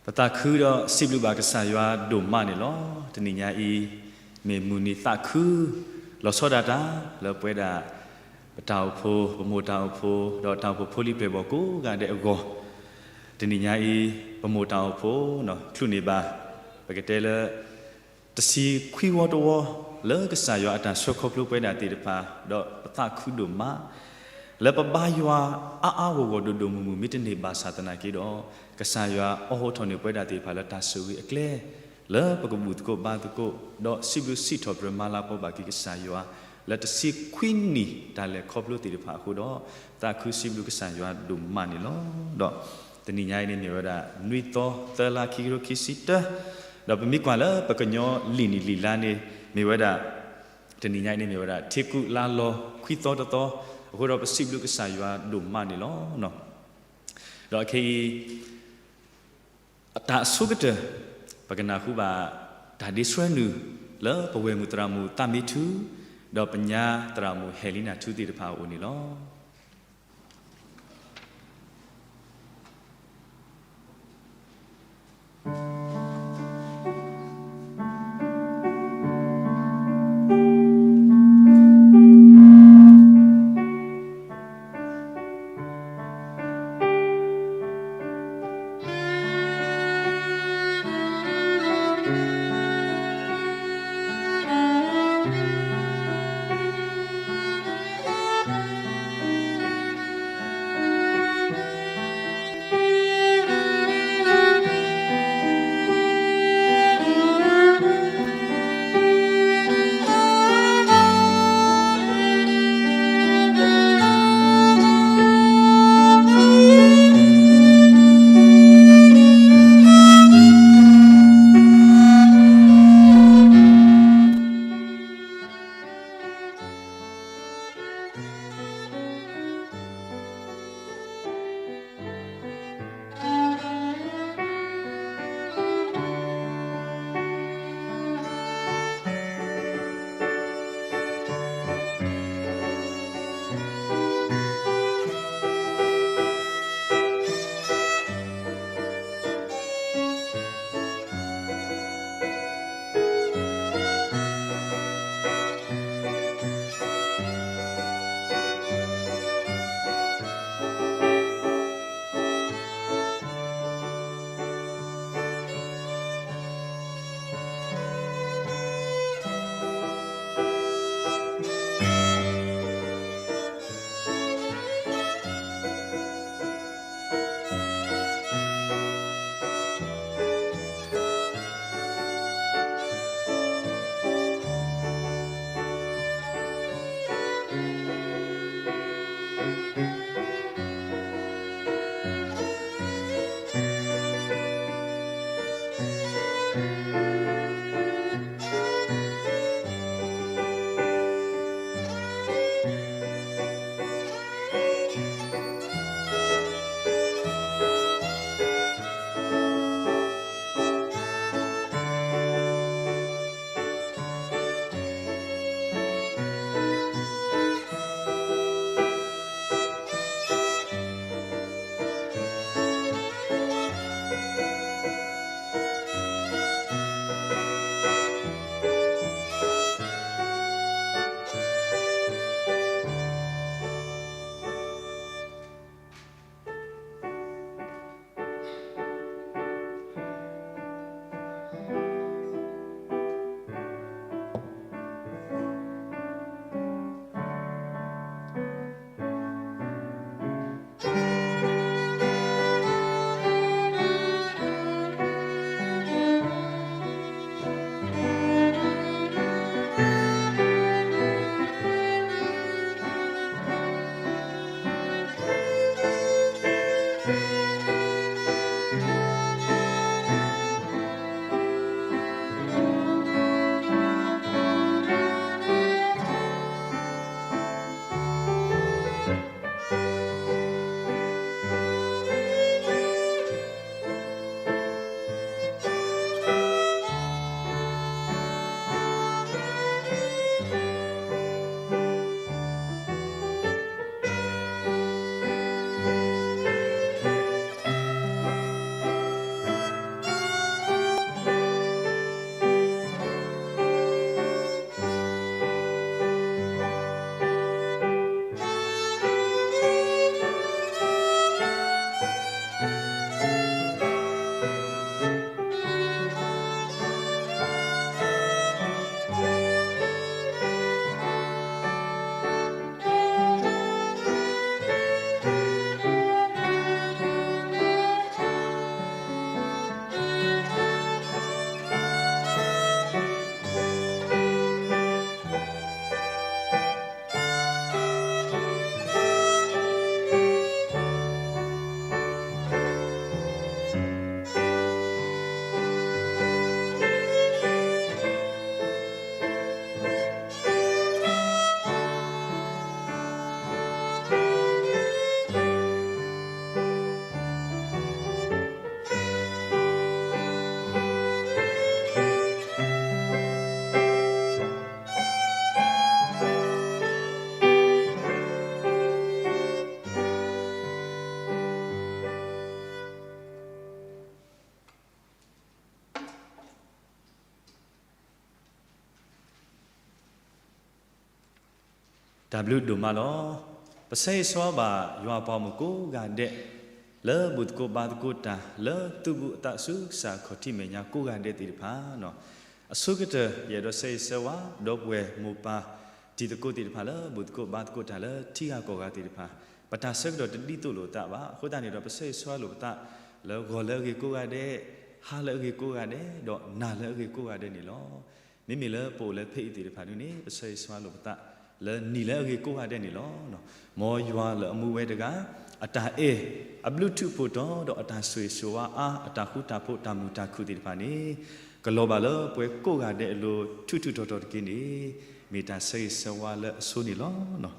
ပသးခုဒီးစံးဘျုးဘၣ်ကစၢ်ယွၤဒိၣ်မးန့ၣ်လီၤ. တနံၤညါအံၤ မ့ၢ်မုၢ်နံၤသးခု လီၤဆီဒၣ်တၢ် လၢပဝဲဒၣ် ပတၢ်အိၣ်ဖှိၣ် ပမိၢ်တၢ်အိၣ်ဖှိၣ် ဒီးတၢ်အိၣ်ဖှိၣ်ဖိလံၤပျဲၢ်ဘီၣ်ကိးဂၤဒဲးအဂီၢ်, တနံၤညါအံၤ ပမိၢ်တၢ်အိၣ်ဖှိၣ် ချုးန့ၢ်ဘၣ် ပကတဲလၢ တဆံခွံဝီတဝီ လၢကစၢ်ယွၤအတၢ်ဆှၢခီဖျိပဝဲဒၣ်သ့ၣ်တဖၣ် ဒီးပသးခုဒိၣ်မး လၢပဘါယွၤအါအါဂီၢ်ဂီၢ်ဒိၣ်ဒိၣ်မုၢ်မုၢ် မ့ၢ်တန့ၢ်ဘၣ်ဆၣ်သနာ်က့ဒီး ကစၢ်ယွၤအိးထီၣ်န့ၢ်ပဝဲဒၣ်သ့ၣ်တဖၣ်လၢတၢ်ဆိၣ်ဂ့ၤအကျဲ လၢပကဘူၣ်သကိးဘါသကိး ဒီးစံးဘျုးစံးထီၣ်ပတြၢၤမၤလၤကပီၤဘၣ်က့ၤကစၢ်ယွၤ လၢတဆံခွံနံၣ်တၢ်လဲၤခီဖျိသ့ၣ်တဖၣ်အဃိဒီး သးခုစံးဘျုးကစၢ်ယွၤဒိၣ်မးန့ၣ်လီၤ. ဒီးတနံၤညါအံၤန့ၣ်မ့ၢ်ဝဲဒၣ် နွံသီ သၢလါ ခံကထိခံဆံတၢ, ဒီးပမ့ၢ်ကွၢ်လၢပကညီလံာ်နံၣ်လံာ်လါန့ၣ် မ့ၢ်ဝဲဒၣ် တနံၤညါအံၤန့ၣ်မ့ၢ်ဝဲဒၣ် ထံကူးလါလီၤ ခွံသီတသီ, အဃိဒီးပစံးဘျုးကစၢ်ယွၤဒိၣ်မးန့ၣ်လီၤ. ဒီးခဲအံၤ အတၢ်အဆိကတၢၢ် ပကနၢ်ဟူဘၣ် တၢ်ဒ့ဆှၢနုာ် လၢပဝဲၢ်မုၣ်သရၣ်မုၣ်သးမံထူ ဒီးပညါသရၣ်မုၣ်ဟဲလံနၢ်ထူသ့ၣ်တဖၣ်အအိၣ်န့ၣ်လီၤ. တၢ်ဘျုးဒိၣ်မးလီၤ. ပဆၢဂ့ၤဆၢဝါဘၣ်ယွၤအပှၤဂီၢ်မုၢ်ကိးဂၤဒဲး လၢဘူၣ်သကိးဘါသကိးတၢ် လၢသူၣ်ဘူးအသးစူၤကစၢ်ခီၣ်ထံးမဲာ်ညါကိးဂၤဒဲးသ့ၣ်တဖၣ်, အဆိကတၢၢ် ယအဲၣ်ဒိးဆၢဂ့ၤဆၢဝါ ဒီပုၢ်ဝဲၢ်မိၢ်ပၢ်တံၤသကိးသ့ၣ်တဖၣ်လၢဘူၣ်သကိးဘါသကိးတၢ်လၢထံဂၤကီၢ်ဂၤသ့ၣ်တဖၣ်, ပတၢ်ဆၢကတီၢ်တဒ်သိးလိာ်အသးဘၣ်. အဃိသတးန့ၣ်ဒီး ပဆၢဂ့ၤဆၢဝါလိာ်ပသး လၢဂီၤလၢအဂ့ၤကိးဂၤဒဲး, ဟါလၢအဂ့ၤကိးဂၤဒဲး, ဒီးနၤလၢအဂ့ၤကိးဂၤဒဲးန့ၣ်လီၤ. မ့မ့ၢ်လၢပအိၣ်လၢဖဲအံၤသ့ၣ်တဖၣ်ဒ်န့ၣ် ပဆၢဂ့ၤဆၢဝါလိာ်ပသး လၢနံၤလၢအဂ့ၤကိးဂၤဒဲးန့ၣ်လီၤ. မ်ယွၤလၢအမူဝဲတဂၤ အတၢ်အဲၣ်, အဘျုးထူးဖှိၣ်တီၤ ဒီးအတၢ်ဆိၣ်ဂ့ၤဆိၣ်ဝါအါ, အတၢ်ဃူတၢ်ဖိး တၢ်မုာ်တၢ်ခုၣ်သ့ၣ်တဖၣ်န့ၣ် ကလီၤဘၣ်လၢပှၤကိးဂၤဒဲးအလိၤ ထူးထူးတီၤတီၤတက့ၢ်န့ၣ် မ့ၢ်တၢ်ဆၢဂ့ၤဆၢဝါလၢအဆိန့ၣ်လီၤ.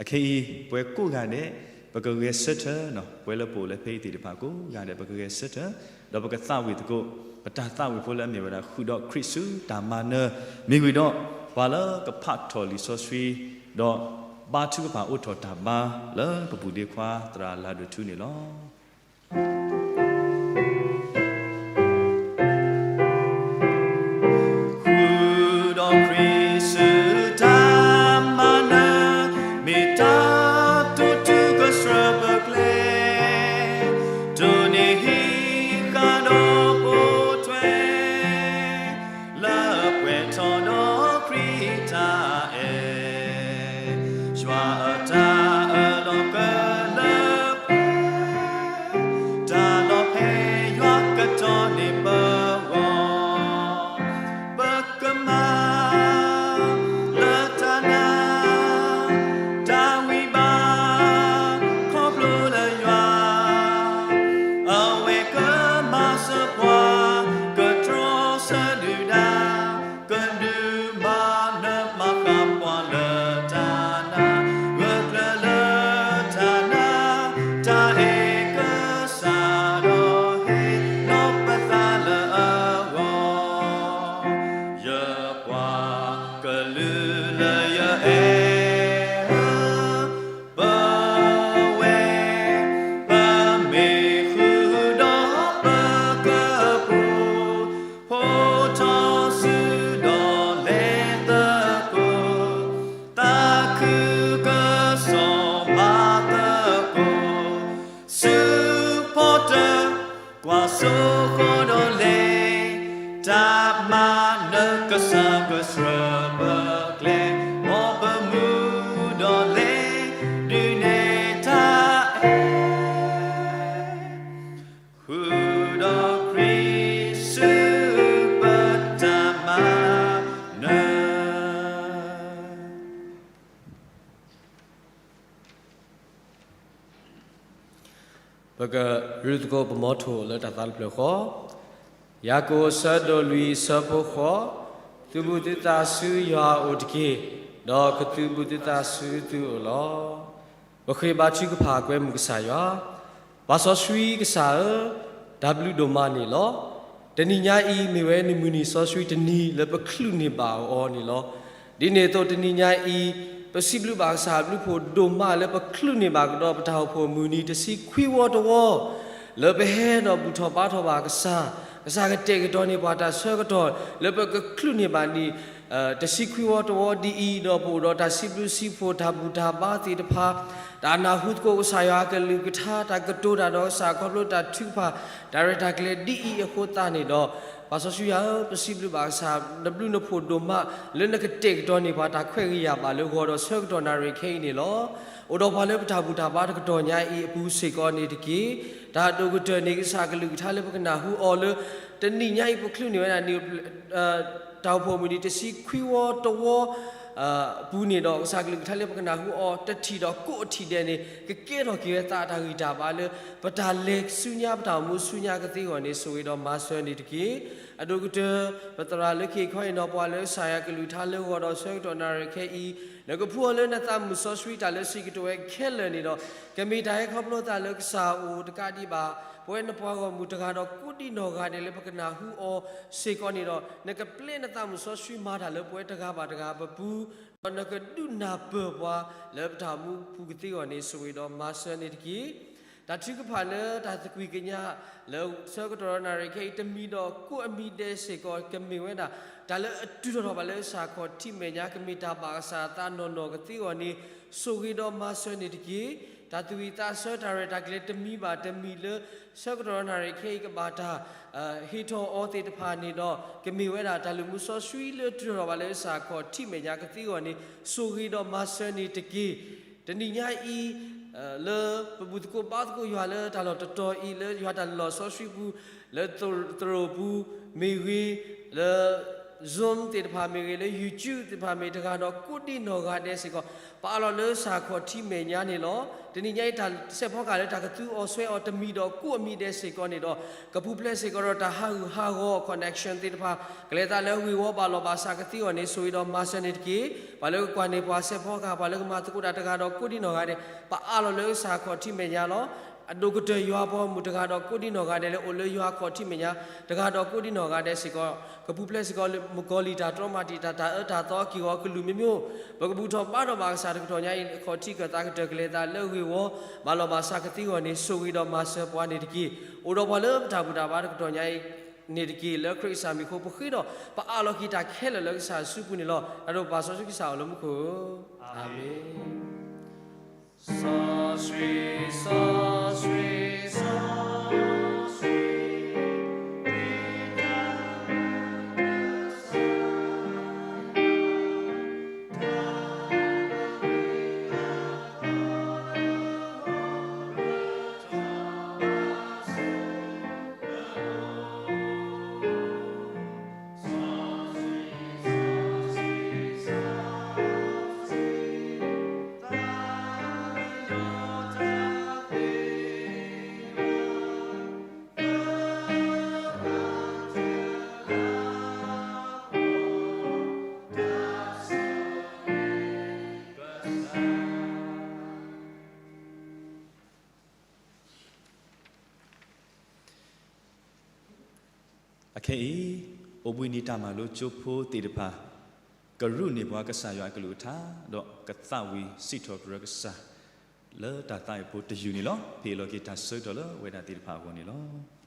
အခဲအံၤ ပှၤကိးဂၤဒဲး ပကဂဲၤဆၢထၢၣ်, ပှၤလၢပအိၣ်လၢဖဲအံၤသ့ၣ်တဖၣ်ကိးဂၤဒဲး ပကဂဲၤဆၢထၢၣ်, ဒီးပကသးဝံၣ်သကိး ပတၢ်သးဝံၣ်ဖိလၢအမ့ၢ်ဝဲဒၣ် ဃုာ်ဒီးခရံာ်ဆူတၢ်မၤနၢၤ, မ့ၢ်ဝံၤဒီး ပှၤလၢကဖးထီၣ်လံာ်စီဆှံ, ဒီးဘါထုကဖၣ်အိးထီၣ်တၢ်ဘါလၢပပူၤဒ့ခွါ သရၣ်လၤဒိၣ်ထူန့ၣ်လီၤ. ဃုာ်ဒီးခရံာ်ဆူတၢ်မၤနၢၤ, မ့ၢ်တၢ်တိာ်တုၤကစၢၢ်ပကျဲ, တိၢ်န့ၢ်ဟံးဃာ်ဒီးပိာ်ထွဲ လၢပှဲၤထီၣ်ဒီးခရံာ်တၢ်အဲၣ်, ယွၤအတၢ်အၢၣ်လီၤကလၢပှဲၤ, တၢ်လီၤဖဲယွၤကတီၤန့ၢ်ပဂီၢ်, ပကမၤ လၢတၢ်နာ် တၢ်ဂံၢ်ဘါ ခီဖျိလၢယွၤ အဝဲကမၤစၢၤပှၤ ကတြီဆၢဒုၣ်ဒါ ကဒုးမၤနၢၤမၤဃၣ်ပှၤလၢတၢ်နာ်, ဂၢၢ်ကျၢၤလၢတၢ်နာ် တၢ်အဲၣ်ကစၢ်ဒီး ဟ့ၣ်လီၤပသးလၢအဂီၢ် ယပှၤကလုာ်လၢယအဲၣ်ဧၢ, ပဝဲ ပမ့ၢ်ဃုာ်ဒီးပကပူၤ, ဖိထီၣ်စုဒီးလဲၤသကိး, သးခုကစီၣ်မၤသကိး, ဆူဖီတၢၣ် ကွၢ်စိဃီဒီးလဲၤ, တၢ်မၤနၢၤကစၢ်ကစၢၢ်ပကျဲ, မ်ပမူဒီးလဲၤ ဒုးနဲၣ်တၢ်အဲၣ် ဃုာ်ဒီးခရံာ်ဆူပတၢ်မၤနၢၤ. ပကရူၢ်သကိးပမီထိၣ်လၢတၢ်သးတဖျၢၣ်ဃီ, ယၤကိာ်အဆၢဒိၣ်လွံၢ် အဆၢဖိဃိး, သုးဘူးသုသးဆူယွၤအအိၣ်တက့ၢ်, ဒီးကသုးဘူးသုသးဆူသုအိၣ်လီၤ. ပဃ့ဘါထုကဖၣ်ကွဲမုာ်ကစၢ်ယွၤ, ပှၤစီဆှံကစၢ်ဧၢ, တၢ်ဘျုးဒိၣ်မးန့ၣ်လီၤ. တနံၤညါအံၤ မ့ၢ်ဝဲနံၣ်မုၢ်နံၤစီဆှံတနံၤလၢပချုးန့ၢ်ဘၣ်အီၤန့ၣ်လီၤ. ဒ်န့ၣ်အသိးတနံၤညါအံၤ ပစံးဘျုးဘၣ်ကစၢ်အဘျုးဖှိၣ်ဒိၣ်မးလၢပချုးန့ၢ်ဘၣ်ကဒီးပတၢ်အိၣ်ဖှိၣ်မုၢ်နံၤတဆံခွံဝီတဝီ, လၢပဟဲဒီးဘူၣ်ထီၣ်ဘါထီၣ်ဘၣ်ကစၢ်, ကစၢ်ကတဲာ်ကတီၤန့ၢ်ပှၤတၢ်ဆၢကတီၢ် လၢပကချုးန့ၢ်ဘၣ်နံၣ် တဆံခွံဝီတဝီဒ်အံၤ, ဒီးပအိၣ်ဒီးတၢ်စံးဘျုးစံးဖှိၣ်တၢ်ဘူၣ်တၢ်ဘါသ့ၣ်တဖၣ်, တၢ်နၢ်ဟူသကိးကစၢ်ယွၤအကလုၢ်ကထါ, တၢ်ကတိၤတၢ်ဒီးကစၢ်ခီဖျိတၢ်ထုကဖၣ်, တၢ်ရဲၣ်တၢ်ကျဲၤဒ်အံၤအဃိသတးန့ၣ်ဒီး, ပှၤစီဆှံယွၤဧၢ, ပစံးဘျုးဘၣ်ကစၢ်, နဘျုးနဖှိၣ်ဒိၣ်မး လၢနကတဲာ်ကတီၤန့ၢ်ပှၤတၢ်ခွဲးဂ့ၤယာ်ဘၣ်လၢဂီၤဒီးဆၢကတီၢ်နၣ်ရံၣ်ခဲအံၤန့ၣ်လီၤ. အိၣ်ဒီးပှၤလၢပတၢ်ဘူၣ်တၢ်ဘါတကတီၢ်ညါအံၤအပူၤစ့ၢ်ကီးန့ၣ်တက့ၢ်. တၢ်ဒိၣ်ကတၢၢ်န့ၣ်ကစၢ်ကလုၢ်ကထါလၢပကနၢ်ဟူအီၤလၢ တနံၤညါအံၤပချုးန့ၢ်ဝဲဒၣ်န့ၣ် တၢ်အိၣ်ဖှိၣ်မုၢ်နံၤတဆံခွံဝီတဝီ အပူၤန့ၣ်ဒီး ကစၢ်ကလုၢ်ကထါလၢပကနၢ်ဟူအီၤတထံၣ်ဒီးကိးအထံၣ်ဒဲးန့ၣ် ကကဲထီၣ်က့ၤဝဲသးအတၢ်ဂံၢ်တၢ်ဘါလၢ ပတၢ်လဲၤဆူညါ ပတၢ်အိၣ်မူဆူညါကသ့အဂီၢ်န့ၣ် ဆိၣ်ဂ့ၤဒီးမၤစၢၤန့ၣ်တက့ၢ်. အဒိၣ်ကတၢၢ် ပသရၣ်လၢခံခီအံၤနီၤ ပှၤလၢကစၢ်ယွၤကလုၢ်ကထါလၢဂီၤဒီးဆၢကတီၢ်နၣ်ရံၣ်ခဲအံၤ နကဖှူအီၤလၢနသးမုၢ်စီဆှံတၢ်လၢစံးကတိၤဝဲခဲလၢာ်န့ၣ်ဒီး ကမ့ၢ်တၢ်ဟဲခီဖျိသးလၢကစၢ်အအိၣ်တကးဒံးဘၣ် ပဝဲနပှၤဂီၢ်မုၢ်တဂၤဒီးကိးဒံနီၢ်ဂၤဒဲးလၢပကနၢ်ဟူအီၤစ့ၢ်ကီးန့ၣ်ဒီး နကပျဲနသးမုၢ်စီဆှံမၤတၢ်လၢပဝဲတဂၤဘၣ်တဂၤပပူၤ ဒီးနကဒုးနၢ်ပၢၢ်ပှၤလၢပတၢ်အိၣ်မူပူၤကသ့အဂီၢ်န့ၣ် ဆိၣ်ဂ့ၤဒီးမၤစၢၤန့ၣ်တက့ၢ်. တၢ်ထုကဖၣ်လၢတၢ်သကွံာ်ကညး လၢဆၢကတီၢ်ဒီးနၣ်ရံၣ်ခဲအံၤ တမံၤဒီးကိးအမံၤဒဲးစ့ၢ်ကီး ကမ့ၢ်ဝဲဒၣ် တၢ်လၢအတုၤထီၣ်ထီၣ်ဘၣ်လၢစ့ၢ်ကီးထံမဲာ်ညါ ကမ့ၢ်တၢ်ဘၣ်ကစၢ်အသးနီၢ်နီၢ်ကသ့အဂီၢ်န့ၣ် ဆိၣ်ဂ့ၤဒီးမၤစၢၤန့ၣ်တက့ၢ်. တၢ်သူၣ်ဝံၣ်သးဆၢတၢ်ရဲၣ်တၢ်ကျဲၤတမံၤဘၣ်တမံၤလၢ ဆၢကတီၢ်ဒီးနၣ်ရံၣ်ခဲအံၤ ကဘၣ်တၢ် ဟ့ၣ်ထီၣ်အီၤသ့ၣ်တဖၣ်န့ၣ်ဒီး ကမ့ၢ်ဝဲဒၣ်တၢ်လုၢ်မူစီဆှံလၢတုၤထီၣ်ထီၣ်ဘၣ်လၢစ့ၢ်ကီးထံမဲာ်ညါကသ့အဂီၢ်န့ၣ် ဆိၣ်ဂ့ၤဒီးမၤစၢၤန့ၣ်တက့ၢ်. တနံၤညါအံၤ လၢပဘူၣ်သကိးဘါသကိးယွၤလၢတၢ်လီၢ်တတီၤအံၤ လၢယွၤတၢ်လီၢ်စီဆှံပူၤ လၢသရိာ်ပူၤမ့ၢ်ဂ့ၤ, လၢ Zoom သ့ၣ်တဖၣ်မ့ၢ်ဂ့ၤ, လၢ YouTube သ့ၣ်တဖၣ်မ့ၢ် တဂၤဒီးကိးဒံနီၢ်ဂၤဒဲးစ့ၢ်ကီး ပအၢၣ်လီၤလၢစ့ၢ်ကီးထံမဲာ်ညါန့ၣ်လီၤ. တနံၤညါအံၤတၢ်စဲးဖီကဟၣ်လၢတၢ်ကသူအီၤဆွဲအီၤတမံၤဒီးကိးအမံၤဒဲးစ့ၢ်ကီးန့ၣ်ဒီး ကပူၤဖျဲးစ့ၢ်ကီးဒီးတၢ်ဟးဂူာ်ဟးဂီၤ connection သ့ၣ်တဖၣ် ကလဲၤသးလၢဂ့ၢ်ဝီဘၣ်လီၤဘၣ်စးကသ့အဂီၢ်န့ၣ် ဆိၣ်ဂ့ၤဒီးမၤစၢၤန့ၣ်တက့ၢ်. ပှၤလၢကကွၢ်န့ၢ်ပှၤစဲးဖီကဟၣ် ပှၤလၢကမၤသကိးတၢ်တဂၤဒီးကိးဒံနီၢ်ဂၤဒဲး ပအၢၣ်လီၤလၢစ့ၢ်ကီးထံမဲာ်ညါလီၤ. အဒိၣ်ကတၢၢ်ယွၤအပှၤဂီၢ်မုၢ်တဂၤဒီးကိးဒံနီၢ်ဂၤဒဲးလၢအိၣ်လၢယွၤအခီၣ်ထံးမဲာ်ညါ တဂၤဒီးကိးဒံနီၢ်ဂၤဒဲးစ့ၢ်ကီး ကပူၤဖျဲးစ့ၢ်ကီးလၢမုၣ်ကီၤလံၢ်တၢ်တြီမၤတံာ်တာ် တၢ်အၢတၢ်သီက့ၢ်ဂီၤကလုာ်မ့ၢ်မ့ၢ် ပကဘူၣ်ထီၣ်ဘါထီၣ်ဘၣ်ကစၢ်တကတီၢ်ညါအံၤ အခီၣ်ထံးကၢၣ်သးကတၢၢ် ကလဲၤသးလၢဂ့ၢ်ဝီ ဘၣ်လီၤဘၣ်စးကသ့အဂီၢ်န့ၣ် ဆိၣ်ဂ့ၤဒီးမၤစၢၤပှၤန့ၣ်တက့ၢ်. အိၣ်ဒီးပှၤလၢပတၢ်ဘူၣ်တၢ်ဘါတကတီၢ်ညါအံၤ န့ၣ်တက့ၢ်. လၢခရံာ်ကစၢ်မံၤအဃိ ပဃ့ဒီးပအၢၣ်လီၤက့ၤတၢ်ခဲလၢာ်လၢကစၢ်အစုပူၤန့ၣ်လီၤ. တၢ်ဒိၣ်ပၢ်စီဆှံကစၢ်အိၣ်လၢမူခိၣ်, အၤမ့ၣ်. စီဆှံ, စီဆှံ, စီဆှံ, အခဲအံၤ အိၣ်ဘှံးနံၤတၢ်မၤလိကၠိဖိသ့ၣ်တဖၣ် ကရူၢ်န့ၢ်ပှၤကစၢ်ယွၤအကလုၢ်ကထါ ဒီးကသးဝံၣ်စံးထီၣ်ပတြၢၤကစၢ် လၢတၢ်သးဝံၣ်ဖိတယုၢ်န့ၣ်လီၤ. ဟ့ၣ်လီၤက့ၤတၢ်ဆၢကတီၢ်လၢအဝဲဒၣ်သ့ၣ်တဖၣ်အဂီၢ်န့ၣ်လီၤ.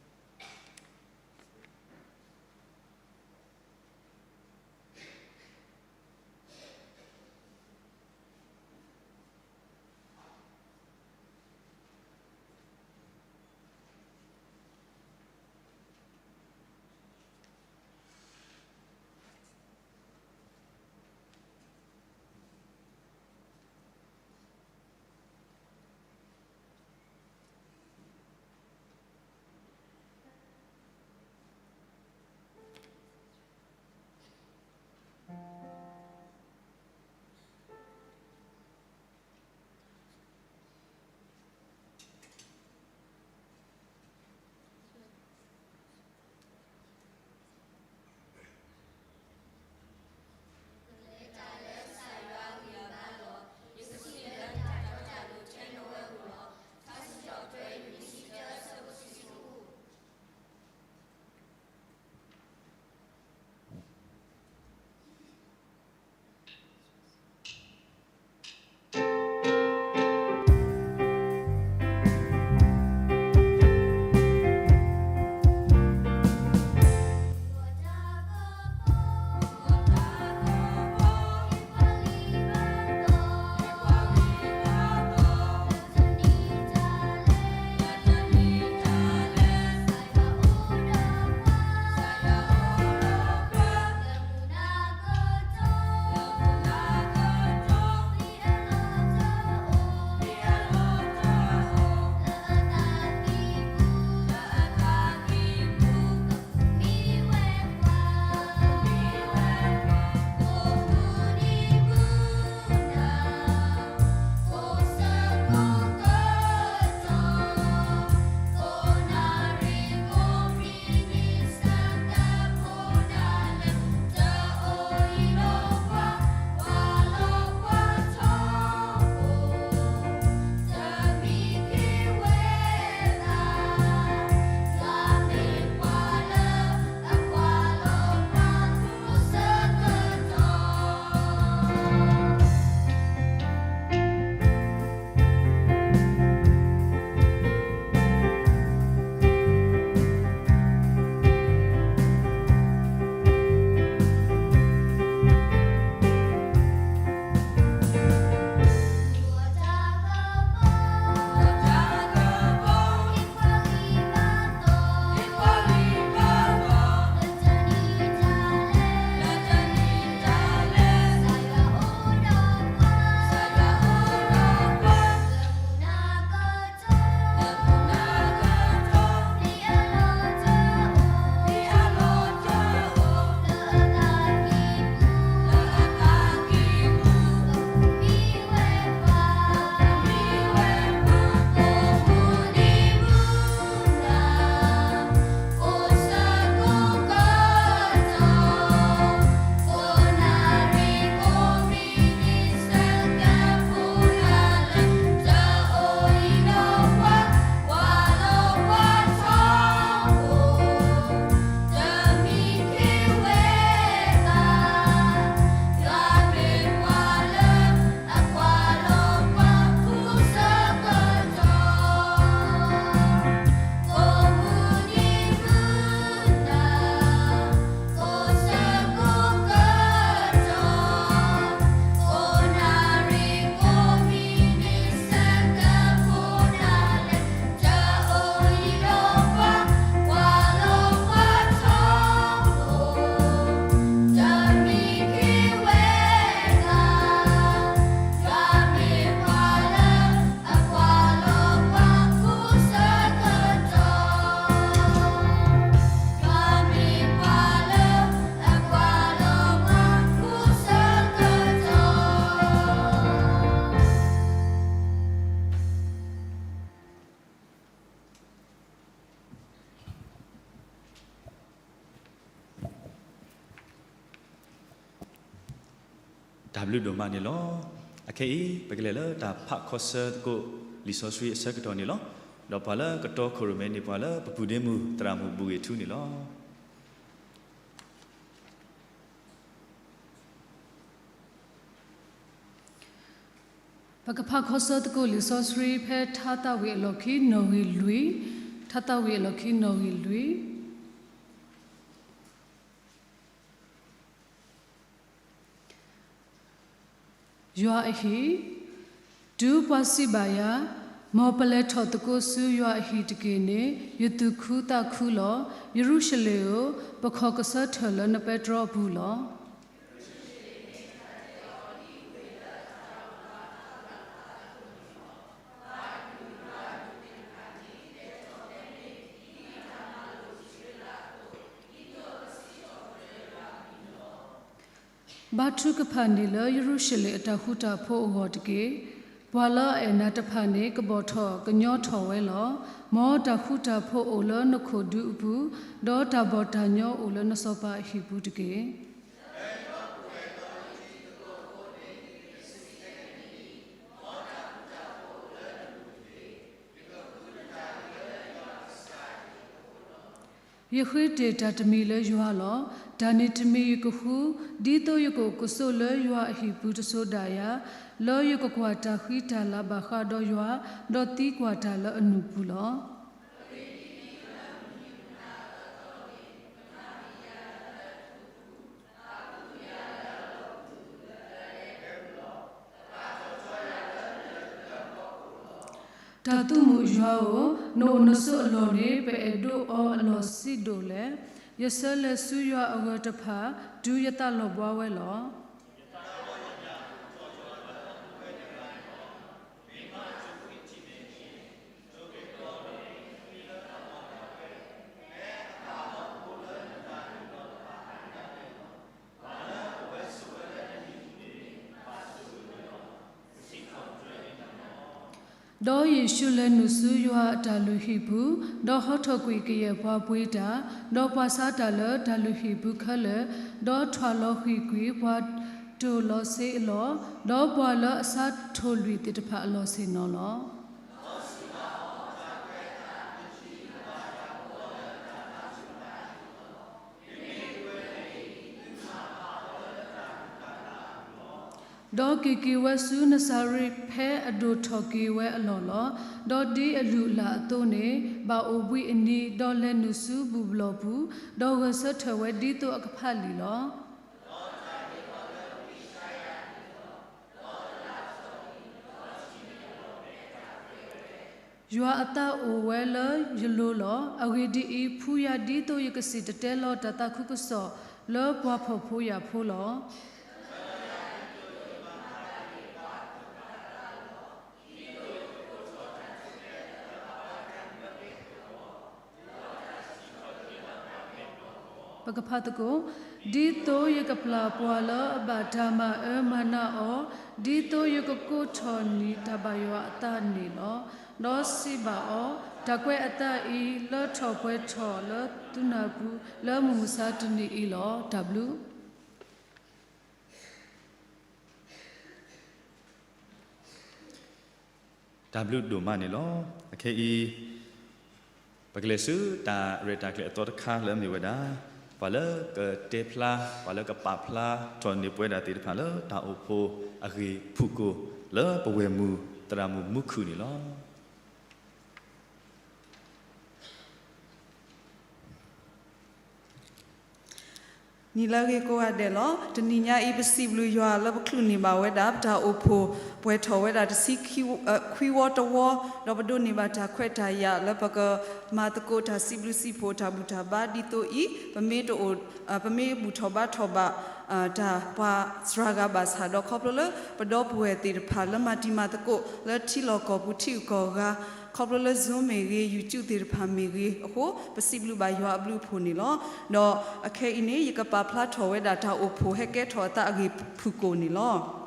တၢ်ဘျုးဒိၣ်မးန့ၣ်လီၤ. အခဲအံၤ ပကလဲၤလၢတၢ်ဖးခီဆၢသကိးလံာ်စီဆှံအဆၢကတီၢ်န့ၣ်လီၤ. ဒီးပှၤလၢကတီခိၣ်ရိၣ်မဲန့ၣ် ပှၤလၢပပုၢ်ဒ့မုၣ်သရၣ်မုၣ်ဘူၣ်ဂ့ၤထူန့ၣ်လီၤ. ပကဖးခီဆၢသကိးလံာ်စီဆှံ ဖဲထါသးဝံၣ်အလီၢ်ခံနီၣ်ဂံၢ်လွံၢ်, ထါသးဝံၣ်အလီၢ်ခံနီၣ်ဂံၢ်လွံၢ်. ယွၤအဟံၣ်, တုၤပှၤစံးဘၣ်ယၤ, မ်ပလဲၤထီၣ်သကိးဆူယွၤအဟံၣ်တက့ၢ်န့ၣ် ယသူၣ်ခုသးခုလီၤ. ယရူၤၡလ့ၣ်ဧၢ, ပခီၣ်ကဆၢထၢၣ်လၢနပဲတြီအပူၤလီၤ. ဘါထုကဖၣ်န့ၢ်လၢယရူၤၡလ့ၣ်အတၢ်ဃူတၢ်ဖိးအဂီၢ်တက့ၢ်. ပှၤလၢအအဲၣ်နၤတဖၣ်န့ၣ် ကဘီၣ်ထီၣ်ကညီထီၣ်ဝဲလီၤ. မ်တၢ်ဃူတၢ်ဖိးအိၣ်လၢနခိၣ်ဒူအပူၤ, ဒီးတၢ်ဘီၣ်တၢ်ညီအိၣ်လၢနစီၤပၤအဟံၣ်ပူၤတက့ၢ်. ယဃ့တ့ၢ်တၢ်တမံၤလၢယွၤလီၤ. တၢ်န့ၣ်တမံၤယကဃု, ဒ်သိးယကအိၣ်ကဆိးလၢယွၤအဟံၣ်ပူၤတစိၤဒၣ်ယၤ, လၢယကကွၢ်တၢ်ဃံတၢ်လၤဘၣ်ဃးဒီးယွၤ, ဒီးသံကွၢ်တၢ်လၢအနူၢ်ပူၤလီၤ. တၢ်သူၣ်မုာ်ယွၤဧၢ, နအိၣ်နဆိးအလီၢ်န့ၣ် ပအဲၣ်ဒိးအီၤအလီၢ်ဆံးဒိၣ်လဲၣ်. ယဆၢလဲၤဆူယွၤအဂၢၢ်တဖၣ်, တုၤယသးလီၤဘှါဝဲလီၤ. ဒီးယ့ၣ်ၡူးလဲၤနုာ်ဆူယွၤအတၢ်လုၢ်ဟံၣ်ပူၤ, ဒီးဟီထီၣ်ကွံာ်ကယဲၢ်ပှၤပှ့ၤတၢ်, ဒီးပှၤဆါတၢ်လၢတၢ်လုၢ်ဟံၣ်ပူၤခဲလၢာ်, ဒီးထွဲလီၤဃံၤကွံာ်ပှၤတိၢ်လီၤဆ့အလီၢ်, ဒီးပှၤလၢအဆါထိၣ်လွံၢ်သ့ၣ်တဖၣ်အလီၢ်ဆ့ၣ်နီၤလီၤ. ဒီးက့ၤက့ၤဝဲဆူနစၤရ့း ဖဲအဒိၣ်ထီၣ်က့ၤဝဲအလီၢ်လီၤ. ဒီးဒ်အလုၢ်အလၢ်အသိးန့ၣ် ဘၣ်အိၣ်ဘှံးအနံၤ, ဒီးလဲၤနုာ်ဆူဘူၣ်ဘျီၣ်ပူၤ, ဒီးဂဲၤဆၢထၢၣ်ဝဲဒ်သိးအကဖးလံာ်လီၤ. ယွၤအသးအိၣ်ဝဲလၢယလိၤလီၤ. အဂ့ၢ်ဒ်အံၤ, ဖှူယၤဒ်သိးယကစံၣ်တဲၤတဲလီၤတၢ်သးခုကစီၣ်လၢပှၤဖှီၣ်ဖိယာ်ဖိလီၤ. ပကဖးသကိး, ဒ်သိးယကပျၢ်ပှၤလၢအဘၣ်တၢ်မၤ အၢမၤနးအီၤ, ဒ်သိးယကကိးထီၣ်နံၤတၢ်ဘၣ်ယွၤအသးန့ၣ်လီၤ. ဒီးစံးဘၣ်အီၤ, တၢ်ကွဲးအသးအံၤ လၢထီၣ်ပှဲၤထီၣ်လၢသုနၢ်ပူၤလၢမုၢ်မဆါတနံၤအံၤလီၤ. တၢ်ဘျုး တၢ်ဘျုးဒိၣ်မးန့ၣ်လီၤ. အခဲအံၤ ပကလဲၤဆူတၢ်ရဲၣ်တၢ်ကျဲၤအသီတခါလၢအမ့ၢ်ဝဲဒၣ် ပှၤလၢကတဲဖျါ ပှၤလၢကပာ်ဖျါထီၣ်န့ၢ်ပဝဲဒၣ်သ့ၣ်တဖၣ်လၢ တၢ်အိၣ်ဖှိၣ်အဂ့ၢ်ဖုၣ်ကိာ် လၢပဝဲၢ်မုၢ်သရၣ်မုၣ်မူခုၣ်န့ၣ်လီၤ. နံၤလၢအဂ့ၤကိးဂၤဒဲးလီၤ. တနံၤညါအံၤ ပစံးဘျုးယွၤလၢပချုးန့ၢ်ဘၣ်ဝဲဒၣ် ပတၢ်အိၣ်ဖှိၣ်ပှဲၤထီၣ်ဝဲဒၣ်တဆံခွံဝီတဝီ, ဒီးပဒိးန့ၢ်ဘၣ်တၢ်ခွဲးတၢ်ယာ်လၢပကမၤသကိးတၢ်စံးဘျုးစံးဖှိၣ်တၢ်ဘူၣ်တၢ်ဘါဒ်သိးအံၤ, ပမ့ၢ်တအိၣ် ပမ့ၢ်ဘူၣ်ထီၣ်ဘါထီၣ်ဘၣ် တၢ်ပှၤစှၤဂၤဘၣ်ဆၣ်ဒီး ခီဖျိလၢပဒီပုၢ်ဝဲၢ်သ့ၣ်တဖၣ်လၢမၤတံၤမၤသကိးလၢထံလီၢ်ကီၢ်ပူၤထံဂုၤကီၢ်ဂၤ ခီဖျိလၢ Zoom မ့ၢ်ဂ့ၤ YouTube သ့ၣ်တဖၣ်မ့ၢ်ဂ့ၤအဃိ ပစံးဘျုးဘၣ်ယွၤအဘျုးအဖှိၣ်န့ၣ်လီၤ. ဒီးအခဲအံၤန့ၣ် ယကပာ်ဖျါထီၣ်ဝဲဒၣ်တၢ်အိၣ်ဖှိၣ်ဟဲကဲထီၣ်အသးအဂ့ၢ်ဖုၣ်ကိာ်န့ၣ်လီၤ.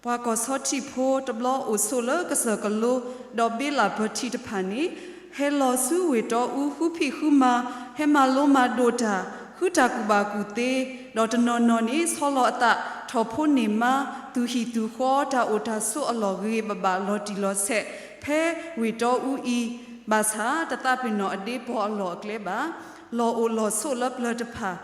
ပှၤကီၢ်ဆီထံးဖိတဘျီအိၣ်ဆိးလၢကစၢၢ်ကလိ ဒီးဘ့လၣ်ပၢထံတဖၣ်န့ၣ် ဟဲလီၤဆူဝ့ၢ်တီအူ ဃုဖံးဃုမၤ, ဟဲမၤလိမၤဒိးတၢ်, ဃုတၢ်ကူၣ်ဘၣ်ကူၣ်သ့, ဒီးတနီၤနီၤန့ၣ် ဆီလီၤအသး ထီၣ်ဖိန့ၢ်မါ သူၣ်ဟံၣ်သူၣ်ဃီ တၢ်အိၣ်တၢ်ဆိးအလီၢ်ဂ့ၤ ဘၣ်ဘၣ်လီၤတံၢ်လီၤဆဲး ဖဲဝ့ၢ်တီအူအံၤ, ဘၣ်ဆၣ် တသးပ့ၤနီၣ်အဒ့ပီအလီၢ်အကျဲဘၣ်. လီၢ်အိၣ်လီၢ်ဆိးလၢပျၢၤတဖၣ်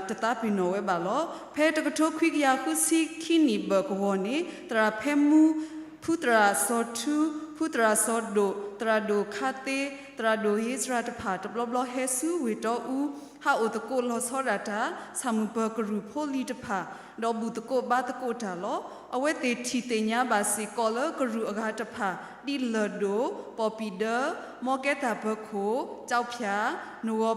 တသးပ့ၤနီၣ်ဝဲဘၣ်လီၤ. ဖဲတကထိခွံကယၤဃုဆံခံနံၣ်ဘၢၣ်ကဝီၤန့ၣ် သရၣ်ဖဲမူ ဖုသရၣ်စီၤထူ, ဖုသရၣ်စီၤဒိၣ်, သရၣ်ဒိၣ်ခါသ့, သရၣ်ဒိၣ်ဧ့စြၤတဖၣ် တဘျီဘျီဟဲဆူဝ့ၢ်တီအူ ဟးအိၣ်သကိးလီၤဆီဒၣ်တၢ် ဆၣ်မုၢ်ပၢၤကရူၢ်ဖိလံၤတဖၣ်, ဒီးဘူၣ်သကိးဘါသကိးတၢ်လီၤ. အဝဲသ့ၣ်ထံၣ်သ့ၣ်ညါဘၣ်စ့ၢ်ကီးလၢကရူၢ်အဂၤတဖၣ် ဒ်လၢၢ်ဒိၣ်, ပီၣ်ပံၣ်ဒၢ, မီကဲတၢ်ပၢခိၣ်, ကၠီဖၠၣ်, နဂီၤ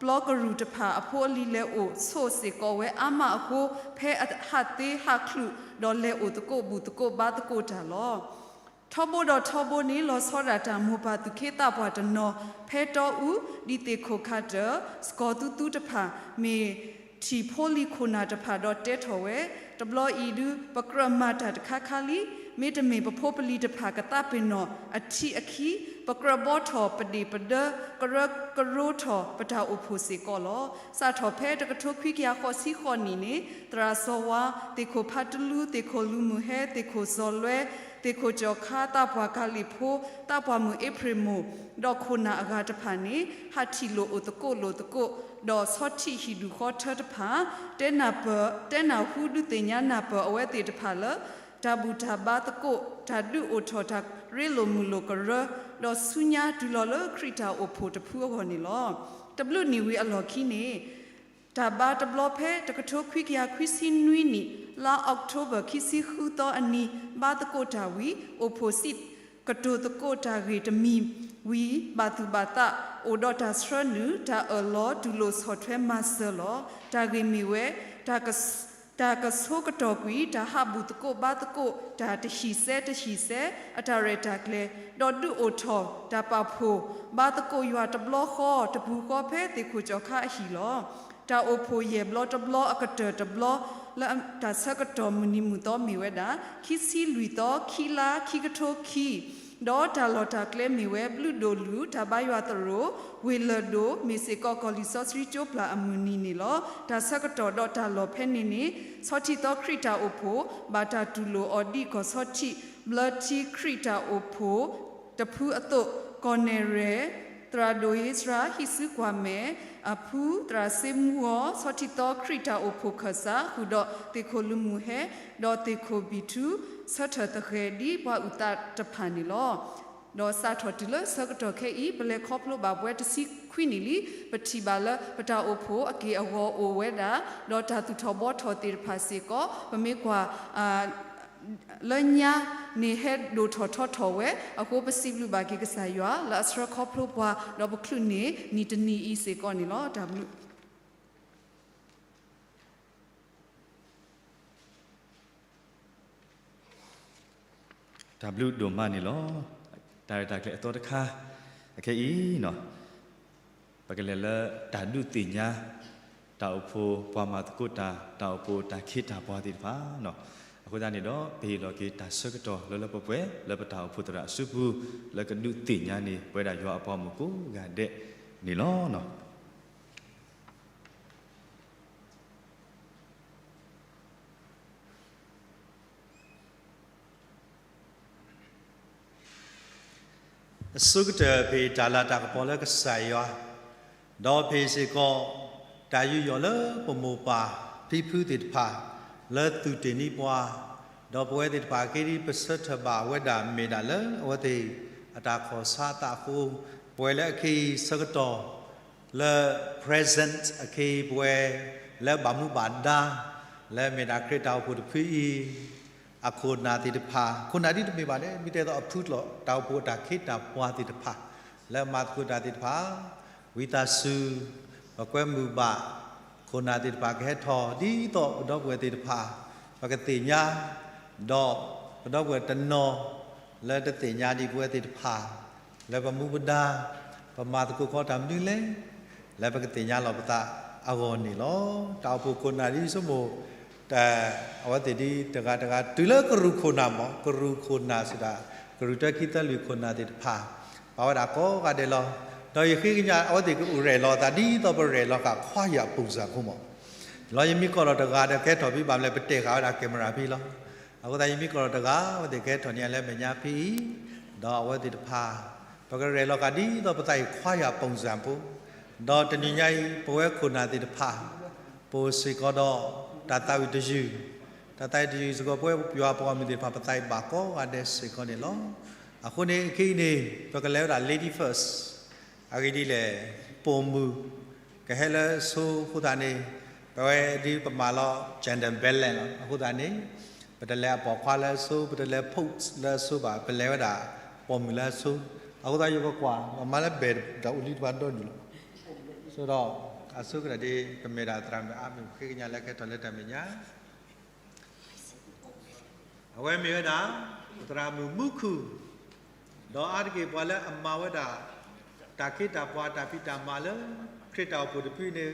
ပျီကရူၢ်တဖၣ် အဖိအလံၤလဲၤအိၣ်ဆိးစ့ၢ်ကီးဝဲအါမးအဃိ ဖဲအဟးသ့ဟးချုး ဒီးလဲၤအိၣ်သကိးဘူၣ်သကိးဘါသကိးတၢ်လီၤ. ထီဘိဒီးထီဘိန့ၣ် လီၤဆီဒၣ်တၢ်မိၢ်ပၢ်သူၣ်က့သးပှၢ်တနီၤ ဖဲတီအူ ဒ်သ့ၣ်ခိၣ်ခးတၢၢ် စကီၤသူသူတဖၣ် မ့ၢ်ထံၣ်ဖိလံၤခိၣ်နၢ်တဖၣ်ဒီးတဲထီၣ်ဝဲ, တဘျီအံၤဒု ပကြၢးမၤတၢ်တခါခါလံ. မ့တမ့ၢ်ပဖိပလံၤတဖၣ်ကသးပ့ၤနီၣ်အထံအခံ, ပကြၢးဘှီထီၣ်ပဒ့ၣ်ပဒၢ ကရၢကရိထီၣ်ပတၢ်အိၣ်ဖှိၣ်စ့ၢ်ကီးလီၤ. စးထီၣ်ဖဲတကထိခွံကယၤဃိးဆံဃိးနံၣ်န့ၣ် သရၣ်စီၤဝါ, သ့ၣ်ခိၣ်ဖါတလူ, သ့ၣ်ခိၣ်လူၤမုၢ်ဟဲ, သ့ၣ်ခိၣ်စီၤလွဲ, သ့ၣ်ခိၣ်ကၠီၤခါ, သးပှၢ်ကၤလံၣ်ဖိ, သးပှၢ်မုၣ်အ့ဖြ့ၣ်မိၢ်, ဒီးခိၣ်နၢ်အဂၤတဖၣ်န့ၣ် ဟးထံၣ်လိာ်အိၣ်သကိးလိာ်သကိး, ဒီးဆီထံၣ်ဟံၣ်ဒူၣ်ဃီထၢတဖၣ် တဲနၢ်ပၢၢ် တဲနၢ်ဟူဒုးသ့ၣ်ညါနၢ်ပၢၢ်အဝဲသ့ၣ်တဖၣ်လၢ တၢ်ဘူၣ်တၢ်ဘါသကိး, တၢ်ဒုးအိၣ်ထီၣ်တၢ်ရ့လိာ်မုာ်လိာ်ကရၢ, ဒီးဆူညါတုၤလီၤလၢခရံာ်တၢ်အိၣ်ဖှိၣ်တဖုအဂီၢ်န့ၣ်လီၤ. တဘျုးနံၣ်ဝံၤအလီၢ်ခံန့ၣ် တၢ်ဘါတဘျီဖဲတကထိခွံကယၤခွံဆံနွံနံၣ် လါအီးကထိဘၢၣ် ခံဆံဃုသီအနံၤ ဘါသကိးတၢ်ဝံၤ အိၣ်ဖှိၣ်စံးကတိၤသကိးတၢ်ဂ့ၢ်တမံၤဝံၤ ဘၣ်သူၣ်ဘၣ်သး အိၣ်ဒီးတၢ်ဆှၢနုာ် တၢ်အၢၣ်လီၤတူၢ်လိာ်ဆီၣ်ထွဲမၤစၢၤလီၤ. တၢ်ဂ့ၢ်မ့ၢ်ဝဲ တၢ်ကဆိကတီၢ်ကွံာ် တၢ်ဟးဘူၣ်သကိးဘါသကိးတၢ်တဟံၣ်စဲတဟံၣ်စဲ အတၢ်ရဲၣ်တၢ်ကျဲၤ, ဒီးဒုးအိၣ်ထီၣ်တၢ်ပာ်ဖှိၣ်ဘါသကိးယွၤတဘျီဃီ တပူၤဃီဖဲသ့ၣ်ခိၣ်ကၠီၤခါအဟံၣ်လီၤ. တၢ်အိၣ်ဖှိၣ်ယဲၢ်ဘျီတဘျီအကတၢၢ်တဘျီ လၢတၢ်ဆၢကတီၢ်မုၢ်နံၤမုၢ်သီမ့ၢ်ဝဲဒၣ် ခံဆံလွံၢ်သီ ခံလါ ခံကထိခံ ဒီးတၢ်လီၢ်တၢ်ကျဲမ့ၢ်ဝဲ ဘျုးဒိၣ်လုၢ် တၢ်ဘါယွၤသရိာ် ဝ့ၢ်လၢၢ်ဒိၣ် မ့ၢ်စ့ၢ်ကီးကီၢ်လံၢ်စီဆှံကၠိပျၢ်အမုၢ်နံၤန့ၣ်လီၤ. တၢ်ဆၢကတီၢ်ဒီးတၢ်လီၢ်ဖဲန့ၣ်န့ၣ် ဆီထံၣ်သီခရံာ်တၢ်အိၣ်ဖှိၣ် ဘၣ်တၢ်တူၢ်လိာ်အီၤဒ်ကီၢ်ဆီထံၣ် ဘျၢထံခရံာ်တၢ်အိၣ်ဖှိၣ်တဖုအသိး ကီၢ်နဲၣ်ရဲၣ် သရၣ်ဒိၣ်ဧ့စြၤ ဟံၣ်စုကွၢ်မဲာ်အဖု သရၣ်စ့မူအီၤ ဆီထံၣ်သီခရံာ်တၢ်အိၣ်ဖှိၣ်ခၢၣ်စး ဃုာ်ဒီးသ့ၣ်ခိၣ်လူၤမုၢ်ဟဲ ဒီးသ့ၣ်ခိၣ်ဘံၣ်ထူ ဆၢထၢၣ်သဃဲၤဒ်ပှၤအုၣ်သးတဖၣ်န့ၣ်လီၤ. ဒီးစးထီၣ်တုၤလၢဆၢကတီၢ်ခဲအံၤ ပလဲၤခီဖျိဘၣ်ပဝဲတဆံခွံနံၣ်လံ. ပထံၣ်ဘၣ်လၢပတၢ်အိၣ်ဖှိၣ်အက့ၢ်အဂီၤအိၣ်ဝဲဒၣ် ဒီးတၢ်သူၣ်ထီၣ်ဘှီထီၣ်သ့ၣ်တဖၣ်စ့ၢ်ကီး ပမ့ၢ်ကွၢ် လၢညါန့ၣ်ဟဲဒိၣ်ထီၣ်ထီထီၣ်ဝဲအဃိ ပစံးဘျုးဘၣ်က့ၤကစၢ်ယွၤ လၢအဆှၢခီဖျိပှၤ ဒီးပချုးန့ၢ်နံၣ်တနံၤအံၤစ့ၢ်ကီးန့ၣ်လီၤ. တၢ်ဘျုး တၢ်ဘျုးဒိၣ်မးန့ၣ်လီၤ. တၢ်ရဲၣ်တၢ်ကျဲၤအသီတခါ အခဲအံၤ ပကလဲၤလၢတၢ်ဒုးသ့ၣ်ညါ တၢ်အိၣ်ဖှိၣ်ပှၤမၤသကိးတၢ် တၢ်အိၣ်ဖှိၣ်တၢ်ခ့တၢ်ပှၤသ့ၣ်တဖၣ်. အဃိသတးန့ၣ်ဒီး ပဟ့ၣ်လီၤက့ၤတၢ်ဆၢကတီၢ်လၢလၢပှဲၤပှဲၤ လၢပတၢ်အိၣ်ဖှိၣ်သရၣ်အစုပူၤ လၢကဒုးသ့ၣ်ညါန့ၢ်ပဝဲဒၣ်ယွၤအပှၤမုၣ်ကိးဂၤဒဲးန့ၣ်လီၤ. အဆိကတၢၢ် ပဟ့ၣ်တၢ်လၤတၢ်ကပီၤလၢကစၢ်ယွၤ, ဒီးပဟ့ၣ်စ့ၢ်ကီး တၢ်ယူးယီၣ်လၢပမိၢ်ပၢ်ဖံဖုသ့ၣ်တဖၣ် လၢသူၣ်တ့ၢ်နံၤပှၤ, ဒီးပဝဲသ့ၣ်တဖၣ်အဂ့ၢ်ဒ်ပဆၢထၢၣ်ဘၣ်ဝဲဒၣ်မ့ၢ်ဒၣ်လၢအဝဲသ့ၣ်အတၢ်ခီၣ်ဆါအသးအဃိ, ပဝဲလၢအခဲအံၤဆၢကတီၢ် လၢ present အခဲအံၤပဝဲ လၢဘၣ်မူဘၣ်ဒါ လၢမ့ၢ်ဒၣ်ခရံာ်တၢ်အိၣ်ဖှိၣ်တဖုအံၤ အခိၣ်နၢ်သ့ၣ်တဖၣ်, ခိၣ်နၢ်ဒ်တမ့ၢ်ဘၣ်န့ၣ် မ့ၢ်တဲသိးအဖုတလီၢ် တၢ်အိၣ်ဖှိၣ်တၢ်ခ့တၢ်ပှၤသ့ၣ်တဖၣ် လၢမၤသကိးတၢ်သ့ၣ်တဖၣ် ဝံသးစူၤ ပကွဲမုာ်ဘၣ် ခိၣ်နၢ်သ့ၣ်တဖၣ်ကဟဲထီၣ် ဒ်သိးပဒီပုၢ်ဝဲၢ်သ့ၣ်တဖၣ် ပကသ့ၣ်ညါ ဒီးပဒီပုၢ်ဝဲၢ်တနီၤ လၢတသ့ၣ်ညါဒံးပဝဲသ့ၣ်တဖၣ် လၢပမူပဒါ ပမၤသကိးဃီတၢ်မနုၤလဲၣ် လၢပကသ့ၣ်ညါလီၤပသးအဂီၢ်န့ၣ်လီၤ. တၢ်အိၣ်ဖှိၣ်ခိၣ်နၢ်ဒ်ဆိကမိၣ် အဝဲသ့ၣ်ဒ်တဂၤတဂၤ တုၤလၢကရူၢ်ခိၣ်နၢ်မး ကရူၢ်ခိၣ်နၢ်စံးဒၣ် ကရူၢ်တၢခံသၢလွံၢ်ခိၣ်နၢ်သ့ၣ်တဖၣ် ပာ်ဝဲဒၣ်ကိးဂၤဒဲးလီၤ. ဒီးယဃ့ကညးအဝဲသ့ၣ်ကအိၣ်ရဲၣ်လီၤအသး ဒ်သိးပရဲၣ်လီၤဃာ်ခွါယွၤအပူၤစ့ၢ်ကီးမး လီၤယမ့ၢ်ကိးထီၣ်တဂၤဒီးကဟဲထီၣ်ဖဲဘၣ်မလဲၣ် ပတဲာ်ဃာ်ဝဲဒၣ် camera ဖဲလီၤ. အဃိသတးယမ့ၢ်ကိးထီၣ်တဂၤ အဝဲသ့ၣ်ကဟဲထီၣ်န့ၢ်လၢမဲာ်ညါဖဲအံၤ, ဒီးအဝဲသ့ၣ်တဖၣ် ပကရဲၣ်လီၤဃာ်ဒ်သိးပသးအံၤခွါယွၤ ပုံစံ ဖိ, ဒီးတနံၤညါအံၤ ပဝဲခိၣ်နၢ်သ့ၣ်တဖၣ် ပအိၣ်စ့ၢ်ကီးဒီး တၢ်သးဝံၣ်တယုၢ်, တၢ်သးဝံၣ်တယုၢ်စ့ၢ်ကီး ပဝဲပယွၤပှၤဂီၢ်မုၢ်သ့ၣ်တဖၣ် ပသးအံၤဘၣ်ကိးဂၤဒဲးစ့ၢ်ကီးန့ၣ်လီၤ. အဃိန့ၣ် ခဲအံၤန့ၣ် ပကလဲၤဝဲဒၣ် lady first, အဂ့ၢ်ဒ်လဲၣ်, ပိာ်မုၣ် ကဟဲလၢဆိအဃိသတးန့ၣ်, ပဝဲဒ်ပမၤလီၤ gender balance လီၤ. အဃိသတးန့ၣ် ပတလဲၤအပိာ်ခွါလၢအဆိ, ပတလဲၤ pope လၢအဆိဘၣ်, ပလဲၤဝဲဒၣ်ပိာ်မုၣ်လၢအဆိ. အဃိသတးယကကွၢ် မၤမၤလၢဘဲၣ်ဒီးအိၣ်လံတဘၣ်ဒီဒူၣ်လီၤ. ဆိဒီး အဆိကတၢၢ်ဒ် ကမ့ၢ်ဒၣ်သရၣ်မုၣ်အါမံၤ ဃ့ကညးလၢကဟဲထီၣ်လၢတၢ်မဲာ်ညါ အဝဲမ့ၢ်ဝဲဒၣ် သရၣ်မုၣ်မူခိၣ်, ဒီးအါတက့ၢ်ပှၤလၢအမၤဝဲဒၣ် တၢ်ခ့တၢ်ပှၤတၢ်ဖံးတၢ်မၤလၢ ခရံာ်တၢ်အိၣ်ဖှိၣ်တဖုန့ၣ်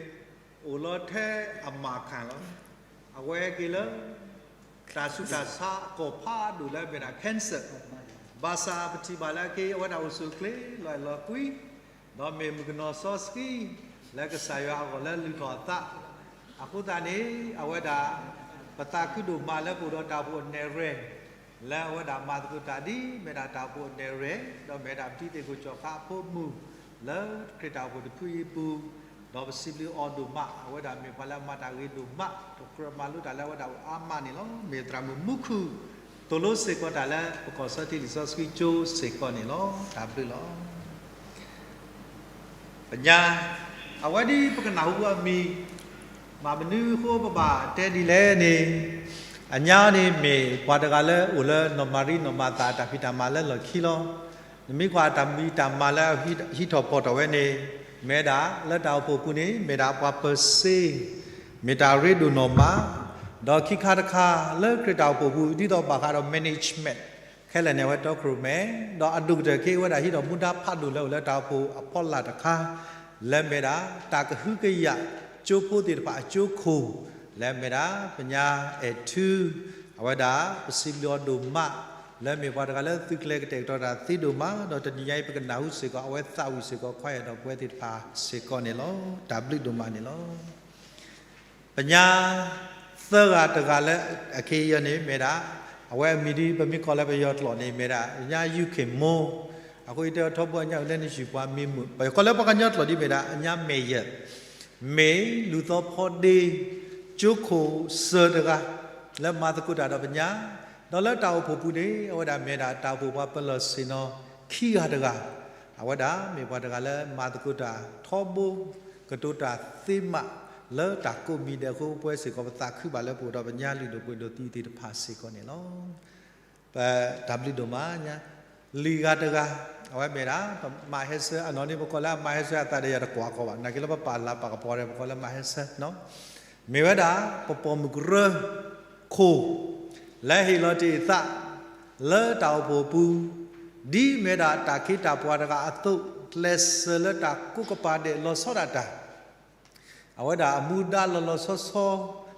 အိၣ်လီၤထဲအမၤခၣ်လီၤ. အဝဲဟဲက့ၤလၢ တၢ်ဆူးတၢ်ဆါအကီၢ်ဖးဒိၣ်လၢအမ့ၢ်ဒၣ် cancer, ဘၣ်ဆၣ်ပထံၣ်ဘၣ်လၢအက့ အဝဲဒၣ်အိၣ်ဆူၣ်အိၣ်ချ့လီၤအဲၣ်လီၤကွံ ဒီးမ့ၢ်မုၣ်ကနီၤစီဆှံ လၢကစၢ်ယွၤအဂီၢ်လၢလုၢ်ထီၣ်အသး, အဃိသတးန့ၣ် အဝဲဒၣ် ပသးခုဒိၣ်မးလၢပအိၣ်ဒီးတၢ်အိၣ်ဖှိၣ်အနဲၣ်ရွဲၣ် လၢအဝဲဒၣ်မၤသကိးတၢ်ဒ် မ့ၢ်ဒၣ်တၢ်အိၣ်ဖှိၣ်အနဲၣ်ရွဲၣ် ဒီးမ့ၢ်ဒၣ်ပတံၤသ့ၣ်ခိၣ်ကၠီၣ်ခါအဖိမုၣ် လၢခရံာ်တၢ်အိၣ်ဖှိၣ်တဖုအံၤအပူၤ, ဒီးပစံးဘျုးအီၤဒိၣ်မး အဝဲဒၣ်မ့ၢ်ပှၤလၢအမၤတၢ်ဂ့ၤဒိၣ်မး တကြၢးမၤလိတၢ်လၢအဝဲဒၣ်အိၣ်အါမးန့ၣ်လီၤ. မ့ၢ်သရၣ်မုၣ်မူခိၣ် သိၣ်လိစ့ၢ်ကီးတၢ်လၢပကီၢ်စီထံလံာ်စီဆှံကၠိစ့ၢ်ကီးန့ၣ်လီၤ. တၢ်ဘျုးလီၤ. ပညါ အဝဲဒ်ပကနၢ်ဟူအမံၤ, မ့ၢ်မနုၤအဃိပဘၣ်တဲဒ်လဲၣ်န့ၣ်, အညါန့ၣ်မ့ၢ်ပှၤတဂၤလၢအိၣ်လၢနီၢ်မၤရံနီၢ်မၤသးအတၢ်ဖံးတၢ်မၤလၢလီၢ်ခံလီၤ. နမ့ၢ်ကွၢ်တၢ်မံၤတၢ်မၤလၢအဟံးထီၣ်ဖီၣ်ထီၣ်ဝဲန့ၣ်, မ့ၢ်ဒၣ်လၢတၢ်အိၣ်ဖှိၣ်ပူၤန့ၣ် မ့ၢ်ဒၣ်ပှၤပၢၤစ့, မ့ၢ်တၢ်ရ့ဒိၣ်နီၢ်မး, ဒီးခံခါတခါလၢခရံာ်တၢ်အိၣ်ဖှိၣ်ပူၤ ဒ်သိးဘၣ်ဃးဒီး management ခဲလၢာ်န့ၣ် အဝဲတီခိၣ်ရိၣ်မဲ, ဒီးအဒိၣ်ကတၢၢ်က့ၤဝဲဒၣ်ဟံးထီၣ်မူဒါဖးဒိၣ်လၢအိၣ်လၢတၢ်အိၣ်ဖှိၣ်အဖီလာ်တခါ, လၢမ့ၢ်ဒၣ် တၢ်ကဟုကယာ်ကၠိဖိသ့ၣ်တဖၣ်အကၠိခိၣ်, လၢမ့ၢ်ဒၣ် ပညါအဲၣ်ထူ, အဝဲဒၣ်ပစံးဘျုးအီၤဒိၣ်မး, လၢမ့ၢ်ပှၤတဂၤလၢသုးကျဲၤကတဲာ်ကတီၤတၢ်သ့ဒိၣ်မး, ဒီးတနံၤညါအံၤပကနၢ်ဟူစ့ၢ်ကီး အဝဲသးဝံၣ်စ့ၢ်ကီး ခွါယၤဒီးပဝဲသ့ၣ်တဖၣ်စ့ၢ်ကီးန့ၣ်လီၤ. တၢ်ဘျုးဒိၣ်မးန့ၣ်လီၤ. ပညါသၢဂၤတဂၤလၢအခံယဲန့ၣ် မ့ၢ်ဒၣ် အဝဲအမံၤဒ်ပမ့ၢ်ကိးလၢပယီၤကျိာ်န့ၣ် မ့ၢ်ဒၣ် ပညါ ယူၢ်ခ့ၣ်မိၢ်, အဃိယတဲအီၤထီဘိအညါအုၣ်လၢနယုၢ်ပှၤမ့ၢ်မုာ်, ပယီၤကိးလၢပှၤကညီကျိာ်ဒ်မ့ၢ်ဒၣ် အညါ mayor, မ့ၢ်လူၤသီဖီဒ့ ကၠိခိၣ်စၢၤတဂၤ လၢမၤသကိးတၢ်ဒီးပညါ, ဒီးလၢတၢ်အိၣ်ဖှိၣ်ပူၤန့ၣ် အဝဲဒၣ်မ့ၢ်ဒၣ်တၢ်အိၣ်ဖှိၣ်ပှၤပလီၢ်ဆ့ၣ်နီၤခံဂၤတဂၤ, အဝဲဒၣ်မ့ၢ်ပှၤတဂၤလၢမၤသကိးတၢ်ထီဘိ ကတိၤတၢ်သ့မး လၢတၢ်ကိးမံၤဒဲးအဃိ ပဝဲစ့ၢ်ကီးပသးခုဘၣ်လၢပအိၣ်ဒီးပညါလုၢ်ဒိၣ်ပှ့ၤဒိၣ်သံသ့ၣ်တဖၣ်စ့ၢ်ကီးန့ၣ်လီၤ. ပတၢ်ဘျုးဒိၣ်မးညါ, လွံၢ်ဂၤတဂၤ, အဝဲမ့ၢ်ဒၣ် ပမၤဟဲဆၢအနီၢ်န့ၣ် ပကိးလၢအမၤဟဲဆၢအသးဒီးယၤတကွၢ်ကီးဘၣ်, နာ်က့လၢပပာ်လၤပာ်ကပီၤဒီး ပကိးလၢမၤဟဲဆၢ, မ့ၢ်ဝဲဒၣ် ပပိာ်မုၣ်ကရၢခိၣ် လၢဟ့ၣ်လီၤတ့ၢ်အသး လၢတၢ်အိၣ်ဖှိၣ်အပူၤ, ဒ်မ့ၢ်ဒၣ်တၢ်ခ့တၢ်ပှၤတဂၤအသိး ကျဲးစၢးလၢတၢ်ကိးကပၤဒဲးလီၤဆီဒၣ်တၢ် အဝဲဒၣ်အမူဒါလီၤလီၤဆီဆီ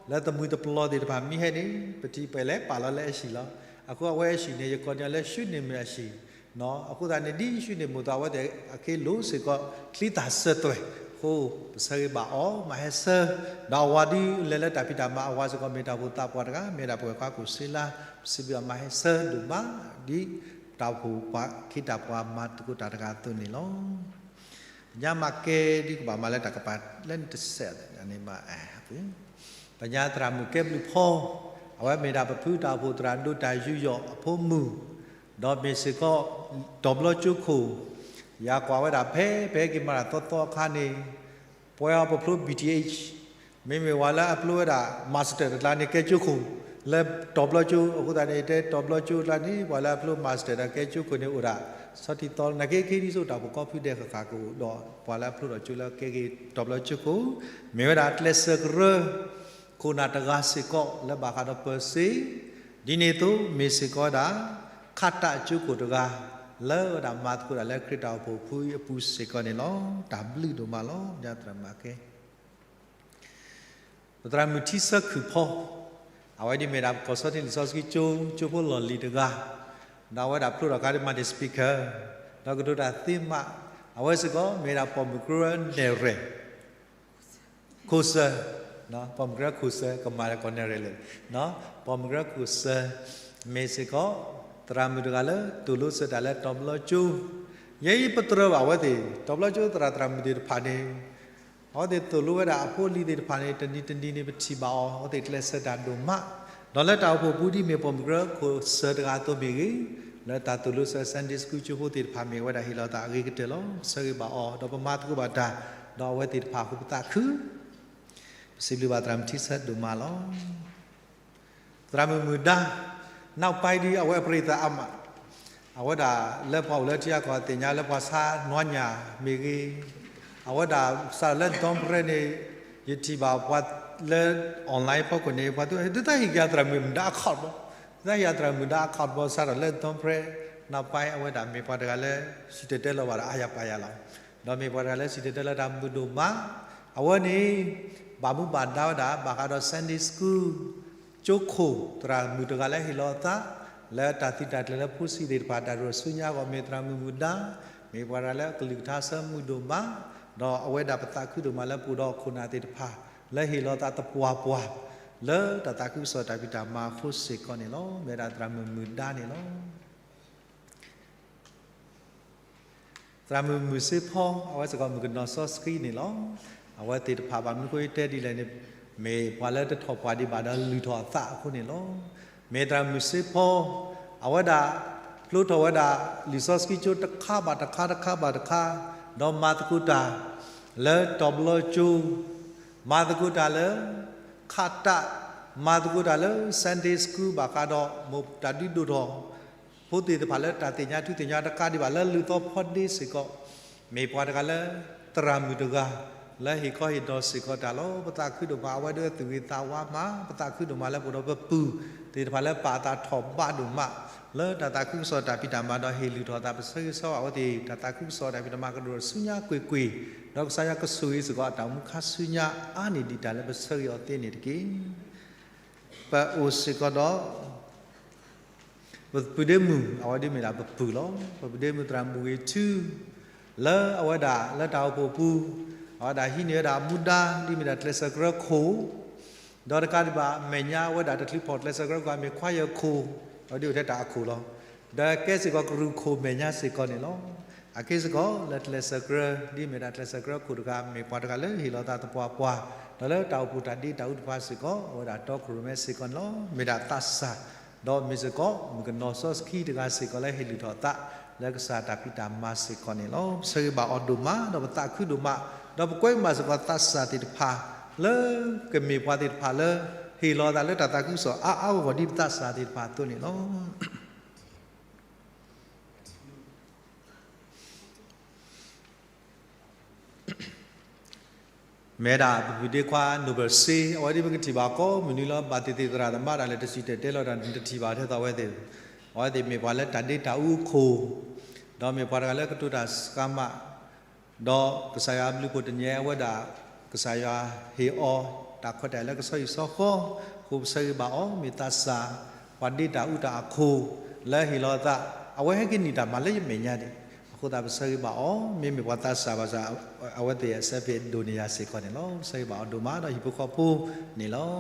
လၢသမံသပျီသ့ၣ်တဖၣ်မ့ၢ်ဟဲန့ၣ် ပထံၣ်ပှဲၤလဲၣ်ပာ်လီၤလၢအဟံၣ်လီၤ. အဃိအဝဲအဟံၣ်န့ၣ် ယကိးန့ၢ်လၢ ရှုးန့ၢ်မုၢ်အဟံၣ်, အဃိသတးန့ၣ် ဒ်ရှုးန့ၢ်မုၢ်အသိး အဝဲသ့ၣ်အခ့လိာ်စ့ၢ်ကီး ချံသၣ်စၢၤသွဲၣ်အဃိ ပဆၢဂ့ၤဘၣ်အီၤ မၤဟဲဆၢ, ဒီးအဝၤဒ်လဲၤလၢတၢ်ဖံးတၢ်မၤအဝၤစ့ၢ်ကီး မ့ၢ်တၢ်အိၣ်ဖှိၣ်သးပှၢ်တဂၤ မ့ၢ်ဒၣ်ပဝဲၢ်ခွါခိၣ်စ့လါ, ပစံးဘျုးအမၤဟဲဆၢဒိၣ်မး ဒ်တၢ်အိၣ်ဖှိၣ်ပှၤခ့တၢ်ပှၤမၤသကိးတၢ်တဂၤအသိးန့ၣ်လီၤ. ပညါမၤကဲဒ်ကဘၣ်မၤလၢတၢ်ကပၤလၢနတစဲးန့ၣ်မး, ပညါသရၣ်မုၣ်ကဲဘျုးဖီ, အဝဲမ့ၢ်ဒၣ်ပဖုတၢ်အိၣ်ဖှိၣ်သရၣ်ဒိၣ်တၢ်ယူးယီၣ်အဖိမုၣ်, ဒီးမ့ၢ်စ့ၢ်ကီး တီၤဘျီကၠိခိၣ်, ယကွၢ်ဝဲဒၣ်ဖဲ ဖဲက့ၤမၤတၢ်သီသီအခါန့ၣ် ပဝဲအီၤပဖျိ B T H, မ့မ့ၢ်ဝဲလၢအဖျိဝဲဒၣ် master တကျါန့ၣ် ကဲကၠိခိၣ်, လၢတီၤဘျီကၠိ, အဃိသတးန့ၣ် ယတဲတီၤဘျီကၠိအကျါန့ၣ် ပှၤလၢအဖျိ master ဒီးကဲကၠိခိၣ်န့ၣ်အိၣ်ဒၣ် ဆီထံသီ နာ်က့ခံဒ်သိးတၢ်အိၣ်ဖှိၣ်ကိးဖုဒဲးဃၣ်ဃၣ်ကအိၣ်ဒီး ပှၤလၢအဖျိထီၣ်ကၠိလၢကဲက့ၤတီၤဘျီကၠိခိၣ်, မ့ၢ်ဝဲဒၣ်ကျဲးစၢးကရၢ ခိၣ်နၢ်တဂၤစ့ၢ်ကီး လၢဘၣ်ဃးဒီးပၢၤစ့, ဒ်န့ၣ်အသိး မ့ၢ်စ့ၢ်ကီးဝဲဒၣ် ခးတၢ်ကၠိခိၣ်တဂၤ လၢဝဲဒၣ်မၤသကိးတၢ်လၢခရံာ်တၢ်အိၣ်ဖှိၣ်ဖိအပူၤစ့ၢ်ကီးန့ၣ်လီၤ. တၢ်ဘျုးဒိၣ်မးလီၤ. ပသရၣ်မုၣ်ထံဆၢခုၣ်ဖီ, အဝဲဒ်မ့ၢ်ဒၣ်ပကီၢ်စီထံလံာ်စီဆှံကၠိ ကၠိဖိလီၢ်လံၤတဂၤ, ဒီးအဝဲဒၣ်ဖျိထီၣ်အခါဒ်မၤန့ၢ် speaker, ဒီးကတိၤတၢ်သ့မး, အဝဲစ့ၢ်ကီးမ့ၢ်ဒၣ်ပိာ်မုၣ်ကရၢနဲၣ်ရွဲၣ် ခိၣ်စၢၢ် ပိာ်မုၣ်ကရၢခိၣ်စၢၤ ကမၤလၢကိးနံၤလဲၣ်, ပိာ်မုၣ်ကရၢခိၣ်စၢၤ မ့ၢ်စ့ၢ်ကီး သရၣ်မုၣ်တဂၤလၢ သိၣ်လိစၢၤတၢ်လၢတီၤပလီကၠိ, ယဲအံၤပတြၢၤဘၣ်အဝဲသ့ၣ် တီၤပလီကၠိသရၣ်သရၣ်မုၣ်သ့ၣ်တဖၣ်န့ၣ် အဝဲသ့ၣ်သိၣ်လိဝဲဒၣ်အဖိအလံၤသ့ၣ်တဖၣ်န့ၣ် တနံၤတနံၤန့ၣ် ပထံၣ်ဘၣ်အီၤ အဝဲသ့ၣ်ကျဲးစၢးတၢ်ဒိၣ်မး, ဒီးလၢတၢ်အိၣ်ဖှိၣ်ပူၤဒ်မ့ၢ် ပိာ်မုၣ်ကရၢခိၣ်စၢၤတဂၤအသိးမ့ၢ်ဂ့ၤ, လၢတၢ်သိၣ်လိစၢၤ Sunday School ကၠိဖိသ့ၣ်တဖၣ်မ့ၢ်ဝဲဒၣ်ဟ့ၣ်လီၤသးအဂ့ၤကတၢၢ်လီၤ. ပဆၢဂ့ၤဘၣ်အီၤ ဒီးပမၤသကိးဘၣ်တၢ် ဒီးအဝဲသ့ၣ်တဖၣ်အဃိပသးခု ပစံးဘျုးဘၣ်သရၣ်မုၣ်ထံဆၢဒိၣ်မးလီၤ. သရၣ်မုၣ်မုၢ်ဒါ နောက်ပိုင်းဒ်အဝဲအပြံသးအါမး, အဝဲဒၣ်လၢပှၤအိၣ်လၢထံဂၤကီၢ်ဂၤသ့ၣ်ညါလၢပှၤဆါနွါညၣ်မ့ၢ်ဂ့ၤ, အဝဲဒၣ်စးထီၣ်လၢ Don Prep န့ၣ် ယထံၣ်ဘၣ်ပှၤလၢ online ဖီခိၣ်န့ၣ် ပှၤတဲ သုသးဟ့ၣ်က့ၤသရၣ်မုၣ်မုၢ်ဒါအခီၣ်ဘီ, သုသးဟ့ၣ်သရၣ်မုၣ်မုၢ်ဒါအခီၣ်ဘီ စးထီၣ်လၢ Don Prep နောက်ပိုင်း အဝဲဒၣ်မ့ၢ်ပှၤတဂၤလၢ စံၣ်တဲၤတဲလီၤဘၣ်ဒီးအါယၤပာ်ယၤလီၤ. ဒီးမ့ၢ်ပှၤတဂၤလၢစံၣ်တဲၤတဲလီၤတၢ်မုာ်ဒိၣ်မး, အဝဲန့ၣ် ဘၣ်မူဘၣ်ဒါဝဲဒၣ် ဘၣ်ဃးဒီး Sunday School ကၠိခိၣ် သရၣ်မုၣ်တဂၤလၢဟ့ၣ်လီၤအသး လၢတၢ်သုးတၢ်ကျဲၤလၢဖိဆံးသ့ၣ်တဖၣ် တၢ်တရူးဆူညါအဂီၢ် မ့ၢ်သရၣ်မုၣ်မုၢ်ဒါ, မ့ၢ်ပှၤတဂၤလၢကလုၢ်ကထါဆၢမုာ်ဒိၣ်မး, ဒီးအဝဲဒၣ်ပသးခုဒိၣ်မးလၢပအိၣ်ဒီးခိၣ်နၢ်သ့ၣ်တဖၣ် လၢဟ့ၣ်လီၤသးသပှၢ်ပှၢ် လၢတၢ်သးခုကစီၣ်တၢ်ဖံးတၢ်မၤအဃိစ့ၢ်ကီးန့ၣ်လီၤ. မ့ၢ်ဝဲဒၣ်သရၣ်မုၣ်မုၢ်ဒါန့ၣ်လီၤ. သရၣ်မုၣ်မုၢ်စ့ဖီ အဝဲစ့ၢ်ကီးမုၣ်ကနီၤစီဆှံန့ၣ်လီၤ. အဝဲသ့ၣ်တဖၣ်ဘၣ်မနုၤဃိယတဲဒ်လဲၣ်န့ၣ် မ့ၢ်ပှၤလၢတထီၣ်ပှၢ်ဒံးဘၣ်ဒီးလုၢ်ထီၣ်အသးအဃိန့ၣ်လီၤ. မ့ၢ်သရၣ်မုၢ်စ့ဖီ အဝဲဒၣ် ဖျိထီၣ်ဝဲဒၣ် လံာ်စီဆှံကၠိတခါဘၣ်တခါတခါဘၣ်တခါ, ဒီးမၤသကိးတၢ် လၢတီၤပလီကၠိ, မၤသကိးတၢ်လၢ ခးတး, မၤသကိးတၢ်လၢ Sunday School ဘၣ်ဃးဒီး မိၢ်တၢ်ဒုးဒိၣ်ထီၣ် ဖိသ့ၣ်တဖၣ်လၢတၢ်သ့ၣ်ညါထူသ့ၣ်ညါတကးဒံးဘၣ်လၢလုၢ်သီဖီဒ့စ့ၢ်ကီး, မ့ၢ်ပှၤတဂၤလၢ သရၣ်မုၣ်တဂၤ လၢဟ့ၣ်ခီဟ့ၣ်နီၤစ့ၢ်ကီးတၢ်လီၤ. ပသးခုဒိၣ်မး အဝဲဒၣ်သူၣ်ဂ့ၤသးဝါမး, ပသးခုဒိၣ်မးလၢပအိၣ်ဒီးပပုၢ်သ့ၣ်တဖၣ်လၢပာ်အသးထီၣ်ဘးဒိၣ်မး လၢတၢ်သးခုကစီၣ်တၢ်ဖံးတၢ်မၤဒီးဟ့ၣ်လုၢ်ထီၣ်သး ပဆၢဂ့ၤဆၢဝါအဝဲသ့ၣ် တၢ်သးခုကစီၣ်တၢ်ဖံးတၢ်မၤကဒိၣ်ဆူညါကွ့ၢ်ကွ့ၢ်, ဒီးကစၢ်ယွၤကဆိၣ်ဂ့ၤစ့ၢ်ကီးအတၢ်အိၣ်မူခါဆူညါအါန့ၢ်ဒံးတၢ်လၢပဆၢဂ့ၤအီၤသ့န့ၣ်တက့ၢ်. ပအိၣ်စ့ၢ်ကီးဒီး ပပုၢ်ဒ့မုၣ် အဝဲဒ်မ့ၢ်ဒၣ်ပပုၢ်လီၤ. ပပုၢ်ဒ့မုၣ်သရၣ်မုၣ်ဂ့ၤထူ လၢအဝဲဒၣ်လၢတၢ်အိၣ်ဖှိၣ်ပူၤ အဝဲဒၣ်ဟံးန့ၢ်ဝဲဒၣ်အမူဒါ ဒ်မ့ၢ်ဒၣ်ကျဲးစၢးကရၢခိၣ်, ဒီးတကးဒံးဘၣ်မဲာ်ညါအဝဲဒၣ်တချုးဖီၣ်ကျဲးစၢးကရၢခိၣ် မ့ၢ်ခွါယၢၢ်ခိၣ်, အဝဲဒၣ်အိၣ်ထဲတၢ်အခိၣ်လီၤ. ဒီးကဲစ့ၢ်ကီးကရူၢ်ခိၣ်မဲာ်ညါစ့ၢ်ကီးန့ၣ်လီၤ. အကဲစ့ၢ်ကီးလၢကျဲးစၢးကရၢ ဒ်မ့ၢ်ဒၣ်ကျဲးစၢးကရၢခိၣ်တဂၤ မ့ၢ်ပှၤတဂၤလၢဟ့ၣ်လီၤသးသပှၢ်ပှၢ်, ဒီးလၢတၢ်အိၣ်ဖှိၣ်တၢ်ဒ့တၢ်အူတဖၣ်စ့ၢ်ကီး အဝဲဒၣ်တီခိၣ်ရိၣ်မဲစ့ၢ်ကီးန့ၣ်လီၤ. မ့ၢ်ဒၣ်သးစၢ် ဒီးမ့ၢ်စ့ၢ်ကီး မုၣ်ကနီၤစီဆှံတဂၤစ့ၢ်ကီးလၢဟ့ၣ်လုၢ်ထီၣ်သး လၢကစၢ်တၢ်ဖံးတၢ်မၤစ့ၢ်ကီးန့ၣ်လီၤ. ပဆၢဂ့ၤဘၣ်အီၤဒိၣ်မး ဒီးပသးခုဒိၣ်မး, ဒီးပကွဲမုာ်ဘၣ်စ့ၢ်ကီးသးစၢ်သ့ၣ်တဖၣ် လၢကမ့ၢ်ပှၤသ့ၣ်တဖၣ်လၢ ဟ့ၣ်လီၤသးလၢတၢ်သးခုကစီၣ်အါအါဂီၢ်ဂီၢ်ဒ်ပသးစၢ်သ့ၣ်တဖၣ်အသိးန့ၣ်လီၤ. မ့ၢ်ဒၣ်ပပုၢ်ဒ့ခွါ Noble စ့ အဝဲဒ်ပကထံၣ်ဘၣ်ကိးမုၢ်နံၤလၢ ဘၣ်သ့ၣ်သ့ၣ်သရၣ်သမါတၢ်လဲၤတစံၣ်တဲၤတဲလီၤတၢ် နတထံၣ်ဘၣ်ထဲသိးအဝဲသ့ၣ်, အဝဲသ့ၣ်မ့ၢ်ပှၤလၢတၢ်ဒ့တၢ်အူအခိၣ်, ဒီးမ့ၢ်ပှၤတဂၤလၢကတိၤတၢ်စှၤမး, ဒီးကစၢ်ယွၤအဘျုးအဖှိၣ်တနံၤအံၤအဝဲဒၣ် ကစၢ်ယွၤဟ့ၣ်အီၤ တၢ်ခွဲးတၢ်ယာ်လၢကဆီဟံၣ်ဆီဃီ, အဃိပဆၢဂ့ၤဘၣ်အီၤ မ့ၢ်သးစၢ် ပှၤဒ့တၢ်အူတၢ်အခိၣ် လၢဟ့ၣ်လီၤသး, အဝဲဟဲက့ၤနံၣ်တၢ်မၤလၢယမဲာ်ညါန့ၣ်, အဃိသတးပဆၢဂ့ၤဘၣ်အီၤ မ့မ့ၢ်ပှၤသးစၢ်ဘၣ်ဆၣ် အဝဲသ့ၣ်အဆၢဖ့ၣ်ဒိၣ်န့ၢ်ယၤစ့ၢ်ကီးန့ၣ်လီၤ. ပဆၢဂ့ၤဘၣ်အီၤဒိၣ်မးဒီးဟံၣ်ဖိဃီဖိန့ၣ်လီၤ.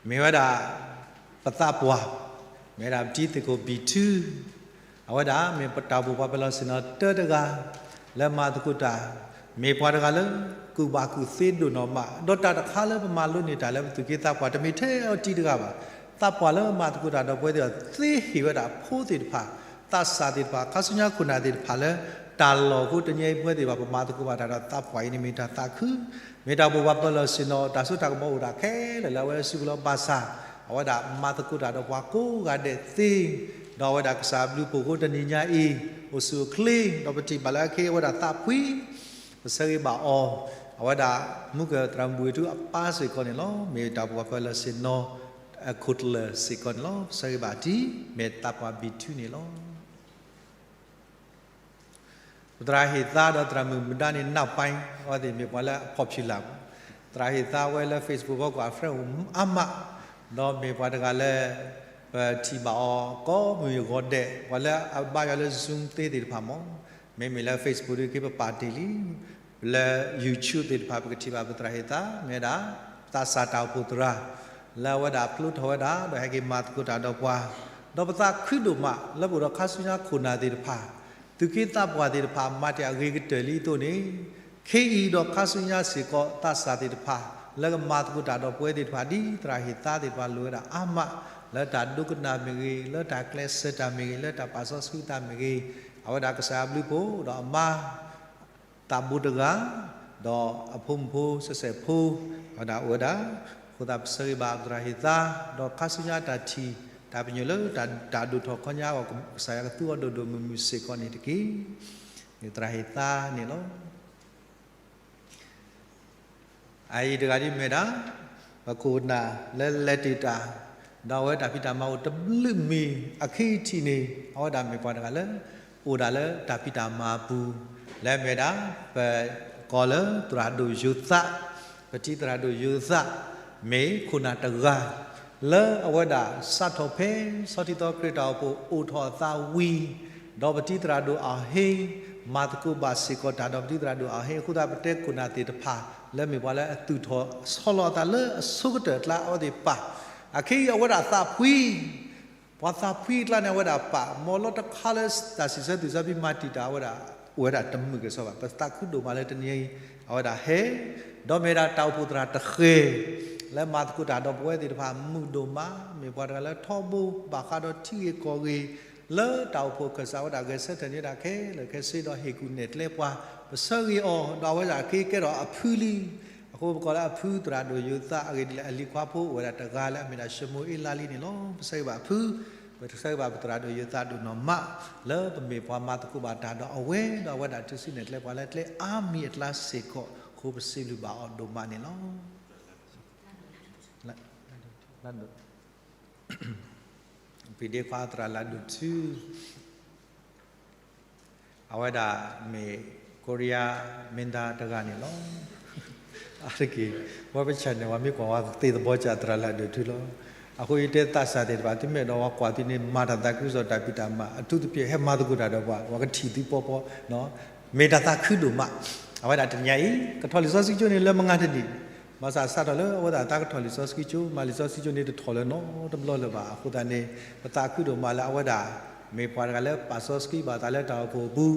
မ့ၢ်ဝဲဒၣ် ပသးပှၢ်, မ့ၢ်ဝဲဒၣ်ပတံၤသကိးဘံၣ်ထူ, အဝဲဒၣ်မ့ၢ်ပတၢ်အိၣ်ဖှိၣ်ပှၤပၢၤလီၢ်ဆ့ၣ်နီၤတၢတဂၤ လၢမၤသကိးတၢ်, မ့ၢ်ပှၤတဂၤလၢ ကူၣ်ဘၣ်ကူၣ်သ့ဒိၣ်နီၢ်မး, ဒီးတၢ်တခါလၢပမၤလိန့ၢ်တၢ်လၢပသူၣ်က့သးပှၢ် တမ့ၢ်ထဲအီၤတံၤတဂၤဘၣ်. သးပှၢ်လၢမၤသကိးတၢ်ဒီးပဝဲသ့ၣ်ဒီး သ့ဟ့ၣ်ဝဲဒၣ်ဖိသ့ၣ်တဖၣ်, သးစၢ်သ့ၣ်တဖၣ်, ခါဆူညါခိၣ်နၢ်သ့ၣ်တဖၣ်လၢ တၢ်လီၢ်အဃိတနံၤအံၤပဝဲသ့ၣ်တဖၣ် ပမၤသကိးဘၣ်တၢ်ဒီးသးပှၢ်အံၤန့ၣ်မ့ၢ်တၢ်သးခု မ့ၢ်တၢ်အိၣ်ဖှိၣ်ပှၤပၢၤလီၢ်ဆ့ၣ်နီၤ တၢ်စိတၢ်ကမီၤအိၣ်ဒၣ်ခဲလၢာ်လၢအဝဲအစုပူၤလီၤ. ဘၣ်ဆၣ် အဝဲဒၣ်မၤသကိးတၢ်ဒီးပှၤကိးဂၤဒဲးသ့, ဒီးအဝဲဒၣ်ကစၢ်အဘျုးအဖှိၣ်အဃိတနံၤညါအံၤ အိၣ်ဆူၣ်အိၣ်ချ့, ဒီးပထံၣ်ဘၣ်လၢအခဲအံၤအဝဲဒၣ်သးဖှံ, ပဆၢဂ့ၤဘၣ်အီၤ, အဝဲဒၣ်မူကသရၣ်မုၣ်ဘှံးထူအပၢ်စ့ၢ်ကီးန့ၣ်လီၤ. မ့ၢ်တၢ်အိၣ်ဖှိၣ်ပှၤပၢၤလီၢ်ဆ့ၣ်နီၤ အခိၣ်ကျၢၢ်စ့ၢ်ကီးန့ၣ်လီၤ. ပဆၢဂ့ၤဘၣ်တံၤ မ့ၢ်သးပှၢ်ဘံၣ်ထူန့ၣ်လီၤ. ပသရၣ်ဟ့ၣ်သါဒီးသရၣ်မုၣ်မုၢ်ဒါန့ၣ် နောက်ပိုင်း အဝဲသ့ၣ်မ့ၢ်ပှၤလၢအ popular, သရၣ်ဟ့ၣ်သါဝဲလၢ Facebook ဖီခိၣ် အ friend အိၣ်အါမး, ဒီးမ့ၢ်ပှၤတဂၤလၢ ပထံၣ်ဘၣ်အီၤကိးမုၢ်ဂီၤဒဲး ပှၤလၢအဘါယွၤလၢ Zoom သ့သ့ၣ်တဖၣ်မး, မ့မ့ၢ်လၢ Facebook ဒ်က့ၤပပာ်တ့ၢ်လံ, လၢ YouTube သ့ၣ်တဖၣ် ပကထံၣ်ဘၣ်ပသရၣ်ဟ့ၣ်သါ မ့ၢ်ဝဲဒၣ် သးစၢ်တၢ်အိၣ်ဖှိၣ်သရၣ် လၢအဝဲဒၣ်ဖျိထီၣ်ဝဲဒၣ် ဒီးဟဲက့ၤမၤသကိးတၢ်ဒီးပှၤ, ဒီးပသးခုဒိၣ်မးလၢပအိၣ်ဒီးခါဆူညါခိၣ်နၢ်သ့ၣ်တဖၣ်, သူၣ်က့သးပှၢ်သ့ၣ်တဖၣ် မၤတ့ၢ်အဂ့ၤကတၢၢ်လံအသိးန့ၣ်, ခဲအံၤဒီးခါဆူညါစ့ၢ်ကီး သးစၢ်သ့ၣ်တဖၣ် လၢကမၤသကိးတၢ်ဒီးပဝဲသ့ၣ်တဖၣ် ဒ်သရၣ်ဟ့ၣ်သါသ့ၣ်တဖၣ် လိၣ်ဝဲဒၣ်အါမး, လၢတၢ်ဒိကနၣ်မ့ၢ်ဂ့ၤ, လၢတၢ်ကျဲးစၢးတၢ်မ့ၢ်ဂ့ၤ, လၢတၢ်ပာ်စီဆှံတၢ်မ့ၢ်ဂ့ၤ, အဝဲဒၣ်ကစၢ်ယွၤဘျုးဖှိၣ် ဒီးအမါ သးဘိတဂၤ, ဒီးအဖိမုၣ်ဖိ စဲးစဲးဖိ, အဝဲဒၣ်အိၣ်ဝဲဒၣ်, အဃိသတးပဆၢဂ့ၤဘၣ်ပသရၣ်ဟ့ၣ်သါ, ဒီးခါဆူညါတၢ်ထံၣ် တၢ်ပညိၣ်လၢတၢ်ဒိၣ်ထီၣ်ခီညါအဂီၢ် ကစၢ်ယွၤကသူအီၤဒိၣ်ဒိၣ်မုၢ်မုၢ်စ့ၢ်ကီးန့ၣ်တက့ၢ်. သရၣ်ဟ့ၣ်သါန့ၣ်လီၤ. အအံၤတဂၤဒ်မ့ၢ်ဒၣ် ပခိၣ်နၢ်လၢလဲၤတ့ၢ်တၢ်, ဒီးအဝဲတၢ်ဖံးတၢ်မၤအိၣ်တဘျုးမံၤအခံထံၣ်န့ၣ် အဝဲဒၣ်မ့ၢ်ပှၤတဂၤလၢ အိၣ်ဒၣ်လၢတၢ်ဖံးတၢ်မၤအပူၤ, လၢမ့ၢ်ဒၣ် ပကိးလၢသရၣ်ဒိၣ်ယိၤသး, ပထံၣ်သရၣ်ဒိၣ်ယိၤသး မ့ၢ်ခိၣ်နၢ်တဂၤ လၢအဝဲဒၣ်စးထီၣ်ဖဲ ဆီထံသီခရံာ်တၢ်အိၣ်ဖှိၣ်အိၣ်ထီၣ်အသးဝံၤ, ဒီးပထံၣ်သရၣ်ဒိၣ်အဟ့ၣ် မၤသကိးဘၣ်စ့ၢ်ကီးတၢ်ဒီးပထံၣ်သရၣ်ဒိၣ်အဟ့ၣ်အဃိသတး ပတဲခိၣ်နၢ်သ့ၣ်တဖၣ် လၢမ့ၢ်ပှၤလၢအသူၣ်ထီၣ်ဆီလီၤအသးလၢအဆိကတၢၢ်အကျါအဝဲသ့ၣ်ပာ်, အခဲအံၤအဝဲဒၣ်သးဖှံ ပှၤသးဖှံအကျါန့ၣ် အဝဲဒၣ်ပာ် မ်လီၤတခါလၢတၢ်စံးဆၢသူၣ်ဆၢဖံးမၤတံာ်တာ်အဝဲဒၣ် အိၣ်ဝဲဒၣ်တမုာ်က့ၤစီဘၣ်. ပသးခုဒိၣ်မးလၢတနံၤအံၤ အဝဲဒၣ်ဟဲ ဒီးမ့ၢ်ဒၣ်တၢ်အိၣ်ဖှိၣ်သရၣ်တဃဲၤ လၢမၤသကိးတၢ်ဒီးပဝဲသ့ၣ်တဖၣ်မုာ်ဒိၣ်မး, မ့ၢ်ပှၤတဂၤလၢထီဘိဘၣ်ဃးဒီးထံဂ့ၢ်ကီၢ်ဂ့ၢ် လၢတၢ်အိၣ်ဖှိၣ်ခၢၣ်စးဝဲဒၣ်ဂဲၤဆၢထၢၣ်န့ၢ်ဒၣ်ခဲလၢာ်ခဲဆ့ဒီးဟ့ၣ်ကူၣ်နဲၣ်ကျဲပှၤ, ပဆၢဂ့ၤအီၤ ဒီးအဝဲဒၣ်က့ၤကဲထီၣ်အဖုလံ အဃိပကိးလၢအဖုသရၣ်ဒိၣ်ယိၤသးအဂ့ၢ်ဒ်လဲၣ် အလံၤခွါဖိအိၣ်ဝဲဒၣ်တဂၤလၢအမ့ၢ်ဒၣ်ၡမူၤအ့လးလံန့ၣ်လီၤ. ပဆၢဂ့ၤဘၣ်အဖု, ပဆၢဂ့ၤဘၣ်ပသရၣ်ဒိၣ်ယိၤသးဒိၣ်နီၢ်မး လၢပမ့ၢ်ပှၤမၤသကိးဘၣ်တၢ်ဒီးအဝဲ ဒီးအဝဲဒၣ်ထုးစုနဲၣ်ကျဲပှၤလၢကျဲအါမံၤအကျါစ့ၢ်ကီး အဃိပစံးဘျုးဘၣ်အီၤဒိၣ်မးန့ၣ်လီၤ. ပဒ့ခွါသရၣ်လၢဒိၣ်ထူ အဝဲဒၣ်မ့ၢ် Korea မ့ၢ်တၢ်တဂၤန့ၣ်လီၤ. အါတက့ၢ် ဝဲပ channel ဝဲမ့ၢ်ကွၢ်ဝဲသ့ၣ်သဘီကၢ်သရၣ်လၢဒိၣ်ထူလီၤ. အဃိယတဲသးစၢ်သ့ၣ်တဖၣ် သုမ့ၢ်အဲၣ်ဒိးဝဲကွၢ်သုန့ၣ် မၤတၢ်သးခုကစီၣ်တၢ်ဖံးတၢ်မၤ အထူးသဖြင့် ဟဲမၤသကိးတၢ်ဒီးပှၤ ပှၤကထံၣ်သုပီပီ မ့ၢ်တၢ်သးခုဒိၣ်မး. အဝဲဒၣ်တနံၤညါအံၤ ကထီၣ်လံာ်စီဆှံကၠိန့ၣ်လၢမုၢ်ဂၤတနံၤ ဘၣ်ဆၣ်စးထီၣ်လၢအဝဲဒၣ်သးကထီၣ်လံာ်စီဆှံကၠိ မၤလံာ်စီဆှံကၠိန့ၣ်တထီၣ်လၢၤနီတဘျီလၢၤဘၣ်. အဃိသတးန့ၣ် ပသးခုဒိၣ်မးလၢအဝဲဒၣ် မ့ၢ်ပှၤတဂၤလၢပာ်စီဆှံဘၣ်သးလၢတၢ်အိၣ်ဖှိၣ်အပူၤ,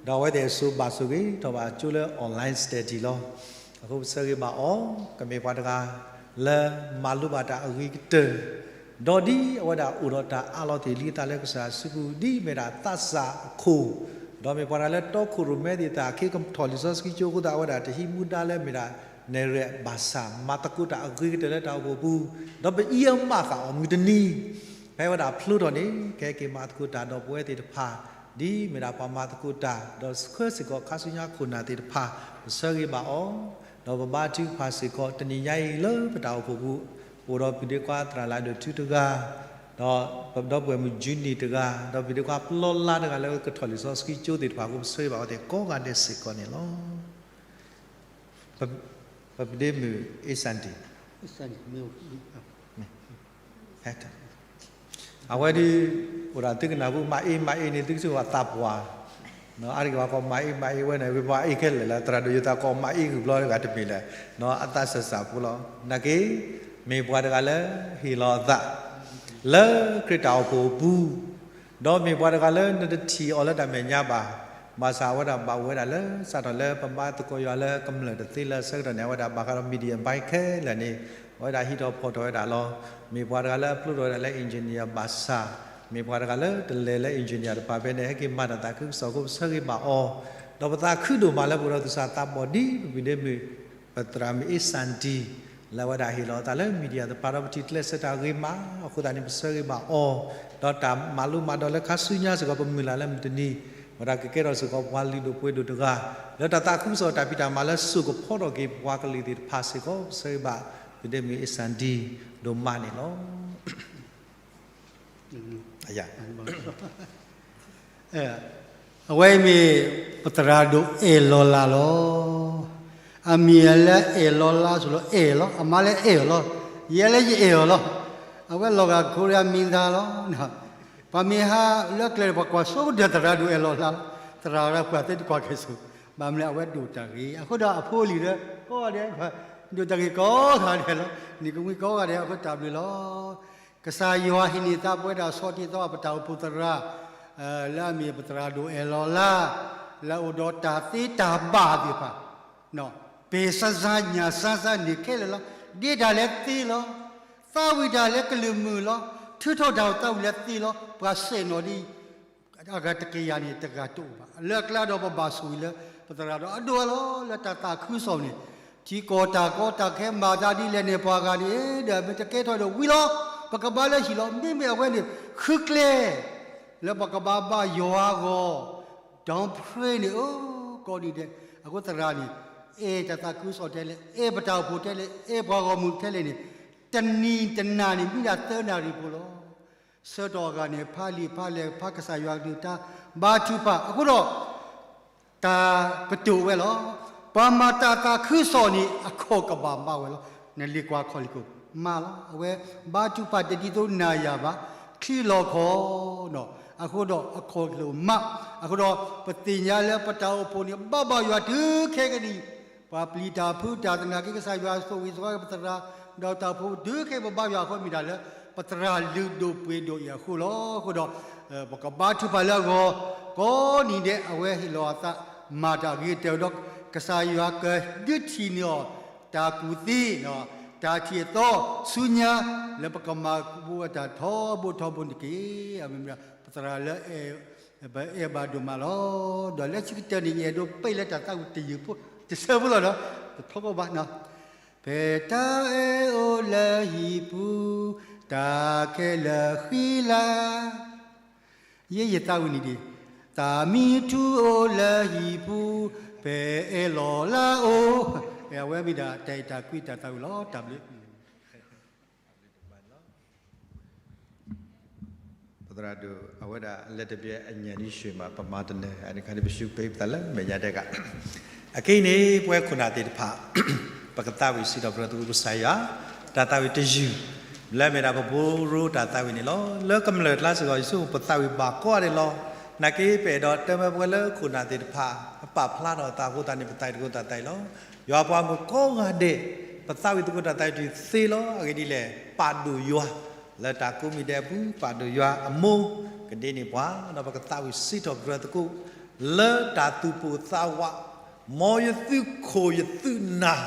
ဒီးအဝဲသ့ၣ်စိာ်ဘၣ်ဆိၣ်ဂ့ၤထီၣ်ဘၣ်ကၠိလၢ online study လီၤ. အဃိပဆၢဂ့ၤဘၣ်အီၤ ကမ့ၢ်ပှၤတဂၤ လၢမၤလိဘၣ်တၢ်အဂ့ၤကတၢၢ် ဒီးဒ်အဝဲဒၣ်အိၣ်ဒီးတၢ်အးလီၤတ့ၢ်လံအသးလၢကစၢ်ယွၤစုပူၤ ဒ်မ့ၢ်ဒၣ်သးစၢ်အခိၣ်, ဒီးမ့ၢ်ပှၤတဂၤလၢတီခိၣ်ရိၣ်မဲသ့ၣ်တဖၣ် ခ့ကထီၣ်လံာ်စီဆှံကၠိအဃိသတး အဝဲဒၣ်တဟံးမူဒါလၢမ့ၢ်ဒၣ် နဲၣ်ရွဲၣ်ဘၣ်ဆၣ် မၤသကိးတၢ်အဂ့ၤကတၢၢ်လၢတၢ်အိၣ်ဖှိၣ်ပူၤ, ဒီးပအံၤအမးဃာ်အီၤမုၢ်တနံၤ ဖဲအဝဲဒၣ်ဖျိထီၣ်န့ၣ် ကဟဲက့ၤမၤသကိးတၢ်ဒီးပဝဲသ့ၣ်တဖၣ် ဒ်မ့ၢ်ဒၣ်ပှၤမၤသကိးတၢ် ဒီးဆှၢစ့ၢ်ကီးခါဆူညါခိၣ်နၢ်သ့ၣ်တဖၣ် ပဆၢဂ့ၤဘၣ်အီၤ, ဒီးပဘါထုကဖၣ်စ့ၢ်ကီး တနံၤညါအံၤလၢပတၢ်အိၣ်ဖှိၣ်ပူၤ အိၣ်ဒီးပဒ့ခွါသရၣ်လၢဒိၣ်ထူတဂၤ, ဒီးပဒီပုၢ်ဝဲၢ်မုၣ် Junie တဂၤ, ဒီးပဒ့ခွါပလီလါတဂၤလၢကထီၣ်လံာ်စီဆှံကၠိသ့ၣ်တဖၣ်အဃိ ပဆၢဂ့ၤဘၣ်အဝဲသ့ၣ်ကိးဂၤဒဲးစ့ၢ်ကီးန့ၣ်လီၤ. ပပဒ့မုၣ်အ့ၣ်စၣ်ဒံၣ် အဝဲဒၣ် အိၣ်ဒၣ်သုကနၢ်ဟူ မၤအ့မၤအ့န့ၣ် သုကဆိၣ်ဂ့ၤသးပှၢ်, အါတက့ၢ်ပှၤကိးမၤအ့မၤအ့ဝဲန့ၣ် ဝဲပှၤအ့ခဲလၢာ်လၢ သရၣ်ဒိၣ်ယိၤသးကိးမၤအ့ဂုၢ်ဘျီတဂၤတမ့ၢ်လၢၤ, အသးစၢ်စၢ်ဖိလီၤ. နာ်က့ မ့ၢ်ပှၤတဂၤလၢဟ့ၣ်လီၤအသး လၢခရံာ်တၢ်အိၣ်ဖှိၣ်အပူၤ ဒီးမ့ၢ်ပှၤတဂၤလၢနတထံၣ်အီၤလၢတၢ်မဲာ်ညါဘၣ်, ဘၣ်ဆၣ်အဝဲဒၣ်ဘၣ်အိၣ်ဝဲဒၣ်လၢ စးထီၣ်လၢပဘါသကိးယွၤလၢကမျၢၢ်တသ့လၢအဆၢကတီၢ်န့ၣ် အဝဲဒၣ်ဘၣ်ဃးဒီး media ဘၣ်ခဲလၢာ်န့ၣ် အဝဲဒၣ်ဟံးထီၣ်ဖီၣ်ထီၣ်ဝဲဒၣ်လီၤ. မ့ၢ်ပှၤတဂၤလၢအဖျိထီၣ်ဝဲဒၣ်လၢ engineer ဘၣ်ဆၣ်, မ့ၢ်ပှၤတဂၤလၢတလဲၤလၢ engineer တဖၣ်ဖဲန့ၣ် ဟဲက့ၤမၤတၢ်သးခုကစီၣ်အဃိ ပဆၢဂ့ၤဘၣ်အီၤ, ဒီးပသးခုဒိၣ်မးလၢပအိၣ်ဒီးသူၣ်စၢ်သးဘီၣ်ဒ်ပပဒ့မုၣ် ပသရၣ်မုၣ်အ့ၣ်စၣ်ဒံၣ် လၢအဝဲဒၣ်ဟ့ၣ်လီၤအသးလၢ media တဖၣ်ဒီးပထံၣ်ကျဲးစၢးတၢ်ဂ့ၤမးအဃိသတးန့ၣ် ပဆၢဂ့ၤဘၣ်အီၤ, ဒီးတၢ်မၤလိမၤဒိးလၢခါဆူညါစ့ၢ်ကီး ပမုၢ်လၢ်လၢမုၢ်တနံၤ ဝဲဒၣ်ကကဲထီၣ်စ့ၢ်ကီးပှၤလုၢ်ဒိၣ်ပှ့ၤဒိၣ်တဂၤ လၢတၢ်သးခုကစီၣ်တၢ်ဖံးတၢ်မၤလၢစိာ်ကဖီထီၣ်က့ၤပှၤကလုာ်သ့ၣ်တဖၣ်စ့ၢ်ကီး ပဆၢဂ့ၤဘၣ် ပဒ့မုၣ်အ့ၣ်စၣ်ဒံၣ် ဒိၣ်မးန့ၣ်လီၤ. အဝဲအံၤမ့ၢ် ပသရၣ်ဒိၣ်အဲၣ်လီၤလးလီၤ. အမံၤလၢအဲၣ်လီၤလးဆိၣ်လီၤအဲၣ်လီၤ, အမါလၢအဲၣ်အီၤလီၤ. ယဲလၢယအဲၣ်အီၤလီၤ. အဝဲလီၤဂာ် Korea မံၤသၣ်လီၤ. ပှၤမ့ၢ်ဟးလၢကျဲ ပှၤကွၢ်ဆိကတၢၢ်သရၣ်ဒိၣ်အဲၣ်လီၤလးလီၤ. သရၣ်ဝဲဒၣ်ပှၤသ့တကွၢ်က့ၤဆိ ဘၣ်မနုၤအဝဲဒိၣ်တၢ်ဂ့ၤ, အဃိဒီးအဖိအလံၤဒီး ကိးဂၤဒဲး ဒိၣ်တၢ်ဂ့ၤကိးဂၤဒဲးလီၤ. နံၤကမှံကိးဂၤဒဲး အဃိတၢ်ဘျုးလီၤ. ကစၢ်ယွၤဟံးန့ၢ်သးပဝဲဒၣ်ဆီၣ်တံၢ်သီပတၢ်အိၣ်ဖှိၣ်သရၣ် လၢအမ့ၢ်ပသရၣ်ဒိၣ်အဲၣ်လီၤလါ လၢအအိၣ်ဒီးတၢ်သ့တၢ်ဘၣ်သ့ၣ်တဖၣ် ပ့ၤစါစါညၣ်စါစါန့ၣ်ခဲလၢာ်လီၤ. ဒ့တၢ်လၢသ့လီၤ. သးဝံၣ်တၢ်လၢကလုာ်မုာ်လီၤ. ထုးထီၣ်တၢ်သးဝံၣ်လၢသ့လီၤ. ပှၤစဲၣ်နီၤဒ် အဂၤတကယၤန့ၣ် တဂၤတအိၣ်ဘၣ်. လၢအကျါဒီးပဘၣ်ဆိၣ်ဂ့ၤလၢ ပသရၣ်ဒီးအဒိၣ်အလီၤ လၢတၢ်သးခုကစီၣ်န့ၣ် ထံကီၢ်တၢ်ကီတၢ်ခဲမၤသးဒ်လဲၣ်န့ၣ် ပှၤဂၤန့ၣ် ဒီးမ့ၢ်တကဲထီၣ်ဒီးဝံၤလီၤ. ပကဘါလၢဟံၣ်လီၤ. မ့မ့ၢ်အဝဲန့ၣ် ဃုကျဲ လၢပကဘါဘၣ်ယွၤအဂီၢ် ဒီဖရ့န့ၣ် အိၣ်ကိးနံၤဒဲး အဃိသရၣ်န့ၣ် အဲၣ်တၢ်သးခုကစီၣ်ထဲလဲၣ်, အဲၣ်ပတၢ်အိၣ်ဖှိၣ်ထဲလဲၣ်, အဲၣ်ပှၤဂီၢ်မုၢ်ထဲလဲၣ်န့ၣ် တနံၤတနၤန့ၣ် မ့ၢ်ဒၣ်သၢနၣ်ရံၣ်ဖိလီၤ. ဆၢကတီၢ်အဂၤန့ၣ် ဖးလံာ်ဖးလဲၢ် ဖးကစၢ်ယွၤကလုၢ်တၢ် ဘါထုကဖၣ် အဃိဒီး တၢ်ကတိၤဝဲလီၤ. ပှၤမၤတၢ်သးခုကစီၣ်န့ၣ် အခီၣ်ကဘၣ်မၤဝဲလီၤ. နလံာ်ကွၢ်ခီၣ်လံာ်ခိၣ်မးလီၤ. အဝဲဘါထုကဖၣ်တဒ်သိးနၤယၤဘၣ်, ချံလီၤခီၣ်နီၤ, အဃိဒီးအခီၣ်လိာ်မး, အဃိဒီးပသ့ၣ်ညါလၢပတၢ်အိၣ်ဖှိၣ်န့ၣ် ဘၣ်ဘၣ်ယွၤတုၤခဲကနံၣ် ပှၤပျံၤတၢ်ဖုးတၢ်သနာ်က့ ကစၢ်ယွၤဆိၣ်ဂ့ၤဆိၣ်ဝါပသရၣ်, ဒီးတၢ်အိၣ်ဖှိၣ်တုၤခဲပဘါယွၤအဃိမ့ၢ်ဒၣ်လၢ ပသရၣ်လုၢ်ဒိၣ်ပှ့ၤဒိၣ်အံၤအဃိလီၤ. အဃိဒီး ပကဘါထုကဖၣ်လၢအဂီၢ် ကိးနံၤဒဲး အဝဲဟ့ၣ်လီၤအသး မၤတၢ်အဂ့ၤကတၢၢ်ဒီး ကစၢ်ယွၤကဒုးထံၣ်န့ၢ်အီၤ တၢ်ကူၣ်သ့, တၢ်ထံၣ်အသီဆူညါ လၢပကမၤဘူၣ်အတၢ်ထီဘိထီဘိန့ၣ်တက့ၢ်. အမ့ၢ်ပသရၣ်လၢ ပအဲၣ်ဘၣ်ဒိၣ်မးလီၤ. ဒီးလၢခံကတၢၢ်န့ၣ် ယအဲၣ်ဒိးပ့ၢ်လၢတၢ်သးဝံၣ်တယုၢ်ဖိ တဆၢဖိလီၤဒီး တထီကီၢ်ဘၣ်နီၤ, ဖဲတၢ်အဲၣ်အိၣ်လၢဟံၣ်ပူၤ, တၢ်ခဲလၢာ်ဃံလၤ, ယဲယသးဝံၣ်န့ၣ်ဒံး, သးမံထူအိၣ်လၢဟံၣ်ပူၤ, ဖဲအဲၣ်လီၤလါအိၣ်, အဝဲမ့ၢ်ဒၣ်တၢ်အဲၣ်တၢ်ကွံတၢ်သးဝံၣ်လီၤ. တၢ်ဘျုး ပသရၣ်ဒိၣ် အဝဲဒၣ်လၢတဘျဲအညၣ်နံၣ်ရွှ့ၣ်မး ပမၤတနၢၤ အန့ၣ်ခါန့ၣ် ပစူးပ့ပသးလၢမဲာ်ညါဒဲးဂၤ, အခဲအံၤန့ၣ် ပဝဲခိၣ်နၢ်သ့ၣ်တဖၣ် ပကသးဝံၣ်စံးထီၣ်ပတြၢၤသကိးကစၢ်ယွၤ တၢ်သးဝံၣ်တယုၢ် လၢအမ့ၢ်ဒၣ်ပဖိရိတၢ်သးဝံၣ်န့ၣ်လီၤ. လၢကမျၢၢ်ကျါစ့ၢ်ကီး ယဆိကမိၣ်ပသးဝံၣ်ဘၣ်ကိးဂၤဒဲးလီၤ. နာ်က့ ပအဲၣ်ဒိးတဲမၢပဝဲလၢခိၣ်နၢ်သ့ၣ်တဖၣ် အပာ်ဖျါထီၣ်အသးအဃိသတးန့ၣ် ပသးဝံၣ်သကိးတၢ်သးဝံၣ်လီၤ. ယွၤပှၤမုၣ်ကိးဂၤဒဲး ပသးဝံၣ်သကိးတၢ်သးဝံၣ်တုၤသ့လီၤ. အဂ့ၢ်ဒ်လဲၣ် ပာ်ဒိၣ်ယွၤ လၢတၢ်ကိးမံၤဒဲးအပူၤ ပာ်ဒိၣ်ယွၤအမိၢ် ကဒ့န့ၢ်ပှၤ ဒီးပကသးဝံၣ်စံးထီၣ်ပတြၢၤသကိး လၢတၢ်သူၣ်ပိၢ်သးဝး မ်ယသုးခိၣ်ယသုးနၢ်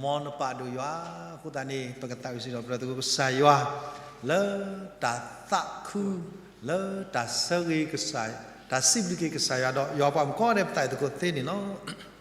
မ်နပာ်ဒိၣ်ယွၤ အဃိသတးန့ၣ် ပကသးဝံၣ်စံးထီၣ်ပတြၢၤသကိးကစၢ်ယွၤ လၢတၢ်သးခု လၢတၢ်ဆၢဂ့ၤကစၢ် တၢ်စံးဘျုးက့ၤကစၢ်ယွၤဒီး ယွၤပှၤမုၣ်ကိးဂၤဒဲးပသးဝံၣ်သကိးသ့န့ၣ်လီၤ.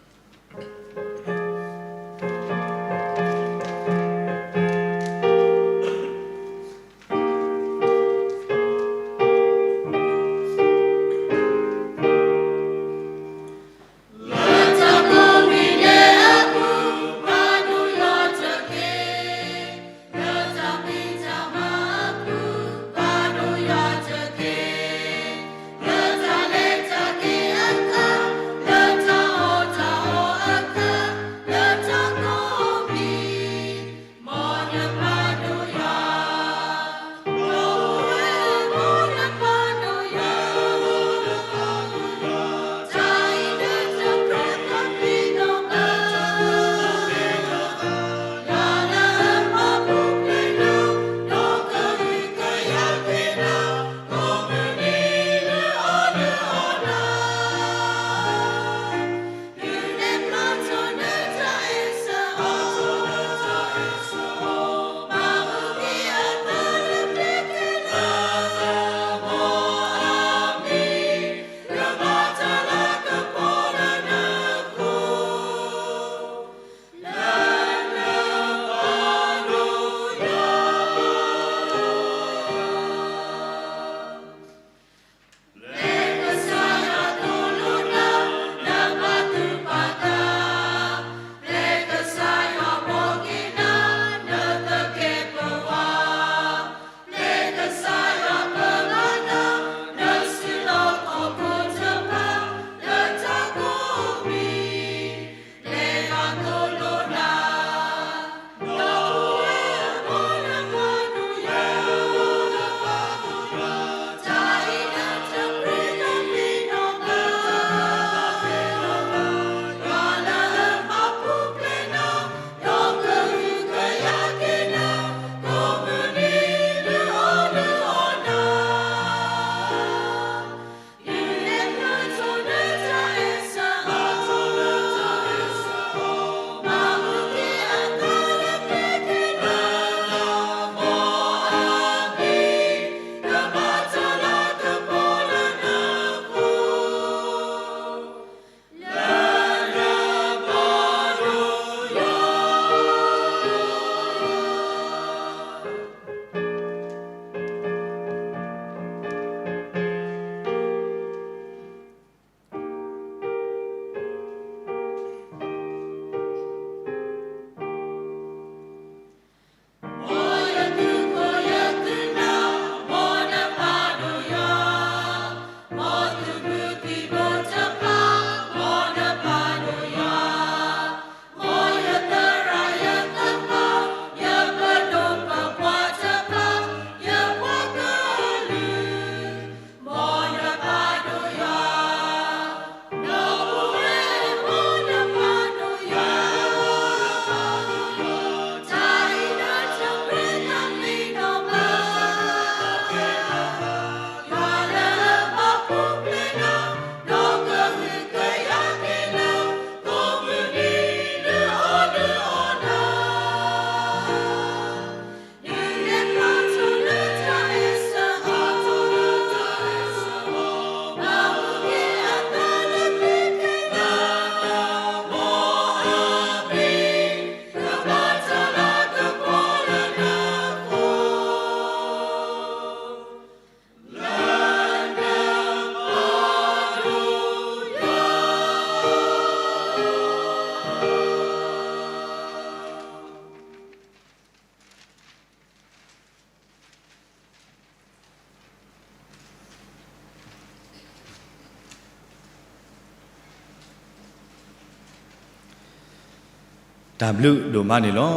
တၢ်ဘျုးဒိၣ်မးန့ၣ်လီၤ.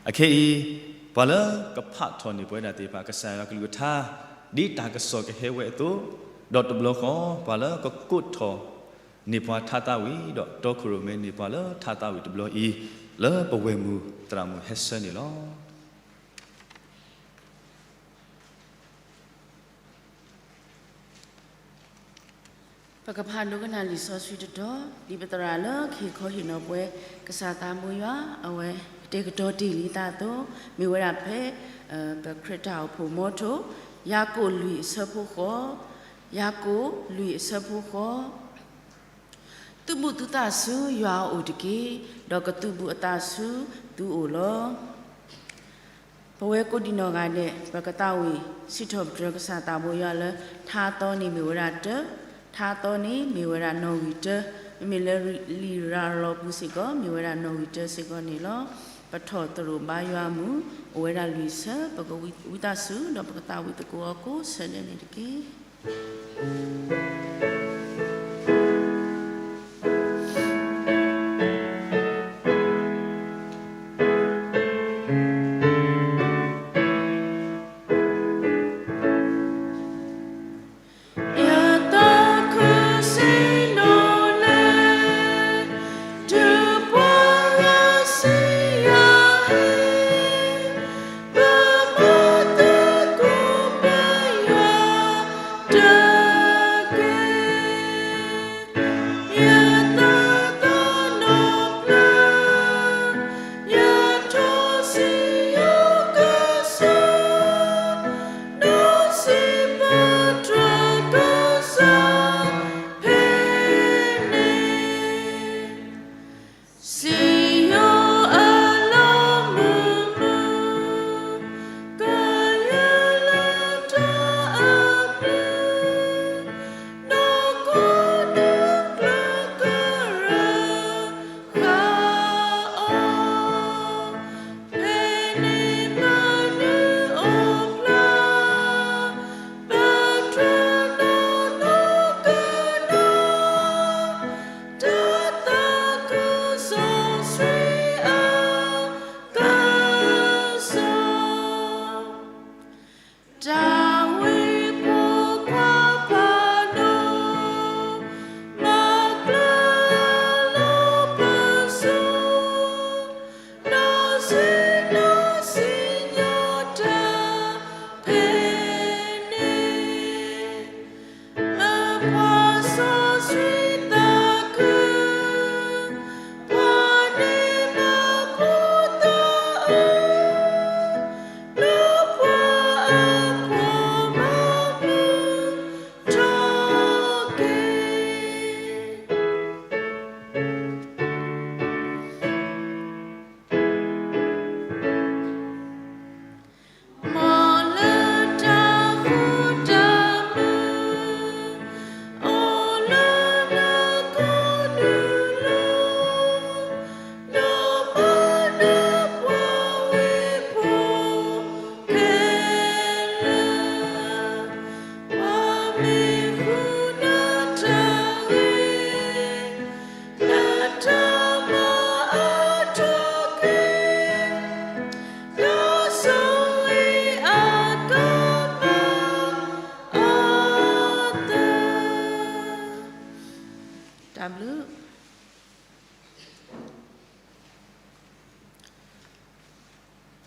အခဲအံၤ ပှၤလၢကဖးထီၣ်န့ၢ်ပဝဲဒၣ်သ့ၣ်တဖၣ် ကစၢ်ယွၤကလုၢ်ကထါ ဒ်တၢ်ကစီၣ်ကဟဲဝဲအသိး, ဒီးတဘျီဃီ ပှၤလၢကကိးထီၣ်န့ၢ်ပှၤထါသးဝံၣ် ဒီးတီခိၣ်ရိၣ်မဲန့ၢ်ပှၤလၢထါသးဝံၣ်တဘျီအံၤ လၢပဝဲၢ်မုၢ်သရၣ်မုၣ်ဟဲဆၢန့ၣ်လီၤ. ပကဖးဒိကနၣ်လံာ်စီဆှံတတီၤ, ဒ်ပသရၣ်လၢကဟ့ၣ်ခီဟ့ၣ်နီၤပဝဲ ကစၢ်သးဘိယွၤ အဝဲကတဲာ်ကတီၤတ့ၢ်လံသးအသိး, မ့ၢ်ဝဲဒၣ်ဖဲ ပခရံာ်တၢ်အိၣ်ဖှိၣ်မီထိၣ်, ယၤကိာ်လွံၢ်အဆၢဖိဃိး, ယၤကိာ်လွံၢ်အဆၢဖိဃိး သုးဘူးသုသးဆူယွၤအအိၣ်တက့ၢ်, ဒီးကသုးဘူးအသးဆူသုအိၣ်လီၤ. ပဝဲကိးဒံးနီၢ်ဂၤဒဲး ပကသးဝံၣ်စံးထီၣ်ပတြၢၤကစၢ်သးဘိယွၤလၢ ထါသီန့ၣ်မ့ၢ်ဝဲဒၣ်တၢ, ထါသီန့ၣ်မ့ၢ်ဝဲဒၣ်နီၣ်ဂံၢ်တၢ, မ့မ့ၢ်လၢလံာ်ရၤလီၤပူၤစ့ၢ်ကီး မ့ၢ်ဝဲဒၣ်နီၣ်ဂံၢ်တၢစ့ၢ်ကီးန့ၣ်လီၤ. ပထီၣ်သရိာ်ဘါယွၤအမုၢ် အိၣ်ဝဲဒၣ်လွံၢ်ဆၢ, ပကဝံသးစူၤ ဒီးပကသးဝံၣ်သကိးအီၤကိးဆၢဒဲးန့ၣ်တက့ၢ်. ယသးခုစံးနီၣ်လဲၣ်, တုၤပှၤဂၤစံးယၤဟ့ၣ်, ပမၤသကိးပယွၤတက့ၢ်. ယသးသီနီၣ်ဖျါ, ယထိၣ်စံယိကစၢ်, ဒီးစံးဘၣ်တြၢၤကစၢ်ဖဲန့ၣ်, စံယိအလီၢ်မုာ်မုာ်, ကယဲၢ်လၢတၢ်အဘျုး, ဒီးကိးဒူၣ်ကျၢၤကရၢဃာ်အီၤ, ဖဲန့ၣ်မၤနၢၤအိၣ်ဖျါ, ပတြၢၤနီၢ်နီၢ်ကနီၤ, တၢ်သးခုစီဆှံအကစၢ်, တၢ်ဝံဖိခွါဖးဒိၣ်, မၤကျၢၤလၢပစိၤ, ဒီးစံးနီၢ်စံးညါတၢ်ဖဲန့ၣ်, မ့ၢ်ပှၤစီဆှံသးခု, ပှၤန့ၢ်မၤဖိသၣ်အၢ, လၢပှၤအဖိမၤမုာ်ထီၣ်က့ၤ မ်လၢတၢ်ဃူတၢ်မုာ်, အိၣ်လၢနကိးဒူၣ်လီၤ, ဒီးပှၤနၢ်ပှၤဝ့ၢ်ဖိခဲလၢာ်, ပှၤမ့ၢ်ဃုနတၢ်ဂ့ၤ, နတၢ်မၤအါထီၣ်က့ၤ, ဒီးဆိၣ်ဂ့ၤအကမၤအသး, တၢ်ဘျုး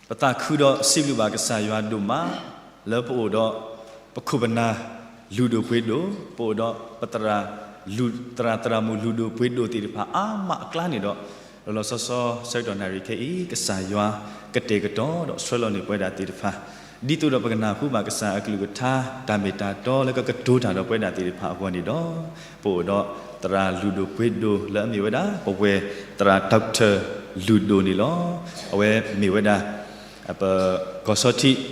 ပသးခုဒီးစံးဘျုးဘၣ်ကစၢ်ယွၤဒိၣ်မး လၢပအိၣ်ဒီးပခိၣ်ပနၢ်လုၢ်ဒိၣ်ပှ့ၤဒိၣ်, ပအိၣ်ဒီးပသရၣ်, သရၣ်သရၣ်မုၣ်လုၢ်ဒိၣ်ပှ့ၤဒိၣ်သ့ၣ်တဖၣ်အါမးအကျါန့ၣ်ဒီး, လီၤလီၤဆီဆီဆၢကတီၢ်နၣ်ရံၣ်ခဲအံၤ ကစၢ်ယွၤကတဲာ်ကတီၤဒီးဆှၢလီၤန့ၢ်ပဝဲဒၣ်သ့ၣ်တဖၣ်, ဒ်သိးဒီးပကနၢ်ဟူဘၣ်ကစၢ်အကလုၢ်ကထါ တၢ်မ့ၢ်တၢ်တီလၢကကတိၤတၢ်ဒီးပဝဲဒၣ်သ့ၣ်တဖၣ်အဂီၢ်န့ၣ်ဒီး, ပအိၣ်ဒီးသရၣ်လုၢ်ဒိၣ်ပှ့ၤဒိၣ်လၢအမ့ၢ်ဝဲဒၣ် ပဝဲၢ်သရၣ် Doctor လုၢ်ဒိၣ်န့ၣ်လီၤ. အဝဲမ့ၢ်ဝဲဒၣ် ပကီၢ်ဆီထံး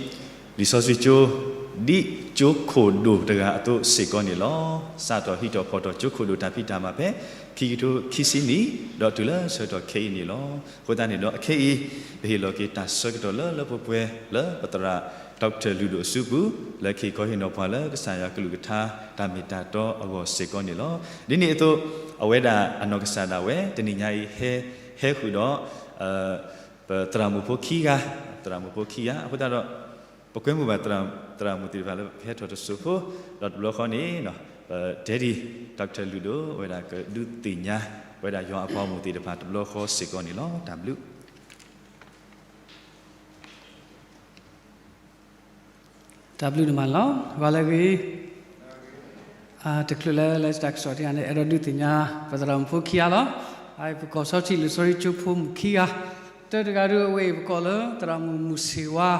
လံာ်စီဆှံကၠိ ဒ်ကၠိခိၣ်ဒိၣ်တဂၤအသိးစ့ၢ်ကီးန့ၣ်လီၤ. စးထီၣ်ဟံးထီၣ်ဖီၣ်ထီၣ်ကၠိခိၣ်ဒိၣ်တၢ်ဖံးတၢ်မၤဖဲ ခံကထိခံဆံနံၣ် ဒီးတုၤလၢဆၢကတီၢ်ခဲအံၤန့ၣ်လီၤ. အဃိသတးန့ၣ်ဒီး အခဲအံၤ ပဟ့ၣ်လီၤက့ၤတၢ်ဆၢကတီၢ်လၢလၢပှဲၤပှဲၤလၢပသရၣ် Doctor လုၢ်ဒိၣ်အစုပူၤ လၢကဟ့ၣ်ခီဟ့ၣ်နီၤပှၤလၢကစၢ်ယွၤကလုၢ်ကထါ တၢ်မ့ၢ်တၢ်တီအဂီၢ်စ့ၢ်ကီးန့ၣ်လီၤ. ဒ်န့ၣ်အသိး အဝဲဒၣ်အနီၢ်ကစၢ်ဒၣ်ဝဲ တနံၤညါအံၤဟဲ ဟဲဃုာ်ဒီး ပသရၣ်မုၣ်ဖိခံဂၤ, သရၣ်မုၣ်ဖိခံဂၤ အဃိသတးဒီး ပကွဲမုာ်ဘၣ်သရၣ်မုၣ်သ့ၣ်တဖၣ်လၢပကဟဲထီၣ်တစိၢ်ဖိ, ဒီးတဘျီဃီန့ၣ် ပဒဲဒံၣ် Doctor လုၢ်ဒိၣ်ဝဲဒၣ်ကဒုးသ့ၣ်ညါ ဝဲဒၣ်ယွၤအပှၤမုၣ်သ့ၣ်တဖၣ်တဘျီဃီစ့ၢ်ကီးန့ၣ်လီၤ. တၢ်ဘျုး တၢ်ဘျုးဒိၣ်မးလီၤ. ပှၤလၢအဂ့ၤ တချုးလၢလဲၤတၢ်ကစီၣ်တယၤန့ၣ် အဲၣ်ဒိးဒုးသ့ၣ်ညါ ပသရၣ်မုၣ်ဖိခံဂၤလီၤ. ပကိးဆီထံၣ်လံာ်စီဆှံကၠိဖိမုၣ်ခံဂၤ, တၢတဂၤဒုးအဝဲအံၤ ပကိးလၢသရၣ်မုၣ်မုၢ်ဆ့ၣ်ဝါ,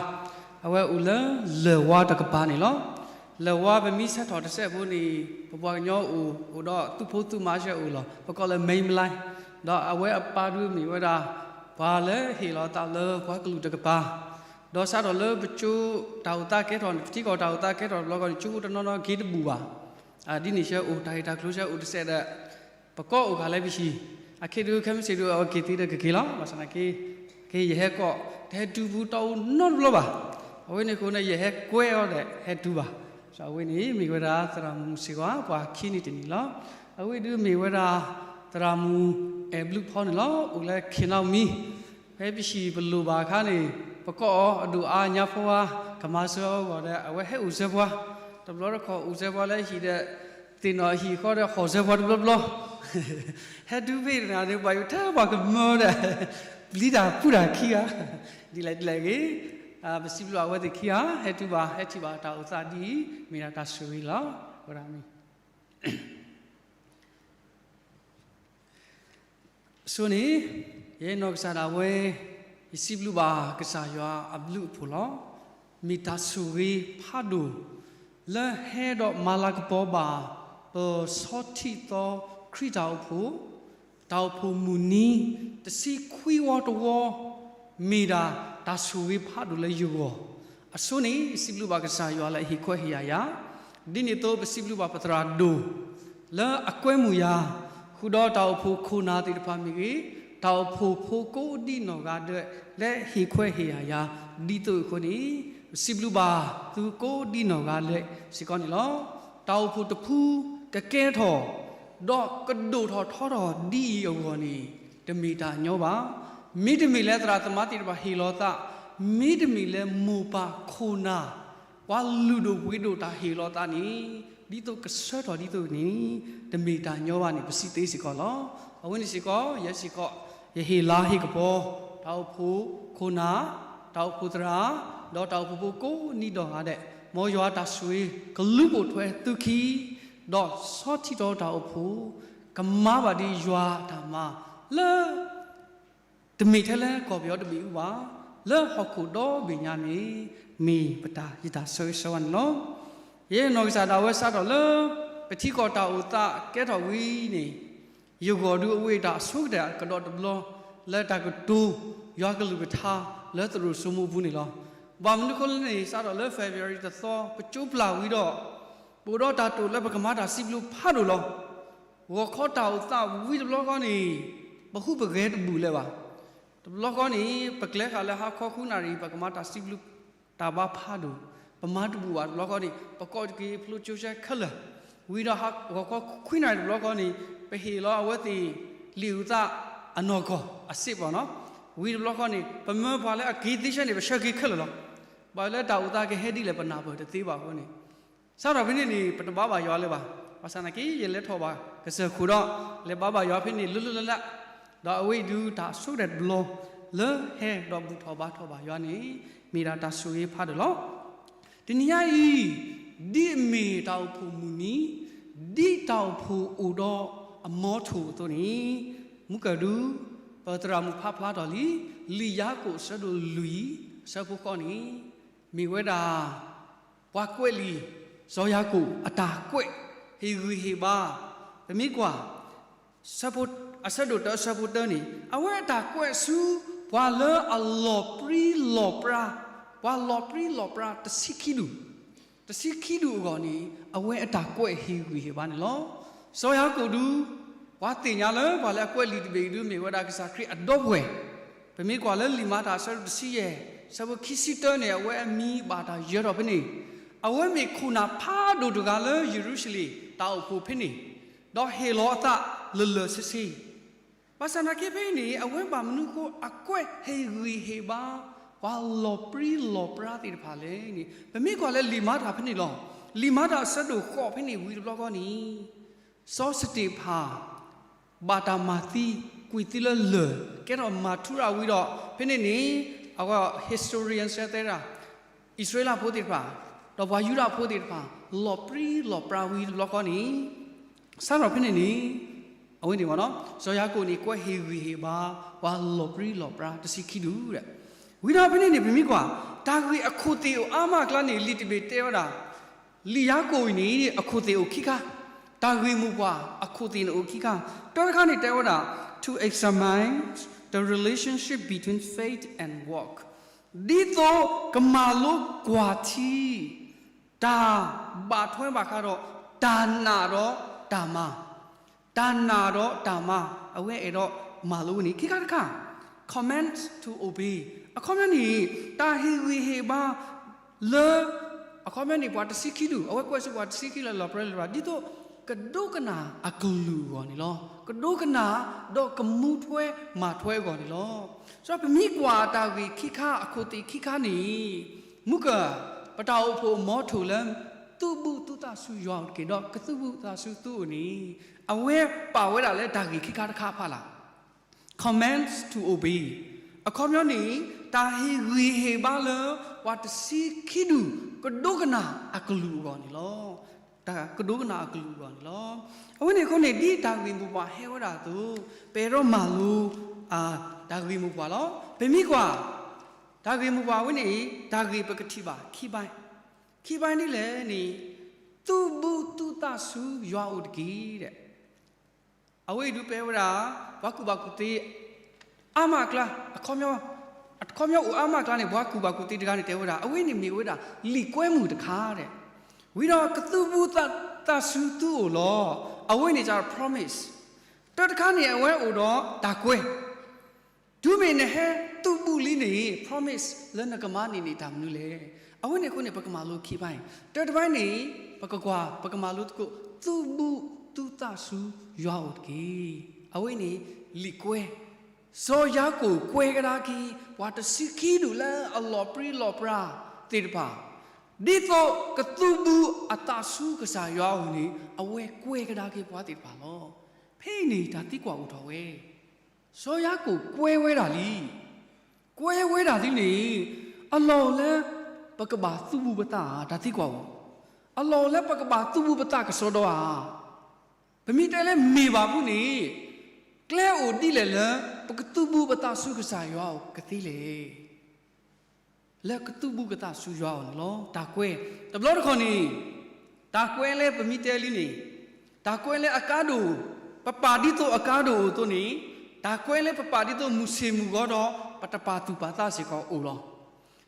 အဝဲအိၣ်လၢလၢၢ်ဝါတကပၤန့ၣ်လီၤ. လၢၢ်ဝါပမ့ၢ်ဆဲးထီၣ်တစဲးဖိန့ၣ် ပပှၤကညီအိၣ် အိၣ်ဒီးသူၣ်ဖိသူၣ်မါဆဲးအိၣ်လီၤ. ပကိးလၢ mainland လံ, ဒီးအဝဲအပၢ်ဒုးမ့ၢ်ဝဲဒၣ် ပှၤလၢဟ့ၣ်လီၤသးလၢပှၤကလုာ်တကပၤ ဒီးစးထီၣ်လၢပကၠိတၢ်အိၣ်သးကဲထီၣ်န့ၣ် ပထံကီၢ်တၢ်အိၣ်သးကဲထီၣ်တဘျီဃီန့ၣ် ကၠိဖိတနီၤနီၤက့ၤတဘူၣ်ဘၣ်. ဒ်န့ၣ်ဆဲးအိၣ်တၢ်ဂ့ၢ်တၢ်ကျိၤဆဲးအိၣ်တစဲးဒီး ပကီၢ်အိၣ်ဃာ်လၢပဟံၣ်, အခဲဒုးခဲမုၢ်ဆ့ၣ်ဒုးအဝဲက့ၤသ့ဒီးကက့ၤလီၤ. ဘၣ်ဆၣ်သနာ်က့ က့ၤယဟဲကီး တဟဲတုၤဘူးတီအူနီတဘျီဘၣ်. အဝဲန့ၣ်အဃိန့ၣ် ယဟဲကွဲအီၤဒီးဟဲတုၤဘၣ်. အဝဲန့ၣ်မ့ၢ်ဝဲဒၣ်သရၣ်မုၣ်မုၢ်ဆ့ၣ်ဝါ ပှၤခံနံၣ်တနံၣ်လီၤ. အဝဲဒုးမ့ၢ်ဝဲဒၣ် သရၣ်မုၣ်အဲၣ်ဘျုးဖီန့ၣ်လီၤ. အိၣ်လၢ ခ့နီမံ ဖဲပဟံၣ်ပလိၣ်ဘၣ်အခါန့ၣ် ပကိးအီၤအဒိၣ်အါညါဖိဝါ ကမၤစၢၤအဂီၢ်ဒီး အဝဲဟဲအိၣ်စၢၤပှၤ, တဘျီတခီၣ်အိၣ်စၢၤပှၤလၢဟံၣ်ဒီး သ့ၣ်နီၣ်အဟံၣ်အဃီဒီးဟီၣ်စၢၤပှၤတဘျီဘျီ, ဟဲတုၤဖဲတဂၤန့ၣ် ပှၤယိၤထဲပှၤကမၢဒီး ပျံၤတၢ်ဖုးတၢ်ခံဂၤ, ဒ်လဲၣ်ဒ်လဲၣ်ဂ့ၤ, ပစံးဘျုးအဝဲသ့ၣ်ခံဂၤ ဟဲတုၤဘၣ် ဟဲထံၣ်ဘၣ်တၢ်အိၣ်သးဒ်အံၤ မ့ၢ်ဒၣ်တၢ်ဆိၣ်ဂ့ၤလီၤ. ဝဲဒၣ်မ့ၢ် အဆိန့ၣ် ယနီၢ်ကစၢ်ဒၣ်ဝဲ ယစံးဘျုးဘၣ်ကစၢ်ယွၤအဘျုးအဖှိၣ်လီၤ. မ့ၢ်တၢ်ဆိၣ်ဂ့ၤဖးဒိၣ် လၢဟဲဒီးမၤလၤကပီၤဘၣ် ပဆီထံၣ်သီခရံာ်တၢ်အိၣ်ဖှိၣ် တၢ်အိၣ်ဖှိၣ်မုၢ်နံၤ တဆံခွံဝီတဝီ မ့ၢ်ဒၣ်တၢ်ဆိၣ်ဂ့ၤဖးဒိၣ်လၢယဂီၢ်. အဆိန့ၣ် ယစံးဘျုးဘၣ်ကစၢ်ယွၤလၢအဟ့ၣ်ခွဲးဟ့ၣ်ယာ်ယၤ, ဒ်န့ၣ်အသိးပစံးဘျုးဘၣ်ပသရၣ်ဒိၣ် လၢအကွဲမုာ်ယၤ, ဃုာ်ဒီးတၢ်အိၣ်ဖှိၣ်ခိၣ်နၢ်သ့ၣ်တဖၣ်မ့ၢ်ဂ့ၤ, တၢ်အိၣ်ဖှိၣ်ဖိကိးဒံနီၢ်ဂၤဒဲး လၢဟ့ၣ်ခွဲးဟ့ၣ်ယာ်ယၤ, ဒ်သိးအဃိန့ၣ် ပစံးဘျုးဘၣ်သုကိးဒံနီၢ်ဂၤဒဲးစ့ၢ်ကီးန့ၣ်လီၤ. တၢ်အိၣ်ဖှိၣ်တဖုကကဲထီၣ် ဒီးကဒိၣ်ထီၣ်ထီထီၣ်ဒ်အံၤအဂီၢ်န့ၣ် တမ့ၢ်တၢ်ညီဘၣ်. မ့တမ့ၢ်လၢသရၣ်သမါသ့ၣ်တဖၣ်ဟ့ၣ်လီၤသး, မ့တမ့ၢ်လၢမိၢ်ပၢ်ခိၣ်နၢ် ပှၤလုၢ်ဒိၣ်ပှ့ၤဒိၣ်တၢ်ဟ့ၣ်လီၤသးန့ၣ် ဒ်သိးကဆှၢထီၣ်ဒ်သိးန့ၣ် တမ့ၢ်တၢ်ညီဘၣ်န့ၣ် ပစံးသ့စ့ၢ်ကီးလီၤ. အဝဲန့ၣ်စ့ၢ်ကီး ယဲစ့ၢ်ကီး ယဟ့ၣ်လၤဟ့ၣ်ကပီၤ တၢ်အိၣ်ဖှိၣ်ခိၣ်နၢ်, တၢ်အိၣ်ဖှိၣ်သရၣ်, ဒီးတၢ်အိၣ်ဖှိၣ်ဖိကိးနံၤဒီးဂၤဒဲး, မ်ယွၤတၢ်ဆိၣ်ဂ့ၤကလူၤပိာ်ထွဲသုခံ, ဒီးဆီထံၣ်ထီၣ်တၢ်အိၣ်ဖှိၣ် ကမၤဘၣ်ဒ်ယွၤအတၢ်မၤလၢ တမ့ၢ်ထဲလၢကီၢ်ပယီၤတဘ့ၣ်အူဘၣ်, လၢဟီၣ်ခိၣ်ဒီဘ့ၣ်ညါန့ၣ် မ့ၢ်ပတၢ်ယတၢ်ဆၢဂ့ၤဆၢဝါန့ၣ်လီၤ. ယဲနီၢ်ကစၢ်ဒၣ်ဝဲစးထီၣ်လၢ ပထံကီၢ်တၢ်အိၣ်သးကဲထီၣ်ဝံၤန့ၣ် ယဂီၢ်ဒုးအဝဲတၢ်အဆိကတၢၢ်ကဒီးတဘျီ လၢတၢ်ကတိၤယွၤကလုၢ်ကထါလၢသရိာ်စိမိၢ်ပူၤန့ၣ်လီၤ. ဘၣ်မနုၤအဃိလဲၣ်န့ၣ် စးထီၣ်လၢ February တသီ ပကၠိပျၢ်ဝံၤဒီး ပအိၣ်ဒီးတၢ်တိာ်လၢပကမၤတၢ်စံးဘျုးဖးဒိၣ်လီၤ. ဂီၤခီတၢ်အိၣ်သးဝံၤတဘျီဃီန့ၣ် ပဟူးပဂဲၤတဘူၣ်လၢၤဘၣ်. တဘျီဃီန့ၣ် ပကျဲဃာ်လၢဟါခီဃုနၣ်ရံၣ် ပကမၤတၢ်စံးဘျုးတၢ်ဘါဖးဒိၣ်, ပမၤတဘူၣ်ဘၣ်တဘျီဃီန့ၣ် ပကိးတက့ၢ်ဖျိကၠိဆဲးခဲလၢာ်, ဝံၤဒီးဂီၤခီခွံနၣ်ရံၣ်တဘျီဃီန့ၣ် ပဟ့ၣ်လီၤအဝဲသ့ၣ်လံာ်အိၣ်သးအနီၢ်ကီၢ်အစ့ၢ်ကီးနီၤ, ဝံၤတဘျီဃီန့ၣ် ပမၢပှၤလၢအက့ၤသ့ဆဲန့ၣ် ပဆှၢက့ၤခဲလၢာ်လီၤ. ဘၣ်လၢတၢ်အိၣ်သးကဟဲဒ်လဲၣ် ပနၢ်ပၢၢ်တသ့ဘၣ်အဃိန့ၣ် စးထီၣ်ဖဲန့ၣ်န့ၣ် ပတဘါဘၣ်ယွၤလၢၤဘၣ်. ဘၣ်ဆၣ်သနာ်က့ ယလဲၤထီၣ်ဘၣ်ကစၢၢ်ခိၣ်ဒီး လဲၤဘါဘၣ်ယွၤဖဲန့ၣ်လၢလၢလၢလၢ, ဒီးအဝဲအံၤဒုးတၢ်ဆိကတၢၢ်တဘျီ လၢဟဲဒီးဘူၣ်ထီၣ်ဘါထီၣ်ဘၣ်ယွၤန့ၣ် မ့ၢ်ဒၣ်တၢ်ဆိၣ်ဂ့ၤဖးဒိၣ်လီၤ. တနံၤညါအံၤ ဒ်အမ့ၢ်တၢ်အိၣ်ဖှိၣ်မုၢ်နံၤ, ဒ်တၢ်အိၣ်ဖှိၣ်အိၣ်ဒီးအမီထိၣ်အသိးန့ၣ်, မုၢ်ကၢၢ်ဒုး ပသရၣ်မုၣ်ဖးဖျါထီၣ်လံ လံာ်ယၤကိာ်အဆၢဒိၣ်လွံၢ် အဆၢဖိဃိးန့ၣ် မ့ၢ်ဝဲဒၣ် ပှၤကွဲးလံာ် စီၤယၤကိာ်အတၢ်ကွဲး ဟ့ၣ်ဂံၢ်ဟ့ၣ်ဘါ, ပမ့ၢ်ကွၢ် အဆၢဒိၣ်တၢ အဆၢဖိတၢန့ၣ် အဝဲအတၢ်ကွဲးဆူ ပှၤလၢအလီၤပြံလီၤပြါ, ပှၤလီၤပြံလီၤပြါတဆံခံဒူၣ်, တဆံခံဒူၣ်အဂီၢ်န့ၣ် အဝဲအတၢ်ကွဲးဟ့ၣ်ဂံၢ်ဟ့ၣ်ဘါန့ၣ်လီၤ. စီၤယၤကိာ်ဒုး ပှၤသ့ၣ်ညါလၢပှၤလၢအကွဲးလံာ်တဘ့ၣ်အံၤဒုး မ့ၢ်ဝဲဒၣ်ကစၢ်ခရံာ်အဒီပုၢ်ဝဲၢ်, ပမ့ၢ်ကွၢ်လၢလံာ်မၤတၢ်အဆၢဒိၣ်တဆံယဲၢ် အဆၢဖိခံဆံတၢန့ၣ် အဝဲအမံၤဘၣ်တၢ်ယၢၤထီၣ်ဖဲန့ၣ်, အဝဲမ့ၢ်ခိၣ်နၢ်ဖးဒိၣ်တဂၤလၢယရူၤၡလ့ၣ်တၢ်အိၣ်ဖှိၣ်ဖဲန့ၣ်, ဒီးဟ့ၣ်လီၤအသးလၢာ်လၢာ်ဆ့ဆ့ ဘၣ်ဆၣ်သနာ်က့ဖဲအံၤန့ၣ် အဝဲဘၣ်မနုၤဃိအကွဲးဟ့ၣ်ဂံၢ်ဟ့ၣ်ဘါ ပှၤလီၤပြံလီၤပြါသ့ၣ်တဖၣ်လဲၣ်န့ၣ် ပမ့ၢ်ကွၢ်လၢလံာ်မၤတၢ်ဖဲန့ၣ်လီၤ. လံာ်မၤတၢ်အဆၢဒိၣ်ဃိးဖဲန့ၣ်ဝံၤတဘျီဃီန့ၣ် စီၤစတ့းဖၣ် ဘၣ်တၢ်မၤသံ ကွံာ်သံလၢလၢၢ် ကဲထီၣ်မၤထူရၤဝံၤဒီး ဖဲန့ၣ်န့ၣ် အဝဲ historian ဆၢတဲဒၣ် အံၣ်စရ့လးဖိသ့ၣ်တဖၣ် ဒီးပှၤယူဒၤဖိသ့ၣ်တဖၣ် လီၤပြံလီၤပြါဝံၤတဘျီဃီန့ၣ် စးထီၣ်ဖဲန့ၣ်န့ၣ် အဝဲန့ၣ်ဘၣ်နီၤ စီၤယၤကိာ်န့ၣ် ကွဲးဟ့ၣ်ဂံၢ်ဟ့ၣ်ဘါ ပှၤလီၤပြံလီၤပြါတဆံခံဒူၣ်ဒီး ဝံၤဒီးဖဲန့ၣ်န့ၣ် ပမ့ၢ်ကွၢ် တၢ်ဂ့ၢ်အခိၣ်သ့ၣ်အိၣ်အါမးအကျါန့ၣ် လံာ်တဘ့ၣ်တဲဝဲဒၣ် လံာ်ယၤကိာ်အံၤန့ၣ် အခိၣ်သ့ၣ်အိၣ်ခံခါ, တၢ်ဂ့ၢ်မိၢ်ပှၢ်အခိၣ်သ့ၣ်န့ၣ်အိၣ်ခံခါ, တၢတခါန့ၣ်တဲဝဲဒၣ် to examine the relationship between faith and work ဒ်သိးကမၤလိကွၢ်ထံ တၢ်ဘၣ်ထွဲဘၣ်ဃးဒီး တၢ်နာ်ဒီးတၢ်မၤ, တၢ်နာ်ဒီးတၢ်မၤ အဝဲအဲၣ်ဒိးမၤလိန့ၣ် ခံခါတခါ, command to obey အခီပညီန့ၣ် တၢ်ဟ့ၣ်ဂံၢ်ဟ့ၣ်ဘါ လၢ အခီပညီန့ၣ် ပှၤတဆံခံဒူၣ် အဝဲကွဲးဆူပှၤတဆံခံလၢလီၤပြံလီၤပြါ ဒ်သိး ကဒိကနၣ်အကလုၢ်အဂီၢ်န့ၣ်လီၤ. ကဒိကနၣ်ဒီးကမူထွဲမၤထွဲအဂီၢ်န့ၣ်လီၤ. စီၤပမ့ၢ်ကွၢ်တၢ်ဂ့ၢ်ခံခါအခိၣ်သ့ၣ်ခံခါန့ၣ် မုၢ်ကၢၢ် ပတၢ်အိၣ်ဖှိၣ်မီထိၣ်လၢ သုးဘူးသုသးဆူယွၤအိၣ်တက့ၢ် ဒီးကသုးဘူးသးဆူသုအိၣ်န့ၣ် အဝဲပာ်ဝဲဒၣ်လၢတၢ်ဂ့ၢ်ခံခါတခါဖးလၢ် command to obey အခီပညီန့ၣ် တၢ်ဟ့ၣ်ဂံၢ်ဟ့ၣ်ဘါလၢ ပှၤတဆံခံဒူၣ် ကဒိကနၣ်အကလုၢ်အဂီၢ်န့ၣ်လီၤ. တၢ်ကဒိကနၣ်အကလုၢ်အဂီၢ်န့ၣ်လီၤ. အဝဲန့ၣ်အဃိန့ၣ် ဒ်တၢ်ဂ့ၢ်မိၢ်ပှၢ်ဟဲဝဲဒၣ်အသိး ပအဲၣ်ဒိးမၤလိ တၢ်ဂ့ၢ်မိၢ်ပှၢ်လီၤ. ပမ့ၢ်ကွၢ် တၢ်ဂ့ၢ်မိၢ်ပှၢ်ဝဲန့ၣ် တၢ်ဂ့ၢ်ပကထံၣ်ဘၣ်ခံဘၣ်, ခံဘၣ်ဒ်လဲၣ်န့ၣ် သုးဘူးသုသးဆူယွၤအိၣ်တက့ၢ်ဒီး အဝဲအံၤဒုးပဝဲဒၣ် ပှၤကူၣ်ဘၣ်ကူၣ်သ့ အါမးအကျါ အခီပညီ အခီပညီအိၣ်အါမးအကျါန့ၣ် ပှၤကူၣ်ဘၣ်ကူၣ်သ့တဂၤန့ၣ် တဲဝဲဒၣ် အဝဲန့ၣ်မ့ၢ်ဝဲဒၣ် လံာ်ကွဲမုာ်တခါဒီး ဝံၤဒီးကသုးဘူးသးဆူသုအိၣ်လီၤ. အဝဲန့ၣ် promise တၢတခါန့ၣ် အဝဲအိၣ်ဒီးတၢ်ကွဲ တုၤမ့ၢ်နဟဲသုးဘူးလံန့ၣ် promise လၢနကမၤန့ၢ်န့ၣ်တၢ်မနုၤလဲၣ်. အဝဲန့ၣ်အဃိန့ၣ် ပကမၤလိခံဘၣ်အံၤ တၢတဘၣ်န့ၣ် ပကကွၢ် ပကမၤလိသကိး သုးဘူးသုသးဆူယွၤအိၣ်တက့ၢ်. အဝဲန့ၣ် လံာ်ကွဲ စီၤယၤကိာ်ကွဲကဒါက့ၤ ပှၤတဆံခံဒူၣ်လၢအလီၤပြံလီၤပြါသ့ၣ်တဖၣ် ဒ်သိးကသုးဘူးအသးဆူကစၢ်ယွၤအိၣ်န့ၣ် အဝဲကွဲကဒါက့ၤပှၤသ့ၣ်တဖၣ်လီၤ. ဖဲအံၤန့ၣ် တၢ်သံကွၢ်အိၣ်ထီၣ်ဝဲ စီၤယၤကိာ်ကွဲဝဲဒၣ်လံ. ကွဲဝဲဒၣ်လံန့ၣ် အလီၢ်လၢ ပကဘၣ်သုးဘူးပသးဧါ တၢ်သံကွၢ်အိၣ်, အလီၢ်လၢပကဘၣ်သုးဘူးပသးကစီဒီဧါ. ပမ့ၢ်တဲလၢမ့ၢ်ဘၣ်ဖုန့ၣ် ကျဲအိၣ်ဒ်လဲၣ်လၢ ပကသုးဘူးပသးဆူကစၢ်ယွၤအိၣ်ကသ့လဲၣ်. လၢကသုးဘူးကသးဆူယွၤအိၣ်န့ၣ်လီၤ. တၢ်ကွဲ တဘျီတခီၣ်န့ၣ် တၢ်ကွဲလၢပမ့ၢ်တဲလံန့ၣ် တၢ်ကွဲလၢအကါဒိၣ် ပပာ်ဒ်သိးအကါဒိၣ်အိၣ်အသိးန့ၣ် တၢ်ကွဲလၢပပာ်ဒ်သိးမုၢ်ဆ့ၣ်မုၢ်ဂီၤဒီး ပတပာ်သူၣ်ပာ်သးစ့ၢ်ကီးအိၣ်လီၤ.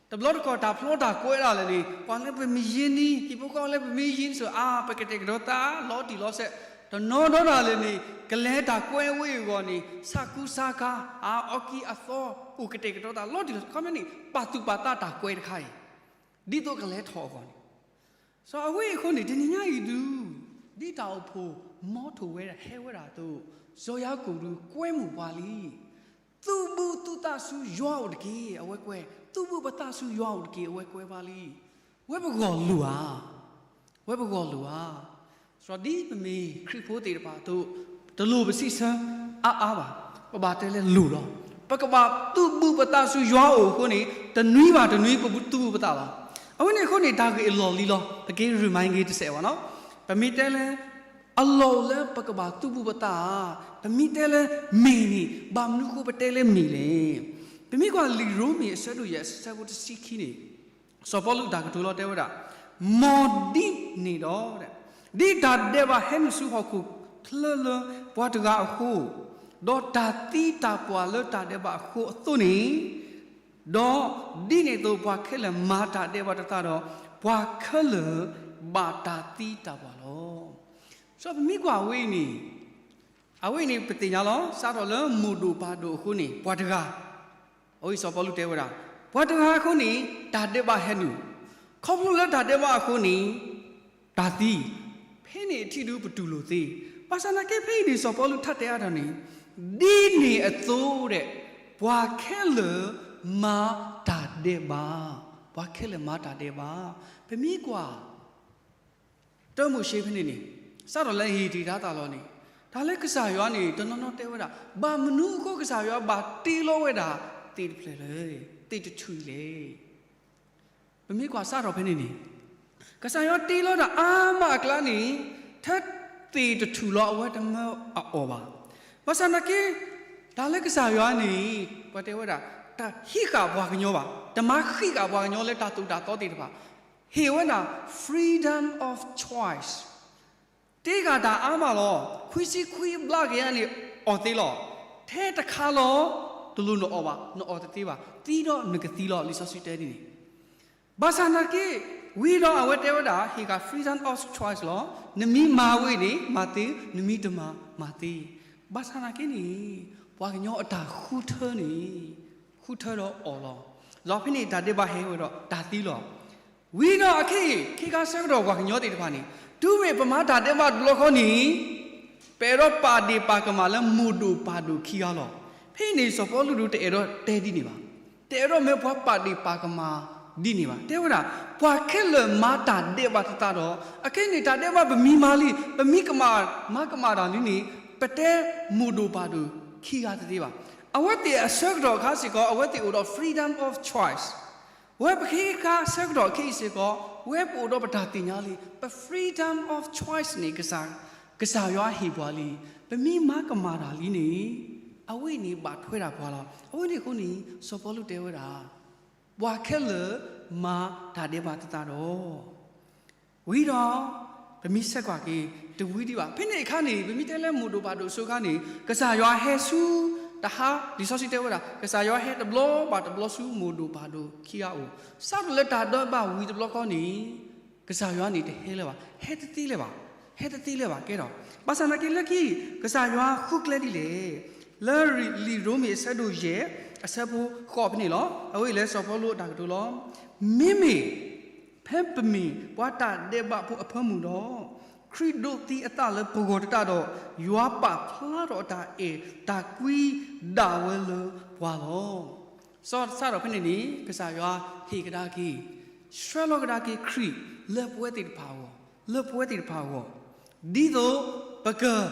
တဘျီတခီၣ်တၢ်ဖျီတၢ်ကွဲဒၣ်လဲာ်န့ၣ် ပှၤလၢပမ့ၢ်ယ့န့ၣ် ဟံၣ်ဖိဃီဖိလၢပမ့ၢ်ယ့န့ၣ်ဆိ အါ ပကတဲာ်ကတီၤသးလီၤတံၢ်လီၤဆဲး တနီၤဒီးဒၣ်လဲာ်န့ၣ် ကလဲၤတၢ်ကွဲဝဲအဂီၢ်န့ၣ် ဆၣ်ကူဆၣ်ကၤ အအီကံအသီ အိၣ်ကတဲာ်ကတီၤသးလီၤတံၢ်လီၤဆဲး အခီပညီန့ၣ် ပာ်သူၣ်ပာ်သးတၢ်ကွဲတခါအံၤ ဒ်သိးကလဲၤထီၣ်အဂီၢ်န့ၣ် စီၤအဝဲအံၤအဃိန့ၣ် တနံၤညါအံၤဒုး ဒ်တၢ်အိၣ်ဖှိၣ်မီထိၣ်ဝဲဒၣ်ဟဲဝဲဒၣ်အသိး စီၤယၤကိာ်ဒုးကွဲမုာ်ပှၤလံ. သုးဘူးသုသးဆူယွၤအိၣ်တက့ၢ် အဝဲကွဲ သုးဘူးပသးဆူယွၤအိၣ်တက့ၢ် အဝဲကွဲပှၤလံ. ဝဲပဂီၢ်လိၣ်ဧါ ဝဲပဂီၢ်လိၣ်ဧါ. စီၤဒ်ပမ့ၢ်ခရံာ်ဖိသ့ၣ်တဖၣ်အသိး တလိၣ်ပစံးဆၢအါအါဘၣ်. ပဘၣ်တဲလၢလိၣ်လီၤ. ပကဘၣ်သုးဘူးပသးဆူယွၤအိၣ်အဃိန့ၣ် တနွံဘၣ်တနွံပသုးဘူးပသးလီၤ. အဝဲန့ၣ်အဃိန့ၣ် တၢ်ဂ့ၢ်အလီၢ်လံၤလီၤ. ပက့ၤ remind က့ၤတစဲးဘၣ်နီၤ. ပမ့ၢ်တဲလၢ အလီၢ်လၢပကဘၣ်သုးဘူးပသးဧါ, ပမ့ၢ်တဲလၢမ့ၢ်န့ၣ် ဘၣ်မနုၤဃိပတဲလၢမ့ၢ်လဲၣ်. ပမ့ၢ်ကွၢ်လံာ်ရိမ့ၤအဆၢဒိၣ်ယဲၢ်အဆၢဖိတဆံခံန့ၣ် စီၤပီလူးတၢ်ကတိၤလီၤတဲဝဲဒၣ်, မ်ဒ်န့ၣ်ဒီး, ဒ်တၢ်ဒဲးဘးဟဲနုာ်ဆူဟီၣ်ခိၣ်ချၢလၢပှၤတဂၤအဃိ, ဒီးတၢ်သံတၢ်ပှၢ်လၢတၢ်ဒဲးဘးအဃိအသိးန့ၣ်, ဒီးဒ်န့ၣ်အသိးပှၤခဲလၢာ်မၤတၢ်ဒဲးဘးတသးဒီး, ပှၤခဲလၢာ်ဘၣ်တၢ်သံတၢ်ပှၢ်လီၤ. စီၤပမ့ၢ်ကွၢ်ဝဲအံၤန့ၣ် အဝဲအံၤန့ၣ် ပသ့ၣ်ညါလီၤ စးထီၣ်လၢမိၢ်ဒိၣ်ပၢ်ဒိၣ်အဃိန့ၣ် ပှၤတဂၤ, အဝဲအံၤစီၤပီလူးတဲဝဲဒၣ်, ပှၤတဂၤအဃိန့ၣ် တၢ်ဒဲးဘးဟဲနုာ်, ခီဖျိလၢတၢ်ဒဲးဘးအဃိန့ၣ် တၢ်သံ, ဖဲန့ၣ်အထံၣ်ဒုးပတူၢ်လိာ်သ့, ဘၣ်ဆၣ်သနာ်က့ဖဲအံၤန့ၣ် စီၤပီလူးထါတဲအါထီၣ်န့ၣ် ဒ်န့ၣ်အသိးဒဲး, ပှၤခဲလၢာ်မၤတၢ်ဒဲးဘး, ပှၤခဲလၢာ်မၤတၢ်ဒဲးဘး. ပမ့ၢ်ကွၢ် တၢမိၤၡ့ဖဲန့ၣ်န့ၣ်, စးထီၣ်လၢဟ့ၣ်တ့ၢ်တၢ်သးလီၤန့ၣ်, တၢ်လၢကစၢ်ယွၤန့ၣ် တနီၤနီၤတဲဝဲဒၣ်, ဘၣ်မနုၤအဃိကစၢ်ယွၤဘၣ်တ့လီၤဝဲဒၣ်သ့ၣ်တဖျၢၣ်လဲၣ်, သ့ၣ်တထူၣ်လဲၣ်. ပမ့ၢ်ကွၢ်စးထီၣ်ဖဲန့ၣ်န့ၣ်, ကစၢ်ယွၤတ့လီၤတၢ်အါမးအကျါန့ၣ်, ထဲသ့ၣ်တထူၣ်လီၤအဝဲတမၢအီၣ်ဘၣ်. ဘၣ်ဆၣ်နာ်က့, တၢ်လၢကစၢ်ယွၤန့ၣ်, ပှၤတဲဝဲဒၣ်, တဟံးဃာ်ပှၤကညီဘၣ်, တမၤဃံးဃာ်ပှၤကညီလၢတၢ်သိၣ်တၢ်သီသ့ၣ်တဖၣ်, ဟ့ၣ်ဝဲဒၣ် freedom of choice တ့ဃာ်တၢ်အါမးလီၤ. ခွံဆံခွံဘျါက့ၤဧါန့ၣ်အီၣ်သ့လီၤ. ထဲတခါလီၤ, တလိၣ်နအီၣ်ဘၣ်, နအီၣ်တသ့ဘၣ်, သံဒီးနကသံလီၤ, လံာ်စီဆှံတဲဒ်န့ၣ်. ဘၣ်ဆၣ်နာ်က့, ဝံၤဒီးအဝဲတဲဝဲဒၣ် ဟ့ၣ်ဃာ် freedom of choice လီၤ. နမ့ၢ်မၤဝဲန့ၣ် မၤသ့, နမ့ၢ်တမၤ, မၤသ့. ဘၣ်ဆၣ်နာ်က့န့ၣ်, ပှၤကညီအတၢ်ဃုထၢန့ၣ်, ဃုထၢဒီးအီၣ်လီၤ. ဒီးဖဲန့ၣ်တၢ်ဒဲးဘးဟဲဝဲဒီးတၢ်သံလီၤ. ဝံၤဒီးအခဲအံၤ ခ့ခါဆၢကတီၢ်ပှၤကညီသ့ၣ်တဖၣ်န့ၣ်, တုၤမ့ၢ်ပမၤတၢ်ဒဲးဘးတဘျီဃီန့ၣ်, ပအဲၣ်ဒိးပာ်ဒ့ၣ်ပာ်ကမၣ်လၢမိၢ်ဒိၣ်ပၢ်ဒိၣ်ခံဂၤလီၤ. ဖဲအံၤန့ၣ် စီၤပီလူးဒုးတအဲၣ်ဒိးတဲဒ်န့ၣ်ဘၣ်. တအဲၣ်ဒိးမ့ၢ်ပှၤပာ်ဒ့ၣ်ပာ်ကမၣ်ဒ်န့ၣ်ဘၣ်. တဲဝဲဒၣ်, ပှၤခဲလၢာ်မၤတၢ်ဒဲးဘးသတးဒီး, အခဲအံၤန့ၣ် တၢ်ဒဲးဘးပမံၤမၤလံ, ပမံၤကမၣ်, မၤကမၣ်တၢ်လံန့ၣ်, ပတဲမိၢ်ဒိၣ်ပၢ်ဒိၣ်ခံဂၤတသ့ဘၣ်. အဝဲသ့ၣ်အဆၢကတီၢ်အခါစ့ၢ်ကီး အဝဲသ့ၣ်အိၣ်ဒီး freedom of choice ဝဲပခ့ခါဆၢကတီၢ်ခဲအံၤစ့ၢ်ကီး, ဝဲပအိၣ်ဒီးပတၢ်သ့ၣ်ညါလံ, ပ freedom of choice န့ၣ် ကစၢ်ယွၤဟ့ၣ်ပှၤလံ. ပမ့ၢ်မၤကမၣ်တၢ်လံန့ၣ်, အဝဲန့ၣ်ဘၣ်ထွဲဒၣ်ပှၤလီၤ. အဝဲန့ၣ်အဃိန့ၣ် စီၤပီလူးတဲဝဲဒၣ်, ပှၤခဲလၢာ်မၤတၢ်ဒဲးဘးသတးဒီး ဝံၤဒီး, ပမ့ၢ်ဆဲးကွၢ်က့ၤ, တဝံၤဒံးဘၣ်. ဖဲန့ၣ်အခါန့ၣ် ပမ့ၢ်တဲလၢမိၢ်ဒိၣ်ပၢ်ဒိၣ်အစိၤအခါန့ၣ် ကစၢ်ယွၤဟဲဆူ, တဟါ, လံာ်စီဆှံတဲဝဲဒၣ် ကစၢ်ယွၤဟဲတဘျီဘၣ်တဘျီဆူမိၢ်ဒိၣ်ပၢ်ဒိၣ်ခံဂၤအအိၣ်, စးထီၣ်လၢတၢ်ဒဲးဘးဝံၤတဘျီဃီန့ၣ်, ကစၢ်ယွၤန့ၣ်တဟဲလၢၤဘၣ်, ဟဲတသ့လၢၤဘၣ်, ဟဲတသ့လၢၤဘၣ်ကဲဒီး, ဘၣ်ဆၣ်သနာ်က့လၢခံ, ကစၢ်ယွၤဃုကျဲဒ်လဲၣ်. လၢလံာ်ရိမ့ၤအဆၢဒိၣ်ယဲၢ်, အဆၢဖိဃိးဖဲန့ၣ်လီၤ. အဝဲအံၤလၢစီၤပီလူးအတၢ်ကတိၤလီၤ. မ့မ့ၢ် ဖဲပမ့ၢ်ပှၤတၢ်ဒဲးဘးဖိအဖၢမုၢ်ဒီး, ခရံာ်ဒိးသံအသးလၢပဂီၢ်တတၢ်ဒီး, ယွၤပာ်ဖျါထီၣ်အတၢ်အဲၣ်တၢ်ကွံဒၣ်ဝဲလၢပှၤလီၤ. စီၤစးထီၣ်ဖဲန့ၣ်န့ၣ် ကစၢ်ယွၤဟ့ၣ်ကဒါက့ၤ, ဆှၢလီၤကဒါက့ၤခရံာ်လၢပဝဲသ့ၣ်တဖၣ်အဂီၢ်, လၢပဝဲသ့ၣ်တဖၣ်အဂီၢ်, ဒ်သိးပက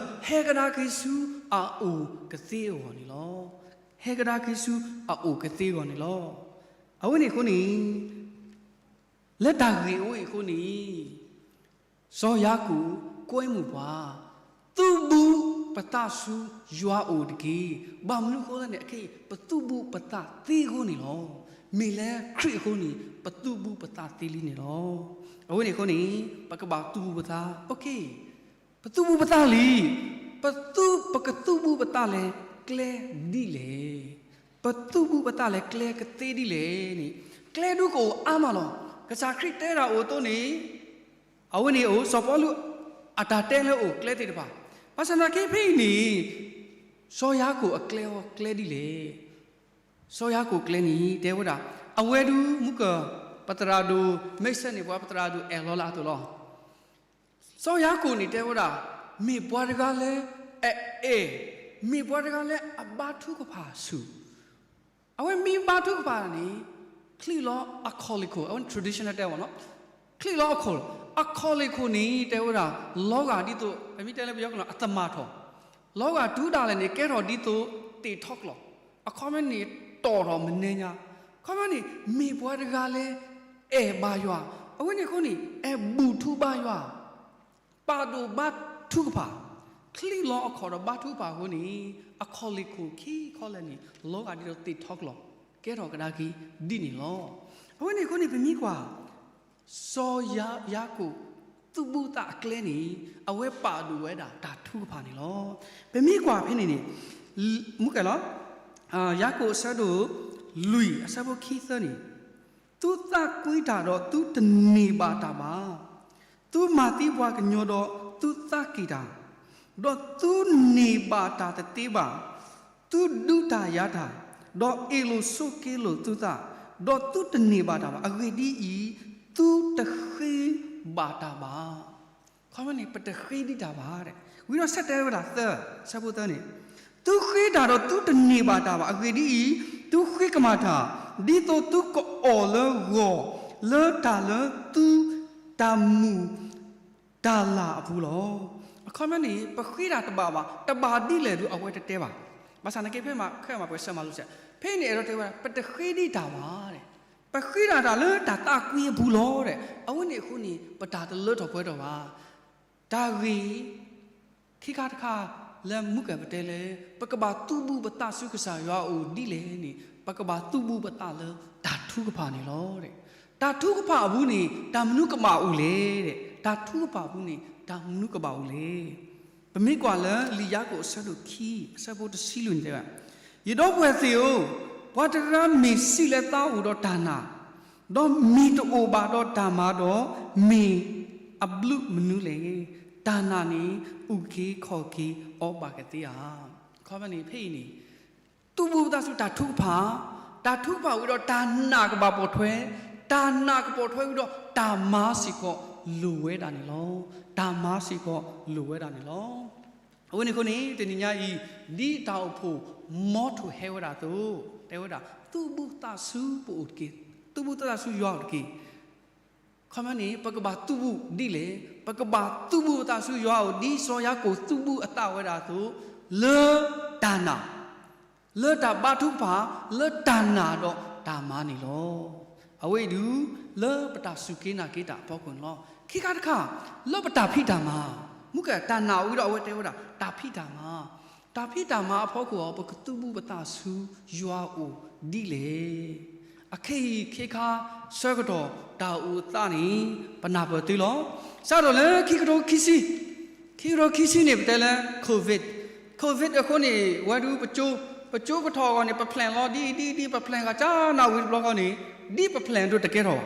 ဟဲကဒါက့ၤဆူအအိၣ်ကသ့အဂီၢ်န့ၣ်လီၤ. ဟဲကဒါက့ၤဆူအအိၣ်ကသ့အဂီၢ်န့ၣ်လီၤ. အဝဲန့ၣ်အဃိန့ၣ် လၢတၢ်ဂ့ၢ်အဝဲအံၤအဃိန့ၣ်, စီၤယၤကိာ်ကွဲမုာ်ပှၤ, သုးဘူးပသးဆူယွၤအအိၣ်တက့ၢ်. ဘၣ်မနုၤအဃိလဲၣ်န့ၣ် အခဲအံၤ ပသုးဘူးပသးသ့အဃိန့ၣ်လီၤ. မ့ၢ်လၢခရံာ်အဃိန့ၣ် ပသုးဘူးပသးသ့လံန့ၣ်လီၤ. အဝဲန့ၣ်အဃိန့ၣ် ပကဘၣ်သုးဘူးပသး, ပသုးဘူးပသးလံ. ပသုး, ပကသုးဘူးပသးလဲၤကျဲဒ်လဲၣ်. ပသုးဘူးပသးလဲၤကျဲကသ့ဒ်လဲၣ်န့ၣ်, ကျဲဒုးကအိၣ်အါမးလီၤ. ကစၢ်ခရံာ်တဲဒၣ်အိၣ်အသိးန့ၣ်, အဝဲန့ၣ်အိၣ် စီၤပီလူးအတၢ်တဲလၢအိၣ်ကျဲသ့ၣ်တဖၣ်. ဘၣ်ဆၣ်သနာ်က့ဖဲအံၤန့ၣ်, စီၤယၤကိာ်အကျဲအီၤကျဲဒ်လဲၣ်. စီၤယၤကိာ်ကျဲန့ၣ် တဲဝဲဒၣ်, အဝဲဒုးမုၢ်ကၢၢ် ပသရၣ်ဒိၣ် မ့ၢ်စဲးန့ၣ် ပှၤပသရၣ်ဒိၣ်အဲၣ်လီၤလၢအသိးလီၤ. စီၤယၤကိာ်န့ၣ်တဲဝဲဒၣ်, မ့ၢ်ပှၤတဂၤလၢအအဲၣ်, မ့ၢ်ပှၤတဂၤလၢအဘါထုကဖၣ်ဆူၣ်. အဝဲမ့ၢ်ဘါထုကဖၣ်န့ၣ်, ချံးလီၤအခီၣ်လ့ၣ်ခိၣ်, အဝဲ traditional တဲဝဲနီၤ, ချံးလီၤအခီၣ်, အခီၣ်လ့ၣ်ခိၣ်န့ၣ် တဲဝဲဒၣ်, လီၤဂာ်ဒ်သိး ပမ့ၢ်တဲလၢပယီၤကီၢ်န့ၣ် အသမၢ်ထီၣ်, လီၤဂာ်တုၤဒၣ်လဲာ်န့ၣ် ကဲထီၣ်ဒ်သိးသ့ၣ်ထီၣ်ကျီၢ်, အခီပညီန့ၣ် တီၢ်ထီၣ်မနဲညါ, အခီပညီန့ၣ် မ့ၢ်ပှၤတဂၤလၢ အဲၣ်ဘၣ်ယွၤ, အဝဲန့ၣ်အဃိန့ၣ် အဲၣ်ဘူၣ်ထူဘၣ်ယွၤ, ပာ်ဒိၣ်ဘါထုကဖၣ်, ချံးလီၤအခီၣ်ဒီးဘါထုကဖၣ်အဃိန့ၣ်, အခီၣ်လ့ၣ်ခိၣ်ခံခီလဲၣ်န့ၣ် လီၤဂာ်ဒ်သိးသ့ၣ်ထီၣ်ကျီၢ်, ကဲထီၣ်ကဒါက့ၤဒ်န့ၣ်လီၤ. အဝဲန့ၣ်အဃိန့ၣ် ပမ့ၢ်ကွၢ် စီၤယၤကိာ် သုးဘူးသးအကျဲန့ၣ် အဝဲပာ်ဒိၣ်ဝဲဒၣ်တၢ်ထုကဖၣ်န့ၣ်လီၤ. ပမ့ၢ်ကွၢ်ဖဲန့ၣ်န့ၣ်, မုၢ်ကဲလီၤ, ယၤကိာ်အဆၢဒိၣ်လွံၢ်အဆၢဖိခံသၢန့ၣ်, သုသးကွံတၢ်ဒီးသုတန့ၢ်ဘၣ်တၢ်ဘၣ်. သုမၤသံပှၤကညီဒီးသုသးက့ၤတၢ်, ဒီးသုန့ၢ်ဘၣ်တၢ်တသ့ဘၣ်. သုဒုးတၢ်ယၤတၢ်, ဒီးအ့ၣ်လိာ်ဆိးက့လိာ်သုသး, ဒီးသုတန့ၢ်ဘၣ်တၢ်ဘၣ်. အဂ့ၢ်ဒ်အံၤ, သုတဃ့ဘၣ်တၢ်ဘၣ်. ခီမ့ၢ်န့ၣ် ပတဃ့ဒံးတၢ်ဘၣ်. ဝံၤဒီးဆၢတဲဝဲဒၣ်သၢ, ဆၢဖိသၢန့ၣ်, သုဃ့တၢ်ဒီးသုတန့ၢ်ဘၣ်တၢ်ဘၣ်. အဂ့ၢ်ဒ်အံၤ, သုဃ့ကမၣ်တၢ်, ဒ်သိးသုကအီၣ်လၢဂီၢ်, လၢတၢ်လၢသုတၢ်မုၢ် တၢ်လၢ်အပူၤလီၤ. အခီပညီန့ၣ် ပဃ့တၢ်တဘၣ်ဘၣ်, တဘၣ်ဒ်လဲၣ်ဒုးအဝဲတတဲဘၣ်. ဘၣ်ဆၣ်သနာ်က့ဖဲမး ခဲမးပှဲၤဆၢမၤလိစဲး, ဖဲန့ၣ်အဲၣ်ဒိးတဲဝဲဒၣ် ပတဃ့ဒံးတၢ်ဘၣ်. ပဃ့တၢ်တၢ်လၢတၢ်သးကွံအပူၤလီၤဒီး အဝဲန့ၣ်အဃိန့ၣ် ပတၢ်တလၢထီၣ်ပှဲၤထီၣ်ဘၣ်. တၢ်ဂ့ၢ် ခံခါတခါ လၢမူကၣ်ပတဲလၢ ပကဘၣ်သူၣ်ဘူၣ်ပသးဆူကစၢ်ယွၤအအိၣ်ဒ်လဲၣ်န့ၣ် ပကဘၣ်သူၣ်ဘူၣ်ပသးလၢတၢ်ထုကဖၣ်န့ၣ်လီၤ. တၢ်ထုကဖၣ်အပူၤန့ၣ် တၢ်မနုၤကဘၣ်အိၣ်လဲၣ်. တၢ်ထုကဖၣ်အပူၤန့ၣ် တၢ်မနုၤကဘၣ်အိၣ်လဲၣ်. ပမ့ၢ်ကွၢ်လၢလံာ်ယၤကိာ်အဆၢဒိၣ်ခံ အဆၢဖိတဆံလွံၢ်န့ၣ်တဲဝဲ, ယဒီပုၢ်ဝဲၢ်သ့ၣ်ဧၢ, ပှၤတဂၤမ့ၢ်စံးလၢသးအိၣ်ဒီးတၢ်နာ် ဒီးမ့ၢ်တအိၣ်ဘၣ်ဒီးတၢ်မၤဒီး မ့ၢ်အဘျုးမနုၤလဲၣ်. တၢ်နာ်န့ၣ် အုၣ်က့ၤခီၣ်က့ၤအီၤဘၣ်ကသ့ဧါ. အခီပညီန့ၣ် ဖဲအံၤန့ၣ် သူၣ်ဘူၣ်သးဆူတၢ်ထုကဖၣ်, တၢ်ထုကဖၣ်ဝံၤဒီးတၢ်နာ်ကဘၣ်ပိာ်ထွဲ, တၢ်နာ်ကပိာ်ထွဲဝံၤဒီး တၢ်မၤစ့ၢ်ကီးလိၣ်ဝဲဒၣ်န့ၣ်လီၤ. တၢ်မၤစ့ၢ်ကီးလိၣ်ဝဲဒၣ်န့ၣ်လီၤ. အဝဲန့ၣ်အဃိန့ၣ် တနံၤညါအံၤ ဒ်တၢ်အိၣ်ဖှိၣ်မီထိၣ်ဟဲဝဲဒၣ်အသိး တဲဝဲဒၣ် သူၣ်ဘူၣ်သးဆူပအိၣ်တက့ၢ်, သူၣ်ဘူၣ်သးဆူယွၤအိၣ်တက့ၢ်. အခီပညီန့ၣ် ပကဘၣ်သူၣ်ဘူၣ်ဒ်လဲၣ်, ပကဘၣ်သူၣ်ဘူၣ်သးဆူယွၤအအိၣ် ဒ်စီၤယၤကိာ်သူၣ်ဘူၣ်အသးဝဲဒၣ်အသိး လၢတၢ်နာ်, လၢတၢ်ဘါထုကဖၣ်, လၢတၢ်နာ်ဒီးတၢ်မၤန့ၣ်လီၤ. အဝဲအံၤဒုး လၢပတၢ်စူၢ်က့ၤနာ်က့ၤတၢ်အဖီခိၣ်န့ၣ်လီၤ. ခံခါတခါ လၢပတၢ်ဖံးတၢ်မၤ, မူကၣ်တၢ်နာ်ဝံၤဒီးအဝဲတဲဝဲဒၣ် တၢ်ဖံးတၢ်မၤ, တၢ်ဖံးတၢ်မၤအဖီခိၣ်အီၤ ပကသူၣ်ဘူၣ်ပသးဆူယွၤအအိၣ်ဒ်လဲၣ်. အခဲအံၤခ့ခါဆၢကတီၢ်တၢ်အိၣ်သးန့ၣ် ပနၢ်ပၢၢ်သ့လီၤ. စးထီၣ်လၢခံကထိခံဆံ, ခံကထိခံဆံန့ၣ် ပတဲလၢ COVID, COVID အဃိန့ၣ် ဝဲဒုးပကၠိ, ပကၠိကထီၣ်အဂီၢ်န့ၣ် ပ plan လီၤ ဒ်အံၤဒ်အံၤဒ် ပ plan ဃာ်ကၢနၢ်ဝံၤတဘျီဃီန့ၣ် ဒ်ပ plan ဒိးတကဲထီၣ်ဘၣ်.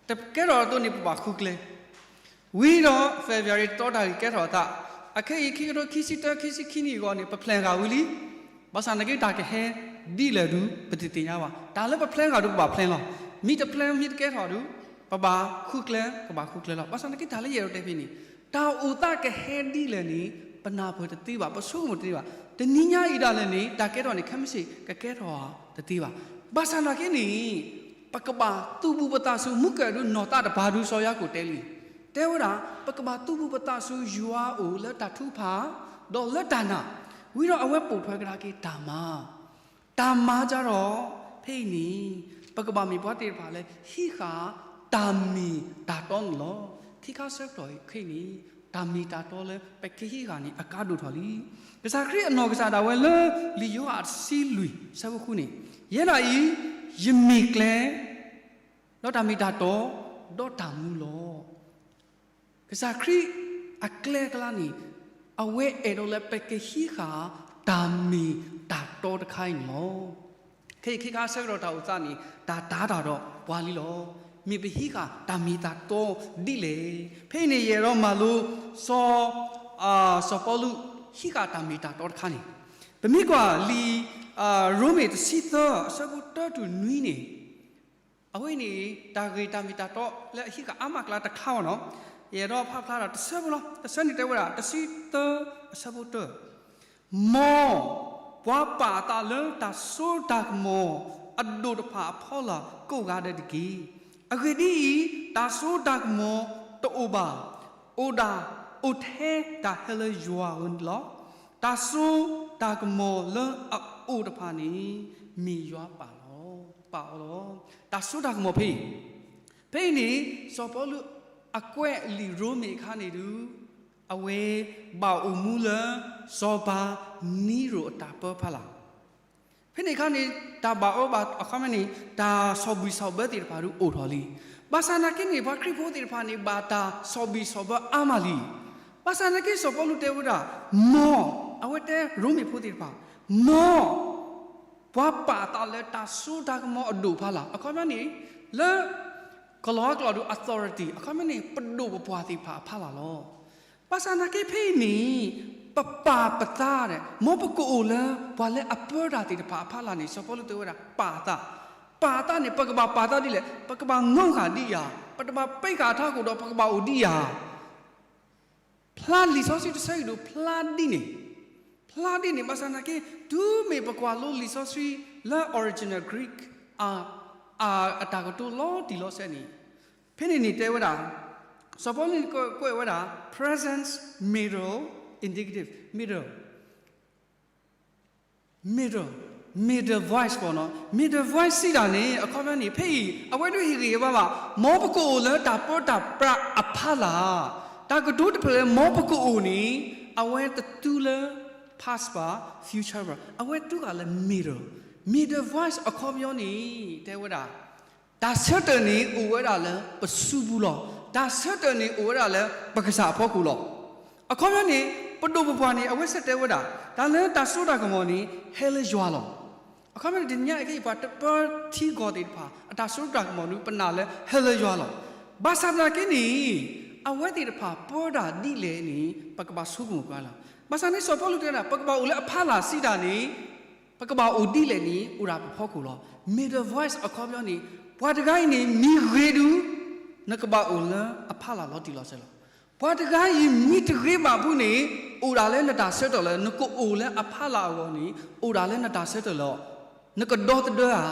တကဲထီၣ်အသိးန့ၣ် ပဘၣ်ဃုကျဲ ဝံၤဒီး February တီတၢ်ဂ့ၢ်ကဲထီၣ်အသး, အခဲအံၤ ခံကထိခံဆံတၢ ခံဆံခံနံၣ်အဂီၢ်န့ၣ် ပ plan ဃာ်ဝံၤလံ. ဘၣ်ဆၣ်နာ်က့တၢ်ကဟဲဒ်လဲၣ်ဒုး ပတသ့ၣ်ညါဘၣ်. တၢ်လၢပ plan ဃာ်ဒုး ပဘၣ် plan လီၤ. မ့ၢ်တ plan မ့ၢ်တကဲထီၣ်ဒုး ပဘၣ်ဃုကျဲ ပဘၣ်ဃုကျဲလီၤ. ဘၣ်ဆၣ်နာ်က့တၢ်လၢယအဲၣ်ဒိးတဲဖဲန့ၣ် တၢ်အိၣ်သးကဟဲဒ်လဲၣ်န့ၣ် ပနၢ်ပၢၢ်တသ့ဘၣ်, ပဆိကမိၣ်တသ့ဘၣ်. တနံၤညါအံၤဒၣ်လဲာ်န့ၣ် တၢ်ကဲထီၣ်န့ၣ် ခဲမုၢ်ဆ့ၣ်ကကဲထီၣ်တသ့ဘၣ်. ဘၣ်ဆၣ်နာ်က့န့ၣ် ပကဘၣ်သူၣ်ဘူၣ်ပသးဆူ မူကၣ်ဒုးနီၢ်သးတပၤဒုး စီၤယၤကိာ်တဲလံ, တဲဝဲဒၣ် ပကဘၣ်သူၣ်ဘူၣ်ပသးဆူယွၤအအိၣ်လၢတၢ်ထုကဖၣ် ဒီးလၢတၢ်နာ်, ဝံၤဒီးအဝဲပိာ်ထွဲကဒါက့ၤတၢ်မၤ, တၢ်မၤကဒီး ဖဲအံၤန့ၣ် ပကဘၣ်မ့ၢ်ပှၤသ့ၣ်တဖၣ်လၢဟံးဃာ်တၢ်မ့ၢ်တၢ်တီန့ၣ်လီၤ. ခံခါဆၢကတီၢ်ခဲအံၤန့ၣ် တၢ်မ့ၢ်တၢ်တီလၢပကဟံးဃာ်န့ၣ် အကါဒိၣ်ထီၣ်လံ. ကစၢ်ခရံာ်အနီၢ်ကစၢ်ဒၣ်ဝဲလၢ လံာ်ယိၤဟၣ်တဆံလွံၢ် ဆၢဖိဃုန့ၣ်, ယဲဒၣ်အံၤ ယမ့ၢ်ကျဲ ဒီးတၢ်မ့ၢ်တၢ်တီ ဒီးတၢ်မူလီၤ. ကစၢ်ခရံာ်အကျဲအကျါန့ၣ် အဝဲအဲၣ်ဒိးလၢပကဟံးဃာ်တၢ်မ့ၢ်တၢ်တီတခါအံၤန့ၣ်လီၤ. ခဲအံၤခဲခါဆၢကတီၢ်တၢ်အိၣ်သးန့ၣ် တၢ်တၤတၢ်ဒီးပှၤလံလီၤ. မ့ၢ်ပဟံးဃာ်တၢ်မ့ၢ်တၢ်တီဒ်လဲၣ်. ဖဲအံၤန့ၣ် ယအဲၣ်ဒိးမၤလိ စီၤ စီၤပီလူး ဟံးဃာ်တၢ်မ့ၢ်တၢ်တီတခါန့ၣ်, ပမ့ၢ်ကွၢ်လံာ် ရိမ့ၤတဆံသၢ အဆၢဖိတၢတုၤနွံန့ၣ်, အဝဲန့ၣ် တၢ်ဂ့ၢ်တၢ်မ့ၢ်တၢ်တီလၢအဟံးဃာ်အါမးအကျါတခါအံၤန့ၣ်, ယအဲၣ်ဒိးဖးဖျါဒီးတဆၢဖိလီၤ. တဆၢန့ၣ်တဲဝဲဒၣ် တဆံသၢ အဆၢဖိတၢ, မ်ပှၤပာ်အသးလၢတၢ်စိတၢ်ကမီၤအဒိၣ်တဖၣ်အဖီလာ်ကိးဂၤဒဲးတက့ၢ်. အဂ့ၢ်ဒ်အံၤ, တၢ်စိတၢ်ကမီၤတအိၣ်ဘၣ်, အိၣ်ဒၣ် အိၣ်ထဲတၢ်ဟဲလၢယွၤဧိၤန့ၣ်လီၤ. တၢ်စိတၢ်ကမီၤလၢအအိၣ်တဖၣ်န့ၣ် မ့ၢ်ယွၤပာ်လီၤ, ပာ်အီၤလီၤ. တၢ်စိတၢ်ကမီၤဖဲအံၤ, ဖဲအံၤန့ၣ် စီၤပီလူးအကွဲးလံာ်ရိမ့ၤအခါန့ၣ်ဒုး အဝဲဘၣ်အိၣ်မူလၢ စီၤပၤနံရိၣ်အတၢ်ပၢဖီလာ် ဖဲန့ၣ်အခါန့ၣ် တၢ်ဘၣ်အၢဘၣ်အခီပညီန့ၣ် တၢ်ဆီၣ်ဘံၣ်ဆီၣ်ဘၢသ့ၣ်တဖၣ်ဒုးအိၣ်ထီၣ်လံ. ဘၣ်ဆၣ်နာ်က့န့ၣ် ပှၤခရံာ်ဖိသ့ၣ်တဖၣ်န့ၣ် ဘၣ်တၢ်ဆီၣ်ဘံၣ်ဆီၣ်ဘၢအါမးလံ. ဘၣ်ဆၣ်နာ်က့စီၤပီလူးတဲဝဲဒၣ် မ် အဝဲတဲရိမ့ၤဖိသ့ၣ်တဖၣ် မ် ပှၤပာ်အသးလၢတၢ်စိတၢ်ကမီၤအဒိၣ်ဖီလာ် အခီပညီန့ၣ် လၢ ကလီၤအကျိာ်ဒုး authority အခီပညီန့ၣ် ပဒိၣ်ပပှၢ်သ့ၣ်တဖၣ်အဖီလာ်လီၤ. ဘၣ်ဆၣ်နာ်က့ဖဲအံၤန့ၣ် ပပာ်ပသးဒီး မ်ပကအိၣ်လၢပှၤလၢအပၢတၢ်သ့ၣ်တဖၣ်အဖီလာ်န့ၣ် စီၤပီလူးတဲဝဲဒၣ် ပာ်အသး, ပာ်အသးန့ၣ် ပကဘၣ်ပာ်သးဒ်လဲၣ်, ပကဘၣ်ငီၢ်ဃာ်ဒ်ယၤ, ပတဘၣ်ပ့းဃာ်အထးခိၣ်ဒီး ပကဘၣ်အိၣ်ဒ်ယၤ ဖျါလံာ်စီဆှံတဆၢအံၤဒုး ဖျါဒ်န့ၣ်, ဖ ဖျါဒ်န့ၣ် ဘၣ်ဆၣ်သနာ်က့ တုၤမ့ၢ်ပကွၢ်လိလံာ်စီဆှံလၢ original Greek အတၢ်ကတိၤလီၤတံၢ်လီၤဆဲးန့ၣ်, ဖဲန့ၣ်န့ၣ်တဲဝဲဒၣ်, စီၤပီလူးန့ၣ်ကွဲးဝဲဒၣ် present middle indicative, middle, middle, middle voice ပေါ့နော်, middle voice စံးတၢ်န့ၣ် အခီပညီန့ၣ် ဖဲအံၤ အဝဲဒၣ်ဟ့ၣ်ဂံၢ်ဟ့ၣ်ဘါဘၣ် မ်ပကအိၣ်လၢတၢ်ပၢတၢ်ပြးအဖီလာ်, တၢ်ကတိၤတဖျၢၣ်လၢမ်ပကအိၣ်န့ၣ် အဝဲတတုၤလၢ past ဘၣ်, future ဘၣ်, အဝဲတုၤဃာ်လၢ middle, middle voice အခီပညီန့ၣ် တဲဝဲဒၣ် တၢ်ဆၢထၢၣ်န့ၣ်အိၣ်ဝဲဒၣ်လၢပစုပူၤလီၤ. တၢ်ဆၢထၢၣ်န့ၣ်အိၣ်ဝဲဒၣ်လၢပကစၢ်အဖီခိၣ်လီၤ. အခီပညီန့ၣ် ပဒိၣ်ပပှၢ်န့ၣ် အဝဲဆၢတဲာ်ဝဲဒၣ် တၢ်လၢတၢ်စိတၢ်ကမီၤန့ၣ် ဟဲလၢယွၤလီၤ. အခီပညီန့ၣ် တနံၤညါအံၤ ပှၤတပၢထံကီၢ်သ့ၣ်တဖၣ် အတၢ်စိတၢ်ကမီၤဒုး ပနာ်လၢဟဲလၢယွၤလီၤ. ဘၣ်ဆၣ်သနာ်က့န့ၣ် အဝဲသ့ၣ်တဖၣ်ပၢတၢ်ဒ်လဲၣ်န့ၣ် ပကဘၣ်ဆိကမိၣ်ကွၢ်လီၤ. ဘၣ်ဆၣ်န့ၣ် စီၤပီလူးတဲဝဲဒၣ် ပကဘၣ်အိၣ်လၢအဖီလာ်စံးတၢ်န့ၣ် ပကဘၣ်အိၣ်ဒ်လဲၣ်န့ၣ် အိၣ်ဒၣ်ပဖီခိၣ်လီၤ. Middle voice အခီပညီန့ၣ် ပှၤတဂၤအံၤန့ၣ် မ့ၢ်ဂ့ၤဒုး နကဘၣ်အိၣ်လၢအဖီလာ်လီၤတံၢ်လီၤဆဲးလီၤ. ပှၤတဂၤအံၤမ့ၢ်တဂ့ၤဘၣ်ဖုန့ၣ် အိၣ်ဒၣ်လၢနတၢ်ဆၢထၢၣ်လီၤ. နကအိၣ်လၢအဖီလာ်အဂီၢ်န့ၣ် အိၣ်ဒၣ်လၢနတၢ်ဆၢထၢၣ်လီၤ. နကဒီသဒၢဧါ,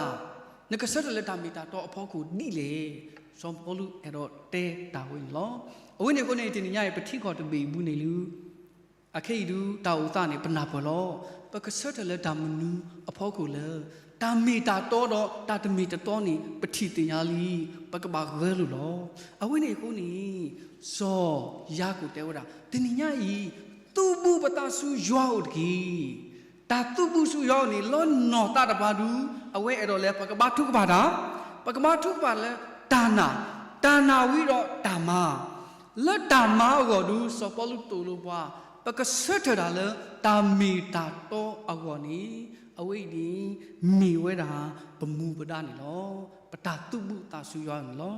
နကဆၢထၢၣ်လၢတၢ်မ့ၢ်တၢ်တီအဖီခိၣ်ဒ်လဲၣ်. စီၤပီလူးအဲၣ်ဒိးတဲတၢ်ဝဲန့ၣ်လီၤ. အဝဲန့ၣ်အဃိန့ၣ် တနံၤညါအံၤ ပထံကီၢ်တဘ့ၣ်အံၤပူၤန့ၣ်လၢ အခဲအံၤဒုး တၢ်အိၣ်သးန့ၣ် ပနၢ်ပၢၢ်လီၤ. ပကဆၢထၢၣ်လၢတၢ်မနုၤအဖီခိၣ်လၢ တၢ်မ့ၢ်တၢ်တီဒီးတၢ်တမ့ၢ်တတီန့ၣ် ပထံၣ်သ့ၣ်ညါလံ, ပကဘၣ်ဂၢၢ်လိာ်လီၤ. အဝဲန့ၣ်အဃိန့ၣ် စီၤယၤကိာ်တဲဝဲဒၣ် တနံၤညါအံၤ သုးဘူးပသးဆူယွၤအိၣ်တက့ၢ်. တၢ်သုးဘူးဆူယွၤအိၣ်န့ၣ် လၢနီၢ်သးတပၤဒုး အဝဲအဲၣ်ဒိးလၢ ပကဘါထုကဖၣ်တၢ်, ပကဘါထုကဖၣ်လၢတၢ်နာ်, တၢ်နာ်ဝံၤဒီးတၢ်မၤ လၢတၢ်မၤအဂီၢ်ဒုး စီၤပီလူးသိၣ်လိပှၤ ပကဆၢထၢၣ်တၢ်လၢတၢ်မ့ၢ်တၢ်တီအဂီၢ်န့ၣ် အဝဲအံၤန့ၣ် မ့ၢ်ဝဲဒၣ်ပမူပဒါန့ၣ်လီၤ. ပတၢ်သုးဘူးသးဆူယွၤန့ၣ်လီၤ.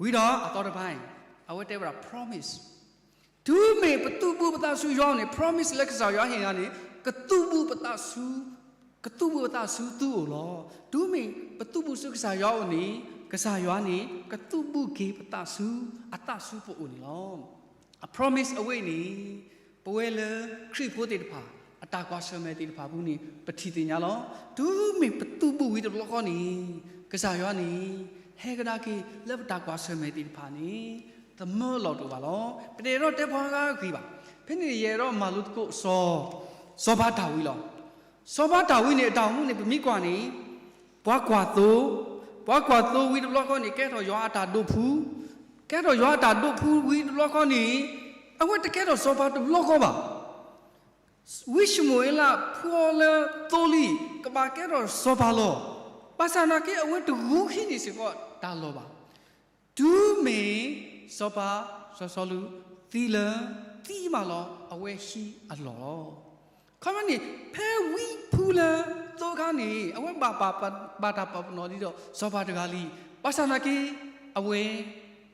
ဝံၤဒီးအသီတဖၣ်အံၤ အဝဲတဲဝဲဒၣ် promise တုၤမ့ၢ်ပသုးဘူးပသးဆူယွၤန့ၣ် promise လၢကစၢ်ယွၤဟ့ၣ်ဂၤန့ၣ် ကသုးဘူးပသးဆူ ကသုးဘူးပသးဆူသုအိၣ်လီၤ. တုၤမ့ၢ်ပသုးဘူးဆူကစၢ်ယွၤအိၣ်န့ၣ် ကစၢ်ယွၤန့ၣ် ကသုးဘူးက့ၤပသးဆူ အသးဆူပအိၣ်န့ၣ်လီၤ. အ promise အဝဲအံၤန့ၣ် ပဝဲလၢခရံာ်ဖိသ့ၣ်တဖၣ် အတၢ်ကွၢ်ဆၢၣ်မဲာ်သ့ၣ်တဖၣ်ပူၤန့ၣ် ပထံၣ်သ့ၣ်ညါလီၤ. တုၤမ့ၢ်ပသုးဘူးဝံၤတဘျီဃီန့ၣ် ကစၢ်ယွၤန့ၣ် ဟဲကဒါက့ၤလၢပတၢ်ကွၢ်ဆၢၣ်မဲာ်သ့ၣ်တဖၣ်န့ၣ် သမၢလီၤတအိၣ်ဘၣ်လီၤ. ပတအဲၣ်ဒိးတဲပှၤဂၤဂ့ၤဘၣ်. ဖဲန့ၣ်ယအဲၣ်ဒိးမၤလိသကိးစီၤ စီၤပၤဒၤဝံးလီၤ. စီၤပၤဒၤဝံးန့ၣ် အတၢ်အိၣ်မူန့ၣ် ပမ့ၢ်ကွၢ်န့ၣ် ပှၤကွၢ်သိ, ပှၤကွၢ်သိဝံၤတဘျီဃီန့ၣ် ကဲထီၣ်ယွၤအတၢ်ဒိးဖု, ကဲထီၣ်ယွၤအတၢ်ဒိးဖုဝံၤတဘျီဃီန့ၣ် အဝဲတကဲထီၣ်စီၤပၤတဘျီဃီဘၣ်. ဝံၡမူၤအ့လးဖှူအီၤလၢသိလံ ကဘၣ်ကဲထီၣ်စီၤပၤလီၤ. ဘၣ်ဆၣ်သနာ်က့ အဝဲတဂုာ်ဟံးန့ၢ်စ့ၢ်ကီးတၢ်လီၢ်ဘၣ်. တုၤမ့ၢ်စီၤပၤ စီၤစီလူးသံလၢ သံမးလီၤ အဝဲဟံးအလီၢ်လီၤ. ခီမ့ၢ်န့ၣ် ဖဲဝံဖုလၢသိအခါန့ၣ် အဝဲဘၣ်တၢ်ပာ်ပနီၣ်ဒ်သိးစီၤပၤတဂၤလံ. ဘၣ်ဆၣ်သနာ်က့ အဝဲ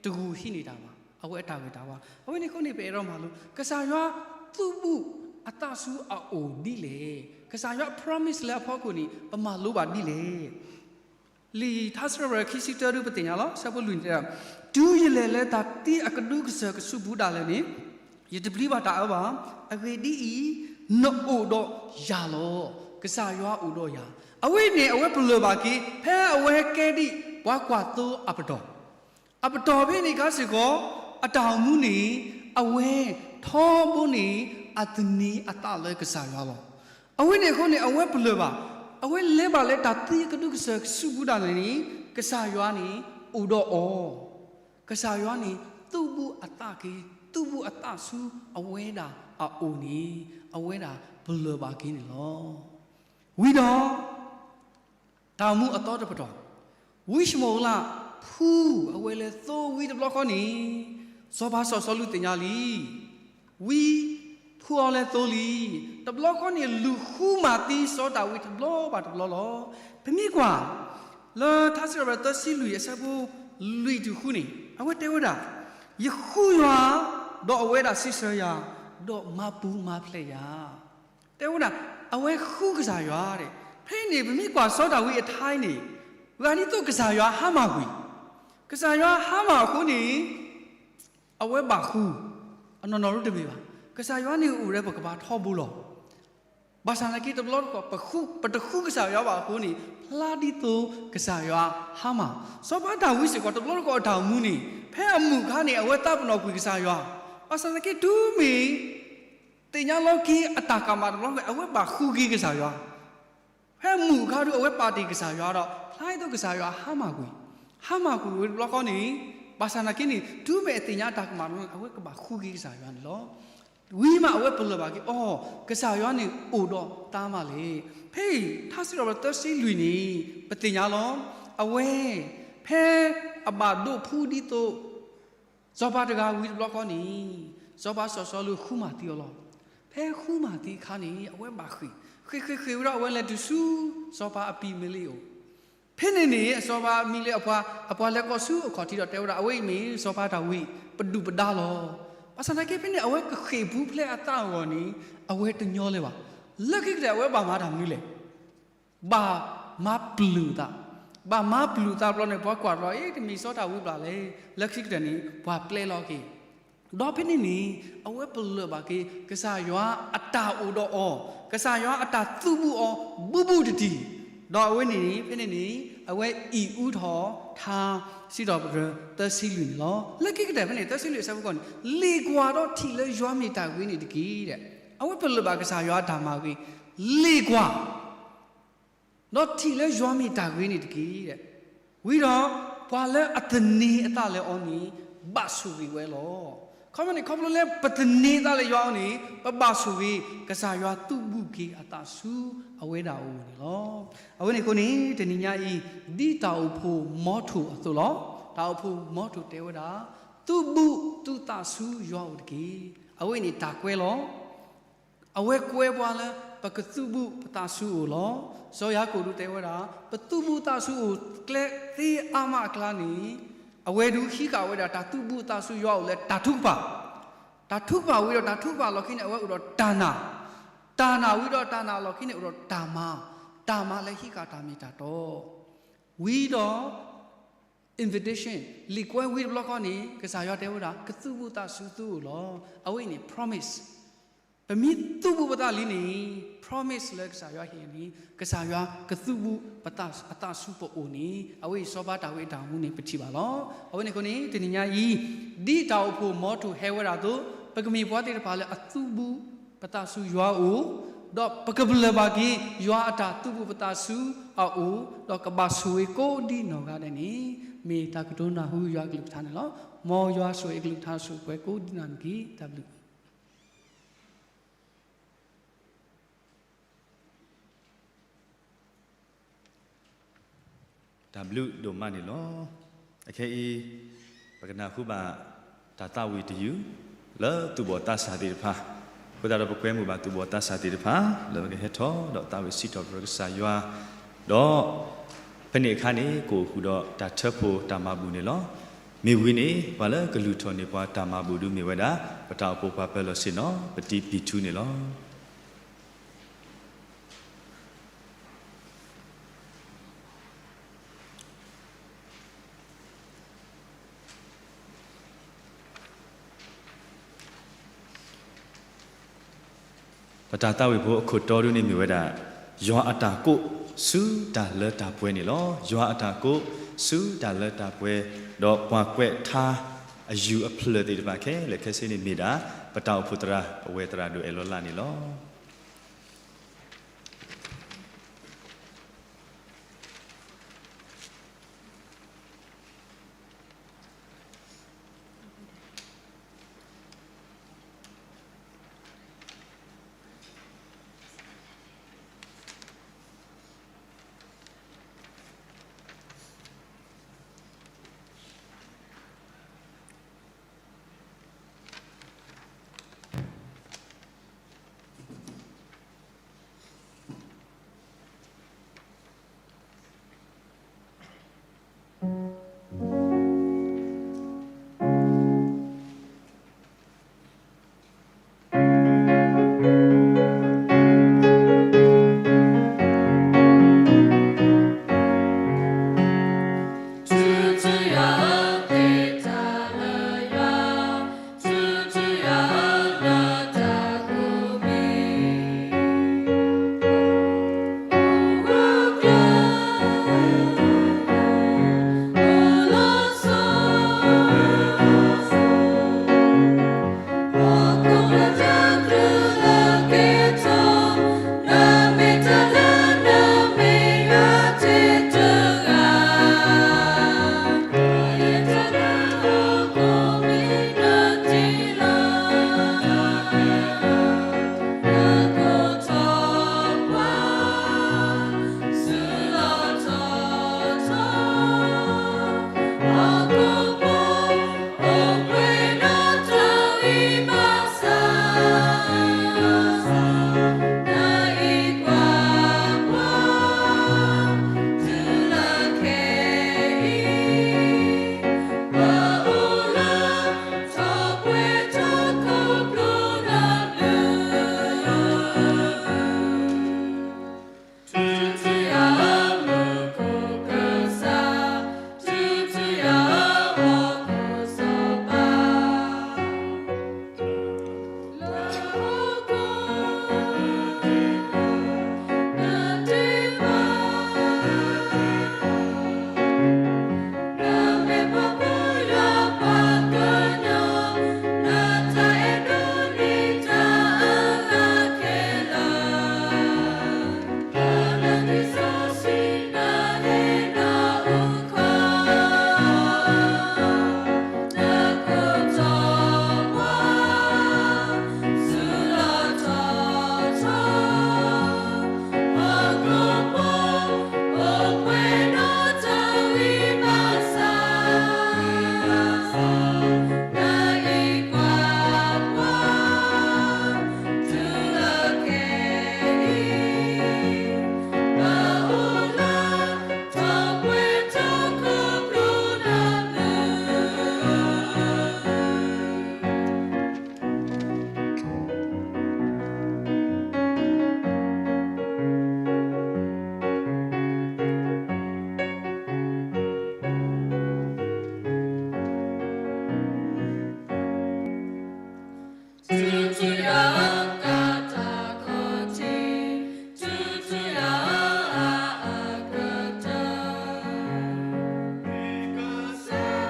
တဂုာ်ဟံးန့ၢ်တၢ်ဘၣ်. အဝဲအတၢ်ဂ့ၤတၢ်ဝါ. အဝဲန့ၣ်အဃိန့ၣ် ပအဲၣ်ဒိးမၤလိ ကစၢ်ယွၤသုးဘူးအသးဆူအအိၣ်ဒ်လဲၣ်. ကစၢ်ယွၤ promise လၢအဖီခိၣ်န့ၣ် ပမၤလိဘၣ်ဒ်လဲၣ်. လံာ်ထါစံးပတြၢၤခံဆံတၢဒုးပသ့ၣ်ညါလီၤ. ဆၢဖိလွံၢ်န့ၣ်တဲဒၣ်, တုၤယလဲၤလၢတၢ်သံအကဒုကစၢၢ်ကဆူးပူၤဒၣ်လဲာ်န့ၣ် ယတပျံၤဘၣ်တၢ်အၢဘၣ်. အဂ့ၢ်ဒ်အံၤ, နအိၣ်ဒီးယၤလီၤ. ကစၢ်ယွၤအိၣ်ဒီးယၤ. အဝဲန့ၣ် အဝဲပလၢၢ်ဘၣ်က့ၤ ဖဲအဝဲကဲဒံးပှၤကွၢ်သိအပတီၢ် အပတီၢ်ဖဲန့ၣ်အခါစ့ၢ်ကီး အတၢ်အိၣ်မူန့ၣ် အဝဲထီဘိန့ၣ် အသန့ၤအသးလၢကစၢ်ယွၤလီၤ. အဝဲန့ၣ်အဃိန့ၣ် အဝဲပလၢၢ်ဘၣ်, အဝဲလဲၤဘၣ်လၢတၢ်သံကဒုကစၢၢ်ကဆူးပူၤဒၣ်လဲာ်န့ၣ် ကစၢ်ယွၤန့ၣ်အိၣ်ဒီးအီၤ, ကစၢ်ယွၤန့ၣ် သုးဘူးအသးက့ၤ, သုးဘူးအသးဆူအဝဲဒၣ်အအိၣ်န့ၣ် အဝဲဒၣ်ပလၢၢ်ဘၣ်က့ၤန့ၣ်လီၤ. ဝံၤဒီး တၢ်အိၣ်မူအသီတပတီၢ်, ဝံၡမူၤအ့လးဖှူအဝဲလၢသိဝံၤတဘျီဃီန့ၣ် စီၤပၤစီၤစီလူးသ့ၣ်ညါလံ. ဝံဖှူအီၤလၢသိလံ. တဘျီဃီန့ၣ် လူၤဃုမၤသံစီၤဒၤဝံးတဘျီဘၣ်တဘျီလီၤ. ပမ့ၢ်ကွၢ် လၢထါစံးပတြၢၤသၢဆံလွံၢ်အဆၢဖိလွံၢ်တုၤဃုန့ၣ် အဝဲတဲဝဲဒၣ်, ယဃုယွၤ, ဒီးအဝဲဒၣ်စံးဆၢယၤ, ဒီးမၤပူၤမၤဖျဲးယၤ တဲဝဲဒၣ် အဝဲဃုကစၢ်ယွၤဒဲး. ဖဲန့ၣ် ပမ့ၢ်ကွၢ်စီၤဒၤဝံးအထါအံၤန့ၣ် ဂၤဒ်သိးကစၢ်ယွၤဟါမၢ်ကွံာ်, ကစၢ်ယွၤဟါမၢ်အဃိန့ၣ် အဝဲဘၣ်ဃု, အနီၢ်နီၢ်ရူတမ့ၢ်ဘၣ်. ကစၢ်ယွၤန့ၣ်အိၣ်ဒီးပကဘၣ်ထီဘိလီၤ. ဘၣ်ဆၣ်သနာ်က့တဘျီတခီၣ် ပတဃုကစၢ်ယွၤဘၣ်အဃိန့ၣ် ဖျါဒ်သိးကစၢ်ယွၤဟါမၢ်. စီၤပၤဒၤဝံးစ့ၢ်ကီးတဘျီတခီၣ်အတၢ်အိၣ်မူန့ၣ် ဖဲအမုၢ်အခါန့ၣ် အဝဲသးပ့ၤနီၣ်ကွံာ်ကစၢ်ယွၤ, ဘၣ်ဆၣ်သနာ်က့တုၤမ့ၢ် သ့ၣ်ညါလီၤက့ၤအတၢ်ကမၣ်တဘျီဃီ အဝဲဘၣ်ဃုက့ၤကစၢ်ယွၤ, ဖဲမုၢ်အခါဒုးအဝဲပာ်တ့ၢ်ကစၢ်ယွၤဒီး ဖျါဒ်သိးကစၢ်ယွၤဟါမၢ်ကွံာ်, ဟါမၢ်ကွံာ်ဝဲတဘျီဃီန့ၣ်, ဘၣ်ဆၣ်သနာ်က့န့ၣ် တုၤမ့ၢ်အသ့ၣ်ညါအတၢ်ကမၣ်တဘျီန့ၣ် အဝဲကဘၣ်ဃုက့ၤကစၢ်ယွၤန့ၣ်လီၤ. ဝံၤမးအဝဲပလၢၢ်ဘၣ်က့ၤအီၤ, ကစၢ်ယွၤန့ၣ်အိၣ်ဒီးတၢ်မၤလဲၣ်. ဖဲအံၤ ထါစံးထီၣ်ပတြၢၤသၢဆံလွံၢ်န့ၣ် ပသ့ၣ်ညါလီၤ. အဝဲ ဖဲအဘၣ်ဒိးဖှူဒ်သိး စီၤပၤတဂၤဝံၤတဘျီဃီန့ၣ် စီၤပၤစီၤစီလူးဃုမၤသံအီၤလီၤ. ဖဲဃုမၤသံအခါန့ၣ် အဝဲဘၣ်ဃ့ၢ်, ဃ့ၢ်ဃ့ၢ်ဃ့ၢ်ဝံၤဒီး အဝဲလဲၤတုၤဆူ စီၤပၤအပံၤမ့လ့းအအိၣ်. ဖဲန့ၣ်န့ၣ် အစီၤပၤမ့လ့းအပှၤ အပှၤလဲၤကိးဆူအခီၣ်ထံးဒီးတဲဝဲဒၣ် အဝဲအံၤမ့ၢ်စီၤပၤဒၤဝံး ပဒုၣ်ပဒါလီၤ. ဘၣ်ဆၣ်သနာ်က့ဖဲန့ၣ် အဝဲကဃ့ၢ်ပူၤဖျဲးအသးအဂီၢ်န့ၣ် အဝဲတညီလၢၤဘၣ်. လၢခံကတၢၢ်အဝဲဘၣ်မၤတၢ်မနုၤလဲၣ်. ဘၣ်မၤပျုၢ်သး, ဘၣ်မၤပျုၢ်သးတဘျီန့ၣ် ပှၤကွၢ်တဘျီ အ့ တမ့ၢ်စီၤဒၤဝံးဘၣ်လဲၣ်. လၢခံကတၢၢ်န့ၣ် ပှၤပျဲလီၤက့ၤ, ဒီးဖဲန့ၣ်န့ၣ် အဝဲပလၢၢ်ဘၣ်က့ၤ ကစၢ်ယွၤအတၢ်အိၣ်ဒီးအီၤ, ကစၢ်ယွၤအတၢ်သုးဘူးအီၤ ဘူးဘူးတံၢ်တံၢ်, ဒီးအဝဲန့ၣ်န့ၣ် ဖဲန့ၣ်န့ၣ် အဝဲအံၣ်အူထီၣ်ထါစံးထီၣ်ပတြၢၤသၢဆံလွံၢ်န့ၣ်လီၤ. လၢခံကတၢၢ်ဖဲန့ၣ် သၢဆံလွံၢ်အဆၢဖိဃိးန့ၣ် လ့ၣ်ကွၢ်ဒီးထံၣ်လၢယွၤမ့ၢ်တၢ်ဂ့ၤန့ၣ်တက့ၢ်. အဝဲပလၢၢ်ဘၣ်ကစၢ်ယွၤအတၢ်မၤဂ့ၤ, လ့ၣ်ကွၢ် ဒီးထံၣ်လၢယွၤမ့ၢ်တၢ်ဂ့ၤန့ၣ်တက့ၢ်. ဝံၤဒီး ပှၤလၢအသန့ၤအသးလၢအီၤန့ၣ် ဘၣ်ဆိၣ်ဂ့ၤဝဲလီၤ. ခီမ့ၢ်န့ၣ် ခီဖျိလၢပသန့ၤသးလၢယွၤအအိၣ်န့ၣ် ပဘၣ်ဆိၣ်ဂ့ၤ ကစၢ်ယွၤသုးဘူးက့ၤအသးဆူအဝဲဒၣ်အအိၣ်န့ၣ်လီၤ. အဝဲန့ၣ်အဃိန့ၣ် တနံၤညါအံၤ ဒ်တၢ်အိၣ်ဖှိၣ်မီထိၣ်အသိးလီၤ. တၢ်အိၣ်ဖှိၣ်မီထိၣ်တဲဝဲဒၣ် သုးဘူးသုသးဆူယွၤအအိၣ်တက့ၢ်. အဝဲန့ၣ်တၢ်ကွဲးလီၤ. အဝဲကွဲးပှၤလၢ ပကသုးဘူးပသးဆူအအိၣ်လီၤ. စီၤယၤကိာ်ဒုးတဲဝဲဒၣ် ပသုးဘူးသးဆူအအိၣ်ကျဲသ့အါမးအကျါန့ၣ် အဝဲဒုးဟံးဃာ်ဝဲဒၣ်တၢ်သုးဘူးသးဆူယွၤအအိၣ်လၢတၢ်ထုကဖၣ်, တၢ်ထုကဖၣ်ဝံၤဒီးတၢ်ထုကဖၣ်အလီၢ်ခံန့ၣ် အဝဲအိၣ်ဒီးတၢ်နာ်, တၢ်နာ်ဝံၤဒီးတၢ်နာ်အလီၢ်ခံန့ၣ် အိၣ်ဒီးတၢ်မၤ, တၢ်မၤလၢဟံးဃာ်တၢ်မ့ၢ်တၢ်တီ ဝံၤဒီး invitation လံာ်ကွဲးဝံၤတဘျီဃီန့ၣ် ကစၢ်ယွၤတဲဝဲဒၣ် ကသုးဘူးသးဆူသုအိၣ်လီၤ. အဝဲအံၤန့ၣ် promise ပမ့ၢ်သုးဘူးပသးလံန့ၣ် promise လၢကစၢ်ယွၤဟ့ၣ်န့ၣ် ကစၢ်ယွၤကသုးဘူးပသးအသးဆူပအိၣ်န့ၣ် အဝဲအံၤစီၤပၤဒၤဝံးအတၢ်အိၣ်မူန့ၣ် ပထံၣ်ဘၣ်လီၤ. အဝဲန့ၣ်အဃိန့ၣ် တနံၤညါအံၤ ဒ်တၢ်အိၣ်ဖှိၣ်မီထိၣ်ဟဲဝဲဒၣ်အသိး ပကမ့ၢ်ပှၤသ့ၣ်တဖၣ်လၢအသုးဘူးပသးဆူယွၤအအိၣ် ဒီးပကပလၢၢ်ဘၣ်က့ၤ ယွၤအတၢ်သုးဘူးပသးဆူအအိၣ် ဒီးကဘၣ်ဆိၣ်ဂ့ၤကိးဒ်နီၢ်ဂၤဒဲးန့ၣ် မ့ၢ်တၢ်ကတိၤနၢ်ဟူယွၤကလုၢ်ကထါန့ၣ်လီၤ. မ်ယွၤဆိၣ်ဂ့ၤကလုၢ်ကထါဆိၣ်ပှဲၤကိးဒ်နီၢ်ဂၤဒဲးန့ၣ်တက့ၢ်. တၢ်ဘျုး တၢ်ဘျုးဒိၣ်မးန့ၣ်လီၤ. အခဲအံၤ ပကနၢ်ဟူဘၣ် တၢ်သးဝံၣ်တယုၢ် လၢသူၣ်ဘီၣ်သးစၢ်သ့ၣ်တဖၣ်, အဃိသတးဒီးပကွဲမုာ်ဘၣ်သူၣ်ဘီၣ်သးစၢ်သ့ၣ်တဖၣ် လၢပကဟဲထီၣ်ဒီးသးဝံၣ်စံးထီၣ်ပတြၢၤကစၢ်ယွၤ, ဒီး ဖဲန့ၣ်အခါန့ၣ် ကအိၣ်ဃုာ်ဒီးတၢ်ထၢဖှိၣ်တၢ်မၤဘူၣ်န့ၣ်လီၤ. မ့ၢ်ဝံၤန့ၣ် ပှၤလၢကလုၢ်ထီၣ်န့ၢ်ပှၤတၢ်မၤဘူၣ်ဒုးမ့ၢ်ဝဲဒၣ် ပတၢ်အိၣ်ဖှိၣ်ပှၤပၢၤလီၢ်ဆ့ၣ်နီၤ ပတံၤပံၤထူန့ၣ်လီၤ. ပတၢ်သးဝံၣ်ဖိအခိၣ်တီဒုန့ၣ်မ့ၢ်ဝဲဒၣ် ယွၤအတၢ်ကိးဆူတၢ်လၢတၢ်ပှဲၤန့ၣ်လီၤ. ယွၤအတၢ်ကိးဆူတၢ်လၢတၢ်ပှဲၤ, ဒီးပှၤကွဲးထါအယူၢ်အဖျၢၣ်သ့ၣ်တဖၣ်ခဲလၢာ်ခဲဆ့န့ၣ်မ့ၢ်ဒၣ် ပတၢ်အိၣ်ဖှိၣ်သရၣ် ပဝဲသရၣ်ဒိၣ်အဲၣ်လီၤလးန့ၣ်လီၤ. တူၢ်ထူၣ်ယွၤအကတၢၢ်ခီၣ်ထံး, တူၢ်ထူၣ်ယွၤအကတၢၢ်, မ့ၢ်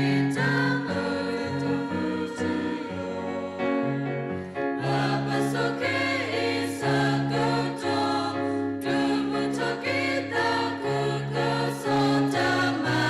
တၢ်မုာ်တမုာ်ထူယိာ်, လၢပစိၤက့အံၤဆၢကတီၢ်, တုၤမုၢ်ထီၣ်က့ၤသးခုကစီၣ်တၢ်မၤ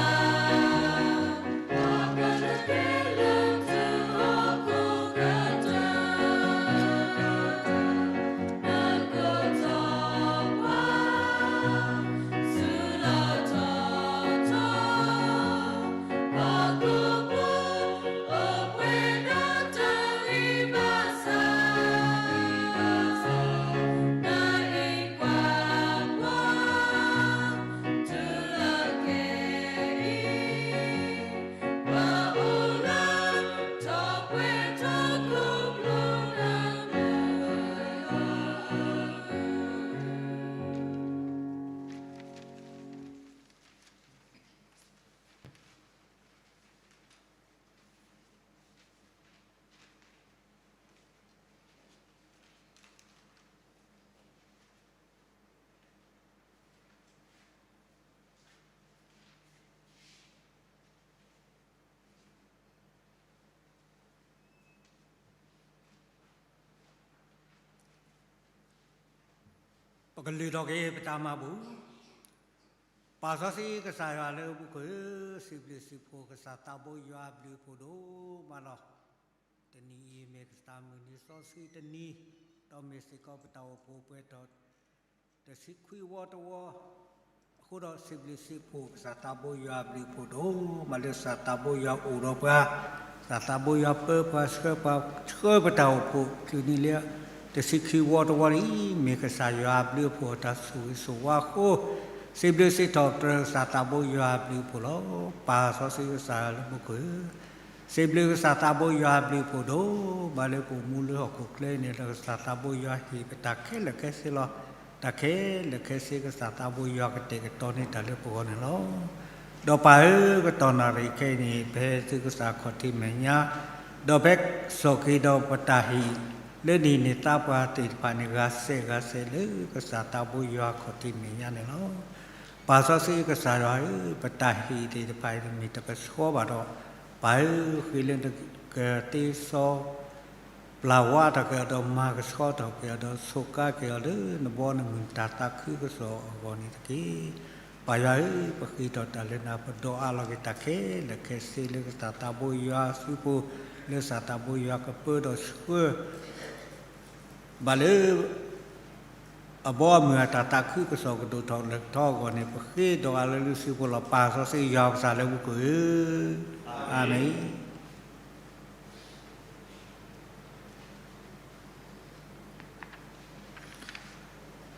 ပကလုၢ်ထီၣ်က့ၤပတၢ်မၤဘူၣ်, ပၢ်စီဆှံကစၢ်ယွၤလၢမူခိၣ်ဧၢ, စံးဘျုးစံးဖှိၣ်ကစၢ်သးဘိယွၤအဘျုးအဖှိၣ်ဒိၣ်မးလီၤ. တနံၤအံၤမ့ၢ်ကစၢ်မုၢ်နံၤစီဆှံတနံၤ, ဒီးမ့ၢ်စ့ၢ်ကီးပတၢ်အိၣ်ဖှိၣ်ပှဲၤထီၣ် တဆံခွံဝီတဝီ, အဃိဒီးစံးဘျုးစံးဖှိၣ်ကစၢ်သးဘိယွၤအဘျုးအဖှိၣ်ဒိၣ်မးလၢကစၢ်သးဘိယွၤအိၣ်ဒီးပှၤ, ကစၢ်သးဘိယွၤပၢပှၤဆှၢပှၤဆှၢပတၢ်အိၣ်ဖှိၣ် ချုးနံၤလၢတဆံခံဝီတဝီလံ, မ့ၢ်ကစၢ်ယွၤအဘျုးအဖှိၣ်အတၢ်ဆိၣ်ဂ့ၤဆိၣ်ဝါအဃိ, စံးဘျုးစံးထီၣ်ပတြၢၤကစၢ်သးဘိယွၤအဘျုးအဖှိၣ်လီၤ. ပၢ်စီဆှံကစၢ်ယွၤလၢမူခိၣ်ဧၢ, စံးဘျုးကစၢ်သးဘိယွၤအဘျုးအဖှိၣ်ဒိၣ်မးလၢပအိၣ်မူလၢဟီၣ်ခိၣ်ချၢအံၤန့ၣ် ဒီးကစၢ်သးဘိယွၤဟ့ၣ်ပတၢ်ခဲလၢာ်ခဲဆ့လီၤ. တၢ်ခဲလၢာ်ခဲဆ့ကစၢ်သးဘိယွၤကတဲာ်ကတီၤန့ၢ်တၢ်လၢပဂီၢ်န့ၣ်လီၤ. ဒီးပၢ်ဧၢ, ကတီၢ်နၣ်ရံၣ်ခဲအံၤန့ၣ် ပဟဲဆူကစၢ်ခီၣ်ထံးမဲာ်ညါ, ဒီးပဟဲစိာ်က့ၤဒီးပတၢ်ဟ့ၣ်လၢနဟ့ၣ်န့ၢ်သါပှၤသ့ၣ်တဖၣ်န့ၣ် ဂၤစဲးဂၤစဲးလၢကစၢ်သးဘိယွၤခီၣ်ထံးမဲာ်ညါန့ၣ်လီၤ. ပၢ်စီဆှံကစၢ်ယွၤဧၢ, ပတၢ်ဟ့ၣ်သ့ၣ်တဖၣ်အံၤန့ၣ်မ့ၢ်တပဆှီဘၣ်ဒီး, ပၢ်ဧၢ, ဃ့လၢနကသ့စီ ပျၢ်ဝါထီၣ်က့ၤအီၤဒီးမၤကဆှီထီၣ်က့ၤအီၤလၢနဘီနမုၢ်တၢ်သးခုကစီၣ်အဂီၢ်န့ၣ်တက့ၢ်. ပၢ်ယွၤဧၢ, ပဃ့ထီၣ်တၢ်လၢနၤ ပဒိးအါလီၤက့ၤတၢ်ခဲလၢာ်ခဲဆ့လၢကစၢ်သးဘိယွၤအစုပူၤ, လၢကစၢ်သးဘိယွၤကပၢဒီးဆှၢ ဘၣ်လၢ အဘီအမုၢ်အတၢ်သးခုကစီၣ်ကဒိၣ်ထီၣ်လဲၤထီၣ်အဂီၢ်န့ၣ် ပဃ့ဒိးအါလၢလံၤစုပူၤလီၤ. ပၢ်စီဆှံယွၤကစၢ်လၢမူခိၣ်ဧၢ, အၤမ့ၣ်.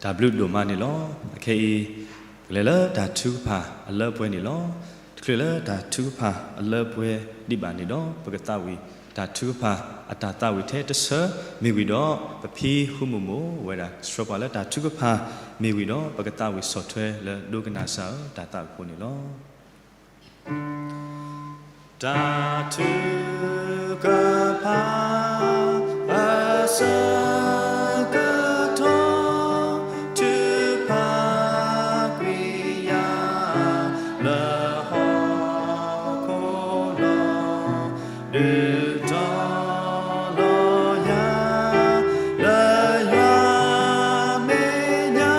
တၢ်ဘျုးဒိၣ်မးန့ၣ်လီၤ. အခဲအံၤ ပကလဲၤလၢတၢ်ထုကဖၣ်အလၢပှဲၤန့ၣ်လီၤ. တချုးလၢတၢ်ထုကဖၣ်အလၢပှဲၤဒံးဘၣ်န့ၣ်ဒီး ပကသးဝံၣ်တၢ်ထုကဖၣ်အတၢ်သးဝံၣ်ထဲတဆၢမ့ၢ်ဝံၤဒီး ပဖံဃုမုၢ်မိၢ်ဝဲဒၣ်ဆှၢပှၤလၢတၢ်ထုကဖၣ်မ့ၢ်ဝံၤဒီး ပကသးဝံၣ်ဆီၣ်ထွဲလၢဒိကနၣ်စၢ်ဧၢ တၢ်သးဝံၣ်ဖိန့ၣ်လီၤ. တၢ်ထုကဖၣ် အဆၢကတီၢ် ထုကဖၣ်ကွံာ်ယၤ လၢဟီၣ်ခိၣ်လီၤ. ဒုးတီၤလီၤယၤ လၢယွၤမဲာ်ညါ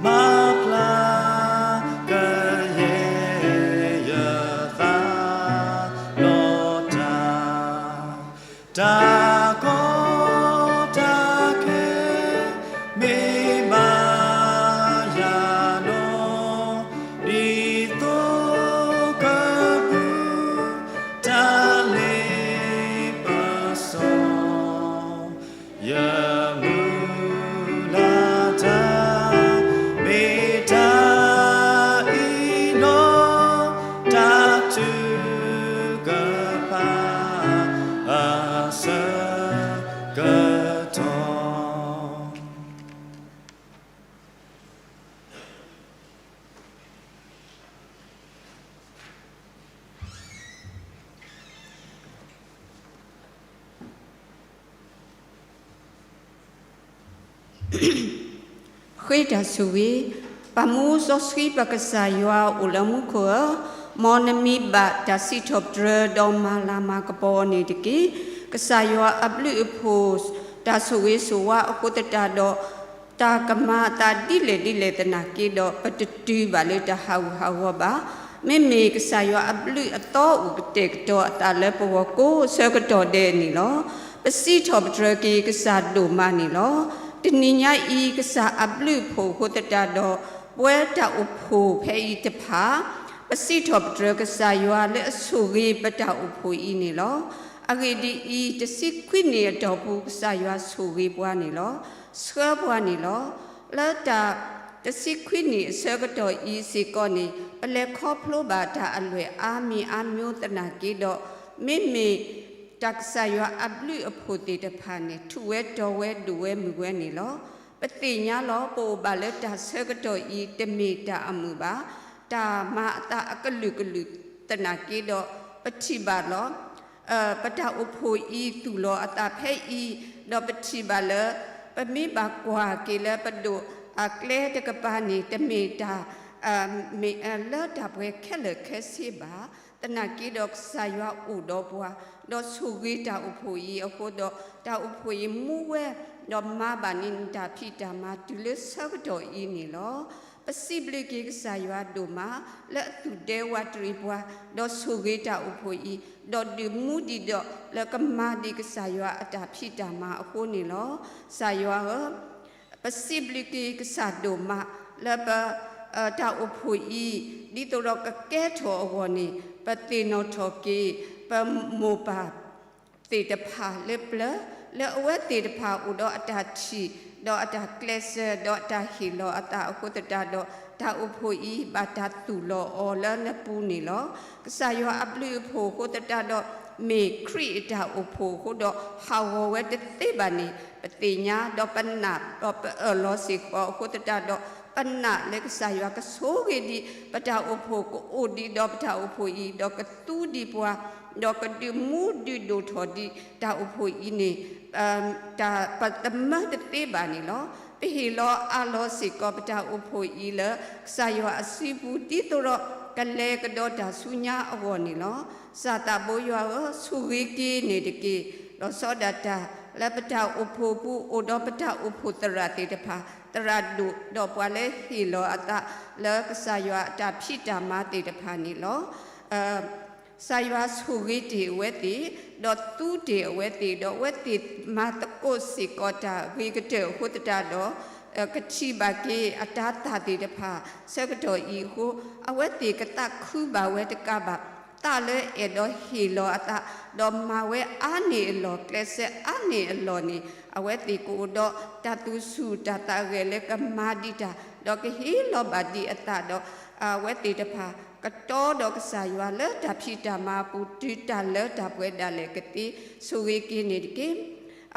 မၤဖျါ ကယဲၢ်ယသးလီၤတၢ်, တၢ်ကီတၢ်ခဲ မ့ၢ်ဘၣ်ယၤနီၤ, ဒ်သိးကပူၤ တၢ်လ့ပစီ ယမုၢ်လၢ်တၢ် မ့ၢ်တၢ်အံၤလီၤ. တၢ်ထုကဖၣ် အဆၢ ဃ့တၢ်ဆိၣ်ဂ့ၤ, ပၢ်မူစီဆှံပကစၢ်ယွၤအိၣ်လၢမူခိၣ်ဧၢ, မ်နမံၤဘၣ်တၢ်စံးထီၣ်ပတြၢၤဒီးမၤလၤမၤကပီၤအီၤန့ၣ်တက့ၢ်. ကစၢ်ယွၤအဘျုးအဖှိၣ် တၢ်ဆိၣ်ဂ့ၤဆိၣ်ဝါအဃိသတးဒီး တၢ်ကမၤအသးဒ်လဲၣ်ဒ်လဲၣ်သနာ်က့ဒီး ပတတုၤဘၣ်လၢတၢ်ဟးဂူာ်ဟးဂီၤဘၣ်. မ့မ့ၢ်ကစၢ်ယွၤအဘျုးအသီအိၣ်ကတဲာ်ကတီၤအသးလၢပဂီၢ်ကိးဆၢကတီၢ်ဒဲးန့ၣ်လီၤ. ပစံးထီၣ်ပတြၢၤက့ၤကစၢ်ဒိၣ်မးန့ၣ်လီၤ. တနံၤညါအံၤ ကစၢ်အဘျုးအဖှိၣ်အဃိသတးဒီး ပဝဲတၢ်အိၣ်ဖှိၣ်ဖဲအံၤတဖၣ် ပစံးထီၣ်ပတြၢၤကစၢ်ယွၤလၢအဆိၣ်ဂ့ၤပတၢ်အိၣ်ဖှိၣ်အံၤန့ၣ်လီၤ. အဂ့ၢ်ဒ်အံၤ, တဆံခွံနံၣ်အတီၢ်ပူၤ ကစၢ်ယွၤဆိၣ်ဂ့ၤပှၤန့ၣ်လီၤ. ဆှၢပှၤန့ၣ်လီၤ. လၢတၢ် တဆံခွံနံၣ်အဆၢကတီၢ်အံၤစ့ၢ်ကီးန့ၣ် ပလဲၤခီဖျိဘၣ်တၢ်အလွဲၢ်အါမံၤအါမျိၤသနာ်က့ဒီး မ့မ့ၢ် တၢ်ကစၢ်ယွၤအဘျုးအဖှိၣ်သ့ၣ်တဖၣ်န့ၣ် ထူၣ်ဝဲတီၤဝဲဒိၣ်ဝဲမုၢ်ဝဲန့ၣ်လီၤ. ပသ့ၣ်ညါလီၤ ပအိၣ်ဘၣ်လၢတၢ်ဆၢကတီၢ်အံၤ တမ့ၢ်တၢ်အမုာ်ဘၣ်. တၢ်မၤအသးအကလုာ်ကလုာ်သနာ်က့ဒီး ပထံၣ်ဘၣ်လီၤ ပတၢ်အိၣ်ဖှိၣ်အံၤသူၣ်လီၤအသးဖဲအံၤ, ဒီးပထံၣ်ဘၣ်လၢ ပမ့ၢ်ဘၣ်ကွၢ်က့ၤလၢပဒိၣ်အကျဲတကပၤန့ၣ် တမ့ၢ်တၢ် မ့ၢ်လၢတၢ်ပှဲၤခဲလၢာ်ခဲဆ့ဘၣ်. သနာ်က့ဒီးကစၢ်ယွၤအိၣ်ဒီးပှၤ, ဒီးဆိၣ်ဂ့ၤတၢ်အိၣ်ဖှိၣ်အံၤအဃိဒီး တၢ်အိၣ်ဖှိၣ်အံၤမူဝဲ, ဒီးမၤဘၣ်န့ၢ်နတၢ်ဖံးတၢ်မၤတုၤလၢဆၢကတီၢ်အံၤန့ၣ်လီၤ. ပစံးဘျုးက့ၤကစၢ်ယွၤဒိၣ်မး လၢအသူၣ်ဒဲဝးတရံးပှၤ, ဒီးဆိၣ်ဂ့ၤတၢ်အိၣ်ဖှိၣ်အံၤ, ဒီးဒုးမူဒံးဒီးလၢကမၤဒံးကစၢ်ယွၤအတၢ်ဖံးတၢ်မၤအဃိန့ၣ်လီၤ. ကစၢ်ယွၤဧၢ, ပစံးဘျုးက့ၤကစၢ်ဒိၣ်မး လၢပ တၢ်အိၣ်ဖှိၣ်အံၤ, ဒ်သိးဒီးကကဲထီၣ်အဂီၢ်န့ၣ် ပသ့ၣ်နီၣ်ထီၣ်က့ၤ ပမိၢ်ပၢ်သ့ၣ်တဖၣ်လၢပျၢၤ, လၢအဝဲသ့ၣ်တဖၣ်အိၣ်ဒီးအတၢ်ထံၣ်, ဒီးအတၢ်ကျဲးစၢး, ဒီးအတၢ်ဟ့ၣ်လီၤအသးအဃိသတးဒီး တၢ်အိၣ်ဖှိၣ်အံၤ ဘၣ်တၢ်သူၣ်လီၤအီၤလၢနပူၤန့ၣ်လီၤ. ကစၢ်ယွၤအဘျုးအဖှိၣ်အဃိသတးဒီး မ့ၢ်ခရံာ်အတၢ်အိၣ်ဖှိၣ်အဃိဒီး ဟးဂီၤဝဲတသ့ဘၣ်န့ၣ် ပသ့ၣ်ညါ, ဒီးပနာ်, ဒီးပအၢၣ်လီၤစ့ၢ်ကီးအဃိသတးဒီး ပနာ်လၢကစၢ်ယွၤကဆိၣ်ဂ့ၤဒံး ပတၢ်အိၣ်ဖှိၣ်, ကအိၣ်ဒံးဒီးပတၢ်အိၣ်ဖှိၣ်အံၤ, ဒီးကသူဒံးပှၤ, ဒီးကဒုးမူဒုးဒိၣ်ထီၣ်ဒံးတၢ်အိၣ်ဖှိၣ်အံၤန့ၣ် တၢ်ပသမၢတသ့ဘၣ်န့ၣ်လီၤ. ပဟ့ၣ်လီၤအးလီၤစ့ၢ်ကီးပတၢ်အိၣ်ဖှိၣ်အံၤလၢ ကစၢ်ယွၤအစုပူၤ ဒ်သိးဒီးကလဲၤကဒီးတၢ်ဆူညါအဂီၢ်န့ၣ်လီၤ. ကစၢ်သးဘိယွၤဧၢ, ဆိၣ်ဂ့ၤက့ၤန့ၣ်တက့ၢ်. လီၤဆီဒၣ်တၢ် လၢပတၢ်အိၣ်ဖှိၣ်ပူၤ အိၣ်ဒီးပတၢ်အိၣ်ဖှိၣ်သရၣ်သ့ၣ်တဖၣ်, သရၣ်ဒိၣ်, ဒီးပှၤလၢဟ့ၣ်လီၤအသး လၢကစၢ်ယွၤအတၢ်ဖံးတၢ်မၤသ့ၣ်တဖၣ်န့ၣ်လီၤ. ကစၢ်ယွၤဆိၣ်ဂ့ၤတ့ၢ်အဝဲသ့ၣ်, ဒီးသူတ့ၢ်အဝဲသ့ၣ်, ဒီးအဝဲသ့ၣ်မၤသကိးစ့ၢ်ကီးတၢ်ဂ့ၤကတၢၢ်အဃိသတးဒီး ကထံၣ်ဘၣ်က့ၤအတၤသၣ်သ့ၣ်တဖၣ် ဆၢကတီၢ်အံၤအဃိ, အဝဲသ့ၣ်ကသးခုဘၣ်ဝဲတကးဘၣ်, သးလၢအဲၣ်ဒိးဟ့ၣ်လီၤအသး, ဒီးမၤဝဲအါန့ၢ်အလီၢ်, ကျဲးစၢးအါန့ၢ်အလီၢ်န့ၣ်, အဝဲသ့ၣ်ကအိၣ်ဒီးတၢ်သူၣ်ဆူၣ်တၢ်သးဂဲၤလၢကမၤဒံးတၢ်, ဒီးကဟ့ၣ်လီၤဘၣ်ဒံးအသးဒီး အဝဲသ့ၣ်တဖၣ် ကတီဒီးကစၢ်ယွၤလၢတၢ်ဖံးတၢ်မၤအပူၤ တုၤတၢ်လၢတၢ်ပှဲၤဒၣ်လဲာ်ကသ့, ဆိၣ်ဂ့ၤက့ၤန့ၣ်တက့ၢ်.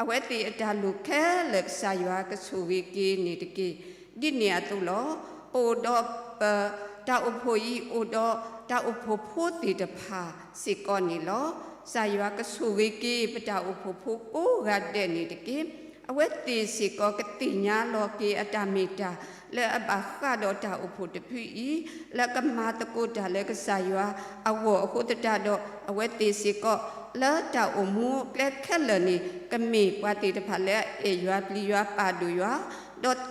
အဝဲသ့ၣ်အတၢ်လိၣ်ခဲလၢာ် ကစၢ်ယွၤကဆိၣ်ဂ့ၤက့ၤန့ၣ်တက့ၢ်. ဒ်န့ၣ်အသိးလီၤ. ပအိၣ်ဒီးပတၢ်အိၣ်ဖှိၣ်အံၤ အိၣ်ဒီးတၢ်အိၣ်ဖှိၣ်ဖိသ့ၣ်တဖၣ်စ့ၢ်ကီးန့ၣ်လီၤ. ကစၢ်ယွၤကဆိၣ်ဂ့ၤက့ၤ ပတၢ်အိၣ်ဖှိၣ်ဖိကိးဂၤဒဲးန့ၣ်တက့ၢ်. အဝဲသ့ၣ်စ့ၢ်ကီးကသ့ၣ်ညါလီၤက့ၤအတၢ်မ့ၢ်တၢ် လၢအဘၣ်ဃးဒီးတၢ်အိၣ်ဖှိၣ်တဖုအံၤ, လၢကမၤသကိးတၢ်လၢကစၢ်ယွၤအဂီၢ်အဃိသတးဒီး အဝဲသ့ၣ်စ့ၢ်ကီး လၢတၢ်အိၣ်မူအကျဲခဲလၢာ်န့ၣ် ကမ့ၢ်ပှၤသ့ၣ်တဖၣ်လၢအအဲၣ်ယွၤပျံၤယွၤပာ်ဒိၣ်ယွၤ,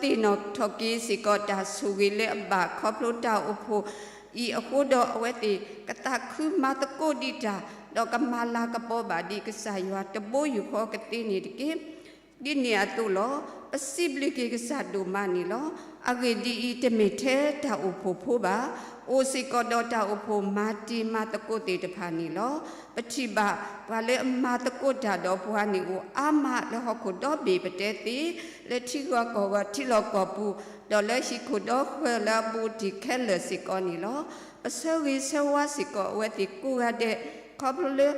ဒီးသ့ၣ်နီၣ်ထီၣ်က့ၤစ့ၢ်ကီးတၢ်ဆိၣ်ဂ့ၤလၢအဘၣ်ခီဖျိတၢ်အိၣ်ဖှိၣ်အံၤအဃိဒီး အဝဲသ့ၣ်ကသးခုမၤသကိးဒံးတၢ်, ဒီးကမၤလၤကပီၤဘၣ်ဒံးကစၢ်ယွၤတဘိယူၢ်ဃီကသ့န့ၣ်တက့ၢ်. ဒ်န့ၣ်အသိးလီၤ. ပစံးဘျုးက့ၤကစၢ်ဒိၣ်မးန့ၣ်လီၤ. အဂ့ၢ်ဒ်အံၤ, တမ့ၢ်ထဲတၢ်အိၣ်ဖှိၣ်ဖိဘၣ်. အိၣ်စ့ၢ်ကီးဒီးတၢ်အိၣ်ဖှိၣ်မၤတံၤမၤသကိးသ့ၣ်တဖၣ်န့ၣ်လီၤ. ပထံၣ်ဘၣ်ပှၤလၢအမၤသကိးတၢ်ဒီးပှၤန့ၣ်အိၣ်အါမးလၢဟီၣ်ခိၣ်ဒီဘ့ၣ်ပတဲသ့, လၢထံဂီၤကီၢ်ဂီၤထံလီၢ်ကီၢ်ပူၤ, ဒီးလၢဟံၣ်ခိၣ်ဒီဃၢၤလၢအဘူးအတံၢ်ခဲလၢာ်စ့ၢ်ကီးန့ၣ်လီၤ. ပဆၢဂ့ၤဆၢဝါစ့ၢ်ကီးအဝဲသ့ၣ်ကိးဂၤဒဲး, ခီဖျိလၢ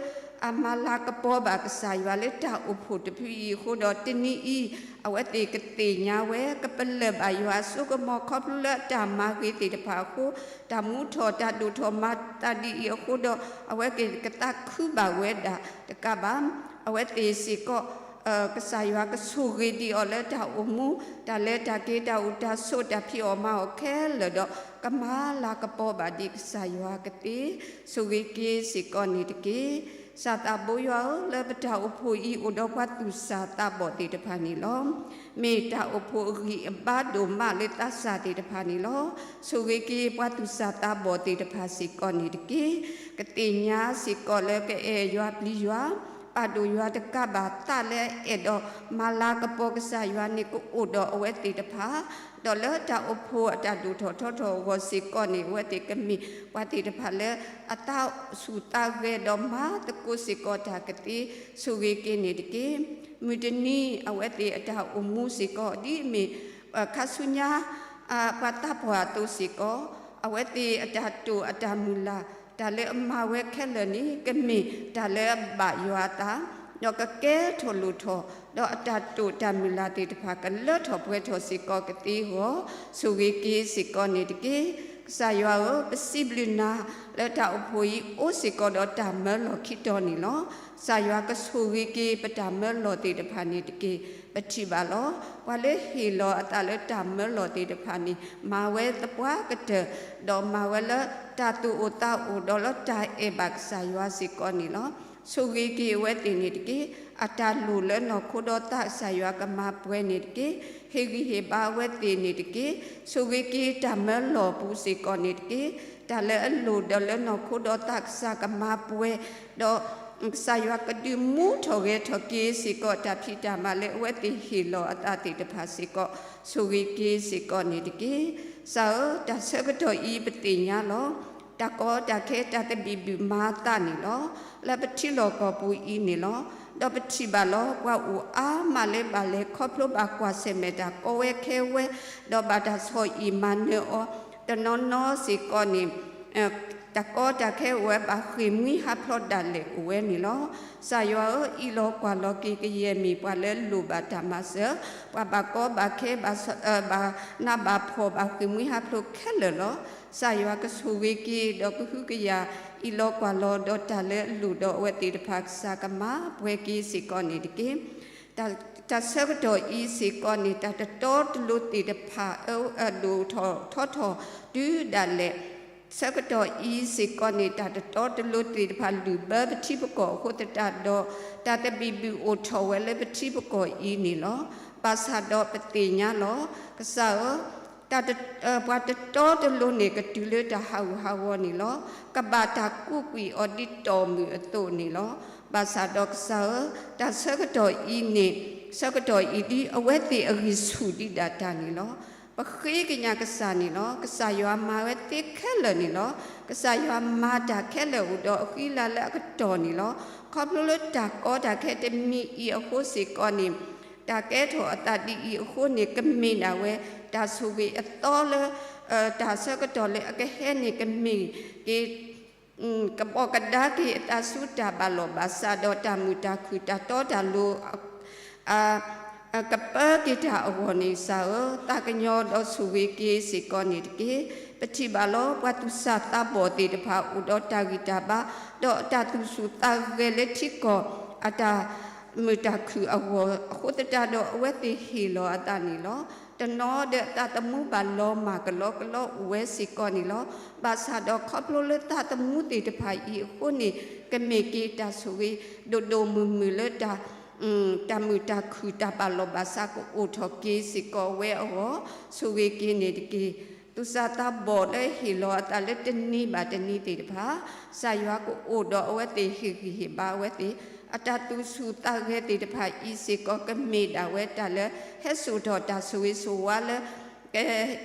အမၤလၤကပီၤဘၣ်ကစၢ်ယွၤလၢတၢ်အိၣ်ဖှိၣ်တဖုအံၤအဃိဒီး တနံၤအံၤ အဝဲသ့ၣ်ကသ့ၣ်ညါဝဲ ကပလၢၢ်ဘၣ်ယွၤအစိကမီၤ ခီဖျိလၢအတၢ်မၤဂ့ၤသ့ၣ်တဖၣ်အဃိ, တၢ်မူထီၣ်တၢ်ဒိၣ်ထီၣ်မၤသးဒ်အံၤအဃိဒီး အဝဲသ့ၣ်ကသးခုဘၣ်ဝဲဒၣ်တကးဘၣ်, အဝဲသ့ၣ်စ့ၢ်ကီး ကစၢ်ယွၤကဆိၣ်ဂ့ၤဒံးအီၤလၢတၢ်အိၣ်မူ, တၢ်လဲၤတၢ်က့ၤ တၢ်အိၣ်တၢ်ဆိး တၢ်ဖံးအီၣ်မၤအီၣ်ခဲလၢာ်ဒီး ကမၤလၤကပီၤဘၣ်ဒံးကစၢ်ယွၤကသ့, ဆိၣ်ဂ့ၤက့ၤစ့ၢ်ကီးန့ၣ်တက့ၢ်. ကစၢ်သးဘိယွၤဧၢ, လၢပတၢ်အိၣ်ဖှိၣ်အံၤ အိၣ်ဒီးပှၤသူၣ်စၢ်သးဘီၣ်သ့ၣ်တဖၣ်န့ၣ်လီၤ. မ့ၢ်တၢ်အိၣ်ဖှိၣ်အဂံၢ်အဘါဒိၣ်မးလၢသးစၢ်သ့ၣ်တဖၣ်န့ၣ်လီၤ. ဆိၣ်ဂ့ၤက့ၤပှၤသူၣ်စၢ်သးဘီၣ်သ့ၣ်တဖၣ်စ့ၢ်ကီးန့ၣ်တက့ၢ်. ကသ့ၣ်ညါစ့ၢ်ကီးလၢကအဲၣ်ယွၤပျံၤယွၤ, ပာ်ဒိၣ်ယွၤတကးဘၣ်သးလၢအအဲၣ်ဒိးမၤလၤကပီၤကစၢ်ယွၤန့ၣ် ကအိၣ်ဒီးအဝဲသ့ၣ်တဖၣ်, ဒီးလၢတၢ်အိၣ်ဖှိၣ်အတၢ်ဒိၣ်ထီၣ်ထီထီၣ်အဂီၢ်စ့ၢ်ကီးန့ၣ် အဝဲသ့ၣ်ကမ့ၢ်ပှၤသ့ၣ်တဖၣ်လၢအသးဆူၣ်သးဂဲၤဒီးမၤသကိးစ့ၢ်ကီးတၢ်ကသ့, ဆိၣ်ဂ့ၤက့ၤန့ၣ်တက့ၢ်. မုၢ်တနံၤအဝဲသ့ၣ်အတၢ်အိၣ်မူစ့ၢ်ကီး ဒ်အမ့ၢ် ခါဆူညါ ပှၤသးပှၢ်အသိးစ့ၢ်ကီး, အဝဲသ့ၣ်အတၢ်တိာ်အတၢ်မုၢ်လၢ် တၢ်လၢအမၤဝဲခဲလၢာ်န့ၣ် ကမ့ၢ်တၢ်လၢအဘၣ်ယွၤအသး, ဒီးကကဲထီၣ်လိၣ်ထီၣ်, ဒီးအတၢ်တိာ်တၢ်မုၢ်လၢ်သ့ၣ်တဖၣ် ကလၢထီၣ်ပှဲၤထီၣ်စ့ၢ်ကီးကသ့အဂီၢ်, ဆိၣ်ဂ့ၤက့ၤစ့ၢ်ကီးန့ၣ်တက့ၢ်. ကစၢ်ယွၤဧၢ, ပစံးဘျုးနၤလၢတၢ်အိၣ်ဖှိၣ်အံၤအိၣ်စ့ၢ်ကီးဒီးတၢ်မၢလီၢ်ခံတီၤန့ၣ်လီၤ. ကစၢ်ယွၤကဆိၣ်ဂ့ၤက့ၤပတၢ်မၢလီၢ်သ့ၣ်တဖၣ်န့ၣ်တက့ၢ်. ပထံၣ်ဘၣ်လီၤ. ပှၤလၢဟ့ၣ်လီၤအသးလၢတၢ်မၢလီၢ်သ့ၣ်တဖၣ်န့ၣ် မၤဝဲသပှၢ်ကတၢၢ်, ဒီးမၤဝဲလၢတၢ်သူၣ်အိၣ်သးအိၣ်ဒီးလၢတၢ်အဲၣ်ဘၣ်ကစၢ်ယွၤစ့ၢ်ကီးန့ၣ်လီၤ. ဆိၣ်ဂ့ၤက့ၤအဝဲသ့ၣ်န့ၣ်တက့ၢ်. အတၢ်လိၣ်လၢနီၢ်ခိဒီးသးကစၢ်ယွၤကမၤပှဲၤန့ၣ်တက့ၢ်. ဟ့ၣ်ဂံၢ်ဟ့ၣ်ဘါအဝဲသ့ၣ်န့ၣ်တက့ၢ်. ဆိၣ်ဂ့ၤက့ၤတၢ်မၢလီၢ်ပူၤစ့ၢ်ကီးန့ၣ်တက့ၢ်. တၢ်လၢအလိၣ်ဒီးလၢနီၢ်ခိဒီးသးကစၢ်ကမၤပှဲၤ, ဒီး ကစၢ်ယွၤကဒုးမူထီၣ်ဂဲၤထီၣ်က့ၤစ့ၢ်ကီးတၢ်ဖံးတၢ်မၤလၢအဝဲသ့ၣ်ဟ့ၣ်လီၤအသးသ့ၣ်တဖၣ်စ့ၢ်ကီး, ဆိၣ်ဂ့ၤက့ၤစ့ၢ်ကီးန့ၣ်တက့ၢ်. ကစၢ်ဧၢ, တၢ်ဆၢကတီၢ်အံၤပသ့ၣ်ညါလီၤ. တၢ်ကီတၢ်ခဲတၢ်သဘံၣ်ဘုၣ်မၤအသးန့ၣ်လီၤ. လၢပထံလီၢ်ကီၢ်ပူၤအံၤန့ၣ်လီၤ. ဒီးပထံၣ်ဘၣ်လီၤ ပှၤအိၣ်အါမးလၢဘၣ်လဲၤခီဖျိဘၣ်ကွၢ်ဆၢၣ်မဲာ်တၢ်ကီဝဲခဲဝဲ, ဒီးဘၣ်တၢ်ဆီၣ်အံၣ်မၤနၢၤအီၤ, တနီၤနီၤစ့ၢ်ကီးန့ၣ် တၢ်ကီတၢ်ခဲအိၣ်ဝဲဘၣ်ဃ့ၢ်မှံဟးဖျိးဒၣ်လဲာ်အိၣ်ဝဲန့ၣ်လီၤ. ကစၢ်ယွၤဧၢ, အံးလီၤကွၢ်လီၤက့ၤကယဲၢ်မ့ၢ်ပှၤလၢလိၣ်ဘၣ်တၢ်မၤစၢၤ, ပှၤဘၣ်ကီဘၣ်ခဲ, ဘၣ်နးဘၣ်ဖှီၣ်ဘၣ်ဃ့ၢ်မှံဟးဖျိးခဲလၢာ်လီၤ. ကစၢ်ယွၤကဆိၣ်ဂ့ၤက့ၤဒီးကဟုကယာ်အံးလီၤကွၢ်လီၤဒီးတၢ်လၢအလိၣ်ဒီးအဝဲသ့ၣ်တဖၣ် ကစၢ်ကမၤပှဲၤက့ၤစ့ၢ်ကီးန့ၣ်တက့ၢ်. တၢ်ဆၢကတီၢ်အံၤစ့ၢ်ကီးန့ၣ် တၢ်တတီတလိၤသ့ၣ်တဖၣ် အဒိၣ်ထီၣ်ထီထီၣ်တုၤဒၣ်လဲာ် ဆၢကတီၢ်အံၤစ့ၢ်ကီးန့ၣ် တၢ်တတီတလိၤသ့ၣ်တဖၣ်လုၢ်ဘၢပထံပကီၢ်အဃိသတးဒီး တၢ်သဘံၣ်ဘုၣ်အိၣ်ထီၣ်ဝဲလၢပထံပကီၢ်အံၤန့ၣ်လီၤ. ဘၣ်ဆၣ်ဒီးပသ့ၣ်ညါလီၤ. ကစၢ်ဧၢ, တၢ်တ, ပှၤတတီတလိၤန့ၣ် ကတုၤလၢတၢ်ဟးဂူာ်ဟးဂီၤန့ၣ်လီၤ. ကဘၣ်တၢ်ကူးကွံာ်အီၤဒ်တီၢ်မုၢ်အသိးန့ၣ်လီၤ. ဘၣ်ဆၣ်ဒီးကစၢ်ဧၢ, တၢ်ဆၢကတီၢ်အံၤန့ၣ်, ဆၢကတီၢ်အံၤဒ်အဝဲသ့ၣ်အဂံၢ်ဆူၣ်ဒံးဒၣ်တၢ်န့ၣ်လီၤ. ပဃ့ကညးကစၢ်န့ၣ်လီၤ. ကစၢ်ယွၤမၤဝဲသ့ခဲလၢာ်န့ၣ်လီၤ. ကစၢ်ယွၤမၤတၢ်ခဲလၢာ်အိၣ်ဒီးအဃံလၤလၢအကတီၢ်န့ၣ်လီၤ. ခီဖျိလၢတၢ်ကီတၢ်ခဲတမံၤအံၤအဃိစ့ၢ်ကီးန့ၣ်, တၢ်ကဲထီၣ်အသးဒ်အံၤအဃိန့ၣ် ကမ့ၢ်ဒၣ်ဝဲ တၢ်ဆိၣ်ဂ့ၤအသီလၢ တၢ်ဆၢကတီၢ်လၢအကဟဲန့ၣ် ကမ့ၢ်က့ၤ ကဘီၣ်ကဒါက့ၤအသးဆူတၢ်ဘၣ်လီၢ်ဘၣ်စးဒီးတၢ်မုာ်တၢ်ခုၣ်တၢ်တီတၢ်လိၤ ကပၢက့ၤတၢ်အဂီၢ်န့ၣ် ကစၢ်ဧၢ, သးကညီၤဒီးဆိၣ်ဂ့ၤက့ၤစ့ၢ်ကီးန့ၣ်တက့ၢ်. ပထံၣ်ဘၣ်လီၤ ပှၤသူၣ်စၢ်သးဘီၣ်သ့ၣ်တဖၣ် အိၣ်ဒီးတၢ်ဂံၢ်တၢ်ဘါ, ဒီးအတၢ်သူၣ်ဆူၣ်သးဂဲၤလၢထံကီၢ် အတၢ်မုာ်တၢ်ခုၣ်အဂီၢ် အဃိသတးဒီး အဝဲသ့ၣ်ဟ့ၣ်လီၤအသးန့ၣ်လီၤ. တနီၤဒီးအသးသမူဘၣ်လီၤမၢ်ကလီကလီအိၣ်ဝဲစ့ၢ်ကီးန့ၣ်လီၤ. ဘၣ်ဆၣ်ဒီးခီဖျိလၢသးသမူသ့ၣ်တဖၣ်အံၤအဃိန့ၣ် ကမ့ၢ်က့ၤတၢ်ဆိၣ်ဂ့ၤဒိၣ်ဒိၣ်မုၢ်မုၢ်လၢ တၢ်မုာ်တၢ်ခုၣ်တၢ်ဘၣ်လီၢ်ဘၣ်စးကအိၣ်ထီၣ်က့ၤစ့ၢ်ကီးဝဲအဂီၢ် ဆိၣ်ဂ့ၤက့ၤန့ၣ်တက့ၢ်. သူၣ်စၢ်သးဘီၣ်လၢဟ့ၣ်လီၤအသးလၢတနံၤဘၣ်တနံၤသ့ၣ်တဖၣ် ကစၢ်ယွၤကအိၣ်ဒီးအဝဲသ့ၣ် ဟ့ၣ်ဂံၢ်ဟ့ၣ်ဘါအဝဲသ့ၣ် အတၢ်သူၣ်ဆူၣ်သးဂဲၤသ့ၣ်တဖၣ်အံၤစ့ၢ်ကီး ကမ့ၢ်ဒၣ်ဝဲတၢ်လၢဟဲစိာ်ထီၣ်တၢ်ဆိၣ်ဂ့ၤဆိၣ်ဝါလၢ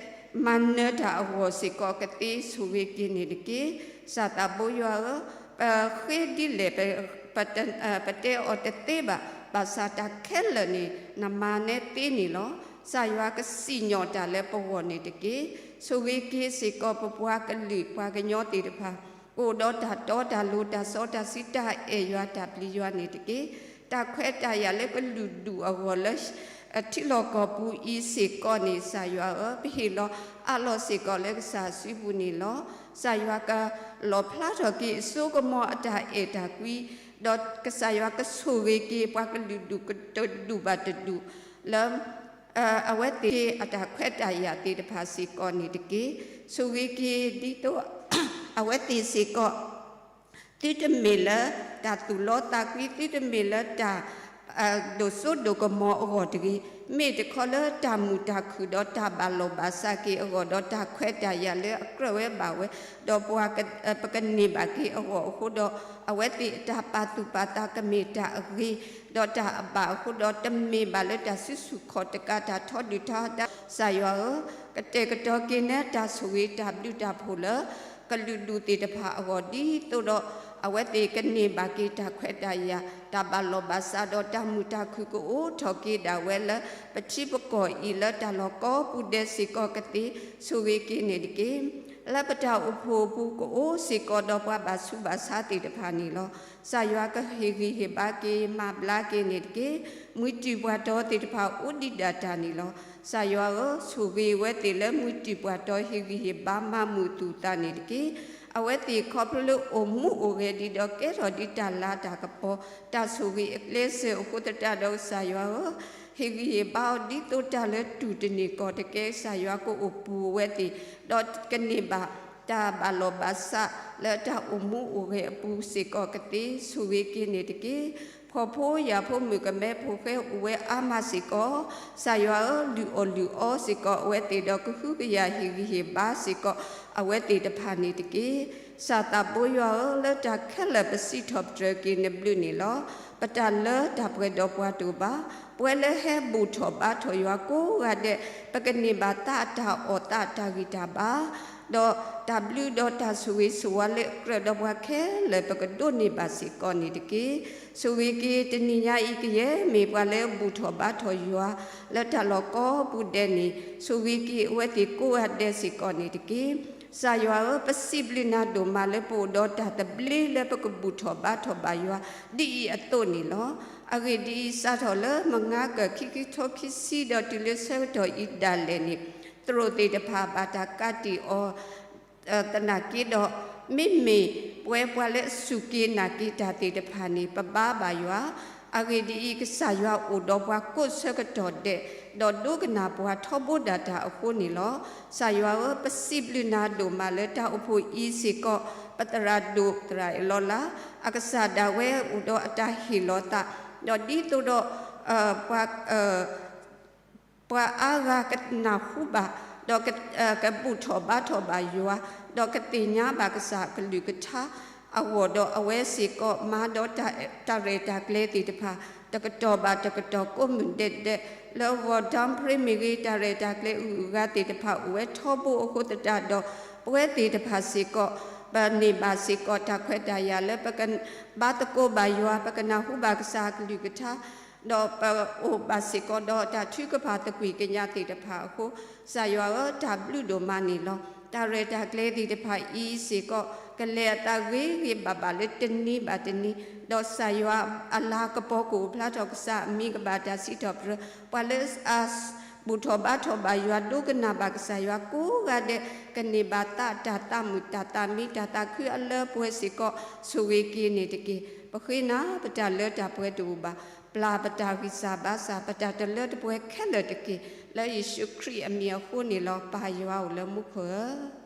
မၤနၢၤတၢ်အဂီၢ်စ့ၢ်ကီးကသ့ ဆိၣ်ဂ့ၤက့ၤန့ၣ်တက့ၢ်. ကစၢ်သးဘိယွၤဧၢ, ပဃ့ဒ်လဲၣ် ပတဲအီၤတသ့ဘၣ်. ဘၣ်ဆၣ်တၢ်ခဲလၢာ်န့ၣ် နမၤနဲသ့န့ၣ်လီၤ. ကစၢ်ယွၤကစံၣ်ညီၣ်တၢ်လၢပဂီၢ်န့ၣ်တက့ၢ်. ဆိၣ်ဂ့ၤက့ၤစ့ၢ်ကီးပပှၤကလုာ်ပှၤကညီသ့ၣ်တဖၣ် ကအိၣ်ဒီးတၢ်တီတၢ်လိၤ တၢ်စီတၢ်ဆှံ တၢ်အဲၣ်ယွၤတၢ်ပျံၤယွၤန့ၣ်တက့ၢ်. တၢ်ခွဲးတၢ်ယာ်လၢကလုာ်ဒူၣ်အဂီၢ်လၢ ထံလီၢ်ကီၢ်ပူၤအံၤစ့ၢ်ကီးန့ၣ် ကစၢ်ယွၤဧၢ, ပဟ့ၣ်လီၤအးလီၤစ့ၢ်ကီးလၢကစၢ်စုပူၤန့ၣ်လီၤ. ကစၢ်ယွၤကလီၣ်ဖျါထီၣ်က့ၤအစိကမီၤအတၢ်အဲၣ်တၢ်ကွံ, ဒီးကစၢ်ယွၤကဆိၣ်ဂ့ၤက့ၤပှၤကလုာ်ဒူၣ်တဒူၣ်ဘၣ်တဒူၣ် လၢ အဝဲသ့ၣ်အတၢ်ခွဲးတၢ်ယာ်သ့ၣ်တဖၣ်စ့ၢ်ကီးန့ၣ်တက့ၢ်. ဆိၣ်ဂ့ၤက့ၤဒ်သိး အဝဲသ့ၣ်စ့ၢ်ကီး သုတမ့ၢ်လၢတၢ်သူၣ်လီသးကွံ, သုတမ့ၢ်လၢတၢ် ဒိၣ်စိဒိၣ်ကမီၤအဂီၢ်တဂ့ၤ, မ့ၢ်တခီလၢတၢ်မုာ်တၢ်ခုၣ်ဒီးတၢ်ဘၣ်လီၢ်ဘၣ်စးက့ၤအဂီၢ် ဒီးတၢ်ခွဲးတၢ်ယာ်လၢအကြၢးဝဲဘၣ်ဝဲ, ဒီးပှၤ ပကန့ၢ်ဘၣ်က့ၤအဂီၢ်အဃိဒီး အဝဲသ့ၣ်အတၢ်ပာ်သူၣ်ပာ်သးကမ့ၢ်တၢ်အဂ့ၤ ဒီးတၢ်အဘၣ်အဃိဒီး တမ့ၢ်ဘၣ်လၢတၢ်စုဆူၣ်ခီၣ်တကး တၢ်ထီဒုၣ်ထီဒါ. ကစၢ်ယွၤဧၢ, ကတဲာ်ကတီၤက့ၤနဲတၢ်ဆိၣ်ဂ့ၤတၢ်ဘျုးတၢ်ဖှိၣ်လၢ ကလုာ်ဒူၣ်သ့ၣ်တဖၣ်အဂီၢ် ဒ်သိးဒီး အဝဲသ့ၣ်ကန့ၢ်ဘၣ်က့ၤတၢ်ခွဲးတၢ်ယာ် တၢ်ဘၣ်လီၢ်ဘၣ်စးဒီး တၢ်မုာ်တၢ်ခုၣ်ကအိးထီၣ်က့ၤဒၣ်ဝဲလၢ ပထံပကီၢ်အံၤလၢတၢ်လီၢ်ကိးပူၤဒဲးစ့ၢ်ကီးကသ့ ဆိၣ်ဂ့ၤက့ၤန့ၣ်တက့ၢ်. လၢပတၢ်အိၣ်ဖှိၣ်အပူၤ ကအိၣ်စ့ၢ်ကီးဒီးပှၤဘၣ်ဆူးဘၣ်ဆါသ့ၣ်တဖၣ်န့ၣ်လီၤ. ကစၢ်ယွၤကဟ့ၣ်ဂံၢ်ဟ့ၣ်ဘါက့ၤ မၤဘျါက့ၤန့ၣ်တက့ၢ်. မှံတုၤပှၤတီသ့ၣ်တဖၣ်အိၣ်ဒံးဒၣ်တၢ်န့ၣ်လီၤ. ကစၢ်ယွၤဧၢ, ဆိၣ်ဂ့ၤဝဲသ့ၣ်လၢမှံတုၤပှၤတီ ဟ့ၣ်ဂံၢ်ဟ့ၣ်ဘါ မၤမုာ်သူၣ်သးန့ၣ်တက့ၢ်. အဝဲသ့ၣ်ခီဖျိလၢအိၣ်မူအိၣ်ဂဲၤဒံးဒီး ကဲထီၣ်ဒံးတၢ်လၤတၢ်ကပီၤ တၢ်ဆိၣ်ဂ့ၤအကျဲစၢၤအဃိသတးဒီး ကစၢ်ယွၤဧၢ, ဟ့ၣ်ဂံၢ်ဟ့ၣ်ဘါအီၤ ဒ်သိးတၢ်လၢတူၢ်တန့ၢ်ကီၢ်တကဲ ကစၢ်ယွၤကအိၣ်ပူၤဝဲသ့ၣ်, ဒီးကန့ၢ်ဘၣ်တၢ်ဘၣ်လီၢ်ဘၣ်စး လၢတၢ်အိၣ်မူအိၣ်ဂဲၤအပူၤစ့ၢ်ကီးကသ့ ဆိၣ်ဂ့ၤက့ၤန့ၣ်တက့ၢ်. ဖှီၣ်ဖိယာ်ဖိမုၣ်ကမဲဖိဃဲအိၣ်ဝဲအါမးစ့ၢ်ကီး, ကစၢ်ယွၤဧၢ, လုၢ်အီၣ်လုၢ်အီစ့ၢ်ကီးအဝဲသ့ၣ်ဒီး ကဟုကယာ်ဟ့ၣ်ဂံၢ်ဟ့ၣ်ဘါစ့ၢ်ကီးအဝဲသ့ၣ်တဖၣ်န့ၣ်တက့ၢ်. ကစၢ်သးဘိယွၤဧၢ, လၢတၢ်ခဲလၢာ်ပစံးထီၣ်ပတြၢၤက့ၤနဘျုးန့ၣ်လီၤ. ပတၢ်လၢတၢ်ပှဲၤဒီးပှၤတအိၣ်ဘၣ်. ပဝဲလၢဟဲဘူၣ်ထီၣ်ဘါထီၣ်ယွၤကိးဂၤဒဲး ပကန့ၢ်ဘၣ်သးအတၢ်အီၣ်သးအတၢ်ဂံၢ်တၢ်ဘါ ဒီးတၢ်ဘျုးဒီးတၢ်ဆိၣ်ဂ့ၤဆိၣ်ဝါလၢအကြၢးဒီးပှၤခဲလၢာ် ပကဒိးန့ၢ်ဘၣ်စ့ၢ်ကီးန့ၣ်တက့ၢ်. ဆိၣ်ဂ့ၤက့ၤတနံၤညါအံၤကယဲၢ်မ့ၢ်ပှၤလၢဘူၣ်ထီၣ်ဘါထီၣ်ယွၤ လၢတၢ်လီၢ်ကိးပူၤဒဲးန့ၣ် ဆိၣ်ဂ့ၤက့ၤအဝဲသ့ၣ်ကိးဂၤဒဲးစ့ၢ်ကီးန့ၣ်တက့ၢ်. ကစၢ်ယွၤဧၢ, ပစံးဘျုးနၤဒိၣ်မးလၢပအိၣ်ဒီးတၢ်သဘျ့လၢပကဘူၣ်ထီၣ်ဘါထီၣ်ဘၣ်ယွၤ ဒ်အံၤအသိးန့ၣ်လီၤ. အဂ့ၢ်ဒ်အံၤ, စးထီၣ်လၢမုၢ်နံၤကၢၢ်ခံဆံထိခံဆံဒီးတုၤလၢဆၢကတီၢ်အံၤဒၣ်လဲာ်န့ၣ် သရိာ်သ့ၣ်တဖၣ်ဘၣ်တၢ်ကးတံာ်အီၤ သနာ်က့ဒီး မ့မ့ၢ်ပဝဲပှၤလၢအစူၢ်က့ၤနာ်က့ၤတၢ်သ့ၣ်တဖၣ်န့ၣ် ပဘါဘၣ်ယွၤ, အဂ့ၢ်ဒ်အံၤ, ကစၢ်ယွၤအိၣ်ဒီးပှၤကိးဆၢကတီၢ်ဒဲး, ဒီးဒိကနၣ်ပှၤထီဘိဒၣ်တၢ်အဃိန့ၣ်လီၤ. ကစၢ်ယွၤဧၢ, ပစံးဘျုးနၤဒိၣ်မးလၢတၢ်အိၣ်ဖှိၣ်အံၤစ့ၢ်ကီး, ပသရၣ်ဒိၣ်သရၣ်အဲၣ်လီၤလး အကစၢ်ဒၣ်ဝဲအိၣ်ဒီးအတၢ်ဟ့ၣ်လီၤသး, ဒီးဒ်သိးဒီး ပှၤ ပှၤအါဂၤကနၢ်ဟူဘၣ်, ဒီးကဘူၣ်ထီၣ်ဘါထီၣ်ဘၣ်ယွၤ, ဒီးကသ့ၣ်ညါဘၣ်ကစၢ်အကလုၢ်ကထါအဂီၢ်, ဒီးအဝဲစ့ၢ်ကီးမၤဒီးတၢ်ရဲၣ်တၢ်ကျဲၤသ့ၣ်တဖၣ် တကတီၢ်ဘၣ်တကတီၢ်ကိးမုၢ်ဒဲးဒဲး, လၢအဂီၢ် Dom Perry မ့ၢ်ဂ့ၤ, တၢ်ရဲၣ်တၢ်ကျဲၤအုၣ်အဂၤသ့ၣ်တဖၣ်အိၣ်ဝဲထီဘိအဃိသတးဒီး, ပဝဲသ့ၣ်တဖၣ်စ့ၢ်ကီး ပန့ၢ်ဘၣ်စ့ၢ်ကီးတၢ်ခွဲးတၢ်ယာ်လၢပကဘါသကိးဘၣ်ယွၤ, ပကနၢ်ဟူဘၣ်ကစၢ်အကလုၢ်ကထါ ဒီးပအိၣ်ဘၣ်စ့ၢ်ကီးဒီးတၢ်ထုကဖၣ်သကွံၢ်ကညးသ့ၣ်တဖၣ်အဃိ, ကစၢ်ယွၤဧၢ, တၢ်ဘျုးဒိၣ်မးန့ၣ်လီၤ. တၢ်ရဲၣ်တၢ်ကျဲၤသ့ၣ်တဖၣ်အံၤစ့ၢ်ကီး ကလဲၤအသးဂ့ၤဂ့ၤဘၣ်ဘၣ်လၢတနံၤဘၣ်တနံၤ, ဒီးကစၢ်ယွၤအလၤကပီၤကအိၣ်ဖျါထီၣ်, ကစၢ်အမံၤကဘၣ်တၢ်စံးထီၣ်ပတြၢၤ, ပှၤလၢအဘူၣ်ထီၣ်ဘါထီၣ်ဘၣ်ယွၤ ဒိကနၣ်ဘၣ်ကစၢ်ယွၤကိးဂၤဒဲး ကန့ၢ်ဘၣ်သးတၢ်သးမုာ် တၢ်သးမံ တၢ်သးခုအလၢပှဲၤစ့ၢ်ကီး ဆိၣ်ဂ့ၤက့ၤန့ၣ်တက့ၢ်. ပဃ့နၤ ပတၢ်လၢတၢ်ပှဲၤတအိၣ်ဘၣ်, ပျၢ်ပတၢ်ဂံၢ်စၢ်ဘါစၢ်, ပတၢ်တလၢတပှဲၤခဲလၢာ်တက့ၢ်. လၢယ့ၣ်ၡူးခရံာ်အမံၤအဃိန့ၣ်လီၤ. ပၢ်ယွၤအိၣ်လၢမူခိၣ်ဧၢ.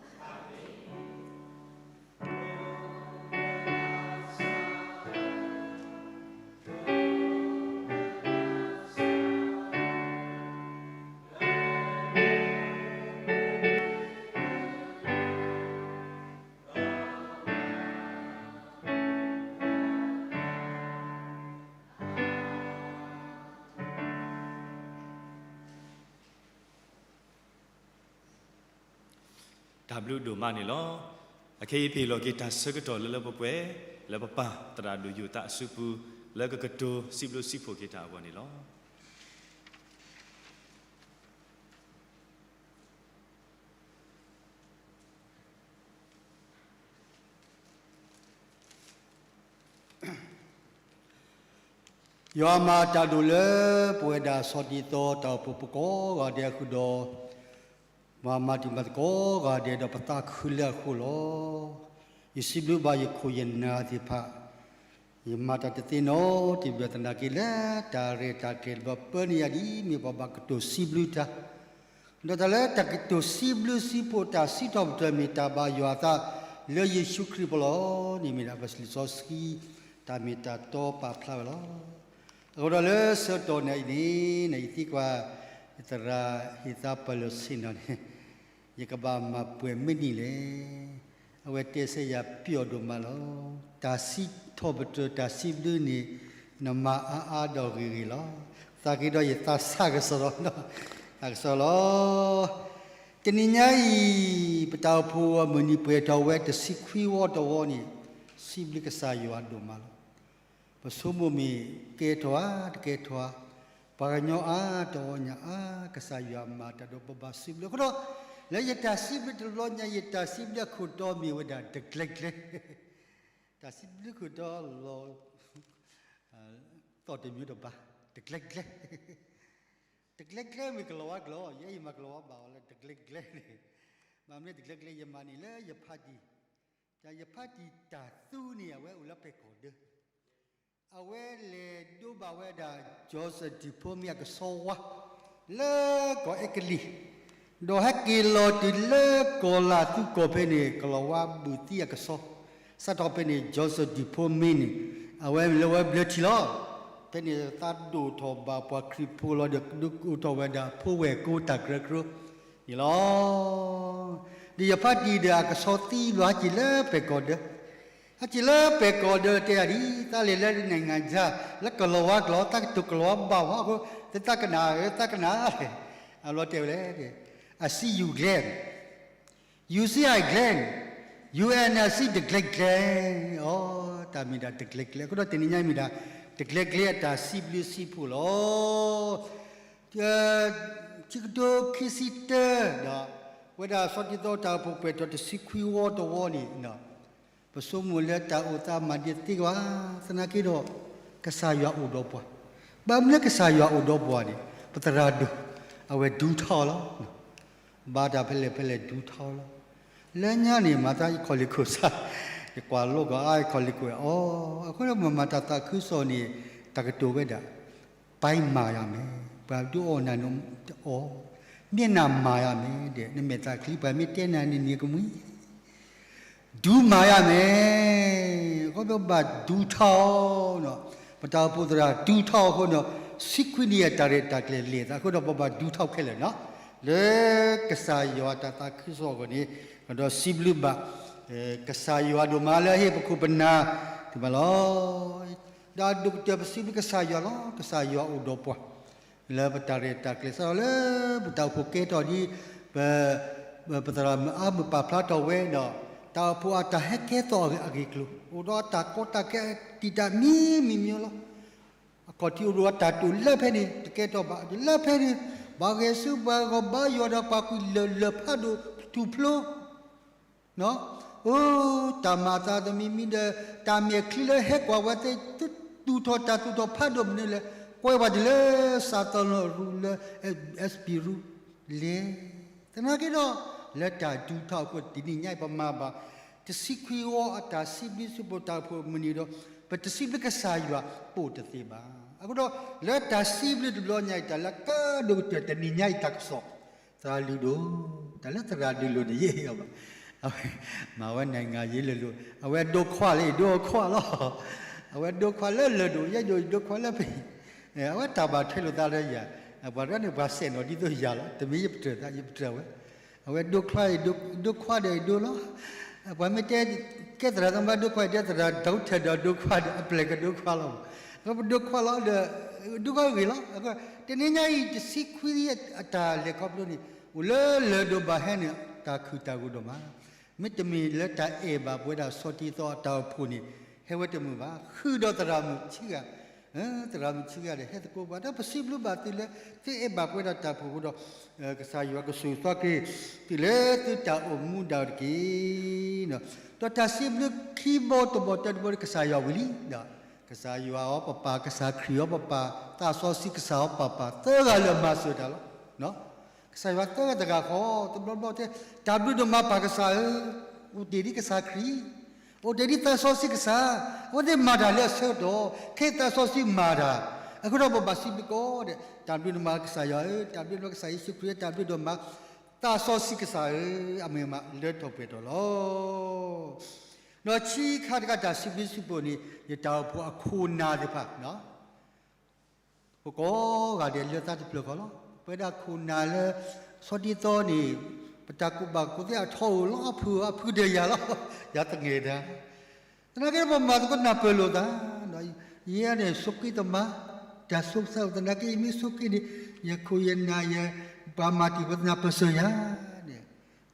တၢ်ဘျုးဒိၣ်မးန့ၣ်လီၤ. အခဲအံၤပဟ့ၣ်လီၤက့ၤတၢ်ဆၢကတီၢ်လၢလၢပှဲၤပှဲၤ လၢပပၢ်သရၣ်ဒိၣ်ယိၤသးအစုပူၤ လၢကကတိၤစံးဘျုးစံးဖှိၣ်က့ၤတၢ်အဂီၢ်န့ၣ်လီၤ. ယွၤမၤတၢ်ဒိၣ်လၢပဝဲဒၣ်ဆီၣ်တံၢ်သီတၢ်အိၣ်ဖှိၣ်ပကိးဂၤဒဲးအဃိဒီး, ပှၤမၤတံၤမၤသကိးဂၤဒဲးဒီးပသးခုလၢအဃိလီၤ. ယစံးဘျုးဘၣ်ယခိၣ်ယနၢ်သ့ၣ်တဖၣ်, ယမၤတၢ်တသ့နီတမံၤဘၣ်သနာ်က့ လၢတၢ်ရဲၣ်တၢ်ကျဲၤတဘျီပၢန့ၢ်ယၤဒ်အမ့ၢ်ပှၤဘၣ်ကတိၤစံးဘျုးတၢ် ဒီးတၢ်လၢတၢ်ကတိၤစံးဘျုးစံးဖှိၣ်တၢ်စံးထီၣ်ပတြၢၤမ့ၢ်တၢ်ဘၣ်ယွၤအသးလၢယ့ၣ်ၡူးခရံာ်ပူၤလီၤန့ၣ် မ့ၢ်ဒၣ်ပလံာ်စီဆှံတၢ်မ့ၢ်တၢ်တီပာ်ဖျါဝဲလီၤ. အဃိဒီးလၢဆၢကတီၢ်နံၤအံၤန့ၣ် နယသံကွၢ် သရၣ်ဟ့ၣ်သးပၢၢ်လၢဆ့ၣ်နီၤန့ၣ် ယကဘၣ်မၤပှဲၤမ့ၢ်နံၤလဲၣ်. အဝဲတဲဆၢယၤပျီဒိၣ်မးလီၤ. တၢ်စံးထီၣ်ပတြၢၤတၢ်စံးဘျုးန့ၣ် နမၤအါအါဒီးဂ့ၤဂ့ၤလီၤ. သးက့ၤဒီးယသးဆးကစီၣ်လီၤ, သးကစီၣ်လီၤ. တနံၤညါအံၤ ပတၢ်အိၣ်ဖှိၣ်အမုၢ်နံၤပှဲၤထီၣ်ဝဲတဆံခွံဝီတဝီန့ၣ် စံးဘျုးကစၢ်ယွၤဒိၣ်မးလီၤ. ပဆိကမိၣ်မ့ၢ်ကဲထီၣ်ဧါ တကဲထီၣ်ဧါ, ပှၤကညီအါ တအီညၣ်အါ ကစၢ်ယွၤမၤတၢ်ဒီးပဘၣ်စံးဘျုးအဃိဒီး လၢယတၢ်စံးဘျုးတဘျီညါ ယတၢ်စံးဘျုးအခိၣ်တီမ့ၢ်ဝဲဒၣ်တကျဲကျဲ, တၢ်စံးဘျုးခိၣ်တီလီၤ သီၣ်တမံၤတဘၣ်, တကျဲကျဲ, တကျဲကျဲမ့ၢ်ကလီၤဝါကျိာ် ယဲယမၤကလီၤဝါဘၣ်အီၤလၢတကျဲကျဲန့ၣ်, ဘၣ်မနုၤတကျဲကျဲ ယမၤန့ၢ်လၢယဖါတံၢ်, တၢ်ယဖါတံၢ်တၢ်သူန့ၣ် အဝဲအိၣ်လၢပဲၢ်ကီၢ်ဒၢ အဝဲလဲၤဒိးဘၣ်ဝဲဒၣ် Joseph De Paul မ့ၢ်အကဆီဝါ လၢကီၢ်အဲကလံး, ဒီးဟဲက့ၤလီၤတုၤလၢကီၢ်လၢ်သူကီၢ်ဖဲန့ၣ် ကလီၤဝါဘုၣ်သံအကဆီ, စးထီၣ်ဖဲန့ၣ် Joseph De Paul မ့ၢ်န့ၣ် အဝဲမ့ၢ်လၢဝဲဘျၢထံလီၤ. ဖဲန့ၣ်သးဒိၣ်ထီၣ်ဘၣ်ပှၤခရံာ်ဖိလီၤဒီး ဒုးအိၣ်ထီၣ်ဝဲဒၣ်ဖိဝဲၢ်ကိတၢ်ကရၢကရိန့ၣ်လီၤ. ဒီးယဖါတံၢ်ဒီးအကဆီသံဘျီဟဲက့ၤလၢပဲၢ်ကီၢ်ဒၢ ဟဲက့ၤလၢပဲၢ်ကီၢ်ဒၢတဲယၤဒ် သးလဲၤလၢနံၣ်ဂၤယၤ လၢကလီၤဝါကျိာ် သးကတိၤကလီၤဝါဘၣ်ဝဲအဃိ သးကနၣ်ဧၢ သးကနၣ်, အဘျီတဲဝဲလဲၣ်, I see you glad, you see I glad, you and I see the glad glad, အိ, တၢ်မ့ၢ်ဒၣ်တကျဲကျဲ အဃိဒီးတနံၤညါမ့ၢ်ဒၣ် တကျဲကျဲအတၢ်စံးဘျုးစံးဖှိၣ်လီၤ. ခံကထိခံဆံတၢ ဒီး ဝဲဒၣ်ဆီၣ်တံၢ်သီတၢ်အိၣ်ဖှိၣ်ပှဲၤထီၣ်တဆံခွံဝီတဝီန့ၣ် ပဆိကမိၣ်လၢတၢ်အိၣ်သးမၤဒ်သ့ကဘၣ်, သနာ်က့ဒီး ကစၢ်ယွၤအိၣ်ဒီးပှၤ, ဘၣ်မနုၤလၢကစၢ်ယွၤအိၣ်ဒီးပှၤန့ၣ် ပသရၣ်ဒိၣ် အဝဲဒူထီၣ်လီၤ. ဘၣ်တၢ်ဖဲလဲၣ်ဖဲလဲၣ်ဒူထီၣ်လီၤ. လၢညါန့ၣ် မၤသးယခီၣ်လ့ၢ်ခိၣ်စး, ယကွၢ်လိကီၢ်အါယခီၣ်လ့ၢ်ခိၣ်အီၤ, အဃိဒီးမၤမၤတၢ်သးခုကစီၣ်န့ၣ် တၢ်ကတိၤဝဲဒၣ် ပၢ်မၤယၤမဲာ်, ပှၤဒုးအီၣ်နၤန့ၣ်တအီၣ်, မျက်နှာမၤယၤမဲာ်ဒီး နမဲာ်သးချံ ပှၤမ့ၢ်တဲနၤန့ၣ် နကမှံ ဒူမၤယၤမဲာ်, အဃိပဘၣ်ဒူထီၣ်, ပတၢ်အိၣ်ဖှိၣ်သရၣ်ဒူထီၣ်အဃိဒီး ဆံခွံနံၣ်အတၢ်ရဲၣ်တၢ်ကျဲၤလဲၤသးအဃိဒီး ပဘၣ်ဒူထီၣ်ခဲလၢာ်နီၤ, လၢကစၢ်ယွၤတၢ်သးခုကစီၣ်အဂီၢ်န့ၣ်, ဒီးစံးဘျုးဘၣ် ကစၢ်ယွၤဒိၣ်မးလၢအဟ့ၣ်ပခိၣ်ပနၢ်သ့ၣ်တဖၣ်လီၤ. ဒီးအဒိၣ်ကတၢၢ်ပစံးဘျုးကစၢ်ယွၤလီၤ. ကစၢ်ယွၤအိၣ်ဒီးပှၤ လၢပတၢ်ရဲၣ်တၢ်ကျဲၤစးထီၣ်လၢ ပတၢ်အိၣ်ဖှိၣ်ကဲထီၣ်ဒ် ပ ပသရၣ်မုၣ်အါမုၢ်ပာ်ဖျါထီၣ်ဝဲဒီး တၢ်အိၣ်ဖှိၣ်အတၢ်ဟဲကဲထီၣ်အဂ့ၢ်အကျိၤ အိၣ်ဒီးအတၢ်ကီတၢ်ခဲတံာ်တာ်မံၤမံၤမံၤလီၤ. အခီၣ်ထံးအိၣ်ဒီးအတၢ်တိာ်လၢဖဲန့ၣ် တကဲထီၣ်ဘၣ် လၢဖဲန့ၣ် ဘၣ်ဂဲၤဆၢဘၣ်ဂီၤဘါယွၤဒီးပှၤကွံာ်လၢာ်လၢာ်ဖးဒိၣ်ထူၣ်ဖျိ အိ တၢ်မၤသးသမံမံဒီး တၢ်မဲာ်ချံလၢဟဲကွၢ်ဝဲသ့ၣ် သူၣ်ထီၣ်တၢ်သူၣ်ထီၣ်ဖးဒိၣ်မနုၤလဲၣ် ကွဲးဝဲဒ်လၢ စးသီလီၤရူလၢ အဲစပံရူ လဲၤ သနာ်က့ဒီး လၢတၢ်ဒူထီၣ်အဃိ တနံၤညါအံၤပမၤဘၣ် တဆံခွံဝီအတၢ်စံးဘျုးစံးဖှိၣ်တၢ်အိၣ်ဖှိၣ်မုၢ်နံၤဒီး ပတစံးဘျုးကစၢ်ယွၤပိာ်တသ့ဘၣ်. အဃိဒီး လၢတၢ်စံးဘျုးတဘျီညါအံၤ တၢ်လၢကါဒိၣ်ကတၢၢ်တနံၤညါအံၤတၢ်ကစီၣ် သရၣ်လုၢ်ဒိၣ်, တၢ်လၢသရၣ်လုၢ်လိာ်န့ၣ်ယဲၢ်အီၤဘၣ်. အဝဲ မၤဝဲ နိုင်ငံရေး လၢာ်လိၤ အဝဲဒိခွါလၢယဒိခွါလီၤ. အဝဲဒိခွါလၢလၢာ်ဒိၣ် ယဲယိၤယဒိခွါလၢဖဲ အဝဲတၢ်ဘၣ်ထွဲလိာ်သးလၢယၤ, ပှၤတဂၤန့ၣ် ပှၤစဲးနီၣ်ဒ်သိးယၤလီၤ. တမ့ၢ်ယပတြၢၤသး ယပတြၢၤဝဲ, အဝဲဒိခွါ ဒိခွါဒီးယဒိလီၤ. ပှၤမ့ၢ်တဲ ကဲသရၣ်သမါဒိခွါ တဲသရၣ်ဒီးထဲဒီးဒိခွါဒီး အပျဲၢ်ကဒိခွါလီၤ. ပဒိခွါလီၤဒီး ဒိခွါဂ့ၤလီၤ. တနံၤညါအံၤ တဆံခွံအတၢ်လဲၤခီဖျိန့ၣ် အိၣ်လၢလၢာ်ဒိၣ်ဘၣ်ဟဲန့ၣ် တၢ်ခုၣ်တၢ်ဂိၢ်ဒိၣ်မး မ့တမ့ၢ်လၢတၢ်အဲၣ်ဘၣ်ပဝဲဒၣ်ဆီၣ်တံၢ်သီအတၢ်အိၣ်ဖှိၣ်န့ၣ် ဟဲဝဲတမုာ်ဘၣ်. ဃုာ်ဒီးသရၣ်မုၣ်ဆံဂၤ, သရၣ်မုၣ်ဆံဂၤဒီး ဟဲသကိးပှၤ ဒီးပစံးဘျုးဘၣ်သုလၢ သုအဲၣ်ဘၣ်ပဝဲဒၣ်တၢ်အိၣ်ဖှိၣ်အဃိဒီး ကစၢ်ယွၤကဆိၣ်ဂ့ၤသီက့ၤသုလၢသုတၢ်အိၣ်မူဒၣ်တက့ၢ်. ဒီးတၢ်စံးဘျုးခံဘီတဘီတၢတဘီ ကစၢ်ယွၤဝံၤလံဒီး ကစၢ်ယွၤအီၤပပၢ်, ကစၢ်ခရံာ်အီၤပပၢ်, သးစီဆှံကစၢ်အီၤပပၢ်, သၢဂၤလၢာ်မၤစၢၤတၢ်လီၤ. ကစၢ်ယွၤသၢဂၤတဂၤဃီ, တဘျီဘျီတဲ, တၢ်ဘျုးဒိၣ်မးပၢ်ကစၢ်ဧၢ, အိၣ်တ့ၢ်ဒ်ကစၢ်ခရံာ်, အိၣ်တ့ၢ်ဒ်သးစီဆှံကစၢ်, အဝဲသ့ၣ်မၤတၢ်လၢအဆၢကတီၢ်, ခဲအံၤသးစီဆှံမၤတၢ်, အဃိဒီးပဘၣ်စံးဘျုးကီးဒီး, တၢ်ဘျုးဒိၣ်မးကစၢ်ယွၤဧၢ, တၢ်ဘျုးဒိၣ်မးကစၢ်ယ့ၣ်ၡူးခရံာ်, တၢ်ဘျုးဒိၣ်မး သးစီဆှံကစၢ်ဧၢ, အမ့ၢ်မးလၢထီၣ်ပှဲၤထီၣ်လီၤ. ဒီးဆံးခါတခါတၢ်စံးဘျုးစံးဖှိၣ်န့ၣ် ယတၢ်အိၣ်ဖှိၣ်အခိၣ်နၢ်သ့ၣ်တဖၣ်, ပကိးဂၤဒဲးလၢသးတဖျၢၣ်ဃီလီၤ. ပဝဲဒၣ်ခိၣ်နၢ်လၢ ဆီဒံသီန့ၣ် ပတၢ်ကူၣ်ဘၣ်ကူၣ်သ့အထီအိၣ်လီၤအဖုၣ်အဖုၣ်ဒီးယၤလီၤ, ယၤသငဲၤတၢ် သနာ်က့ပမၤသကိးနၢ်ပၢၢ်လိာ်သး, ယဲန့ၣ်ဆိးက့တမါ, တၢ်ဆိးက့သနာ်က့ယမ့ၢ်ဆိးက့န့ၣ်, ယခိၣ်ယနၢ်ယပှၤမၤတံၢ်ဖိသနာ်ပၢၢ်စၢၤယၤန့ၣ်,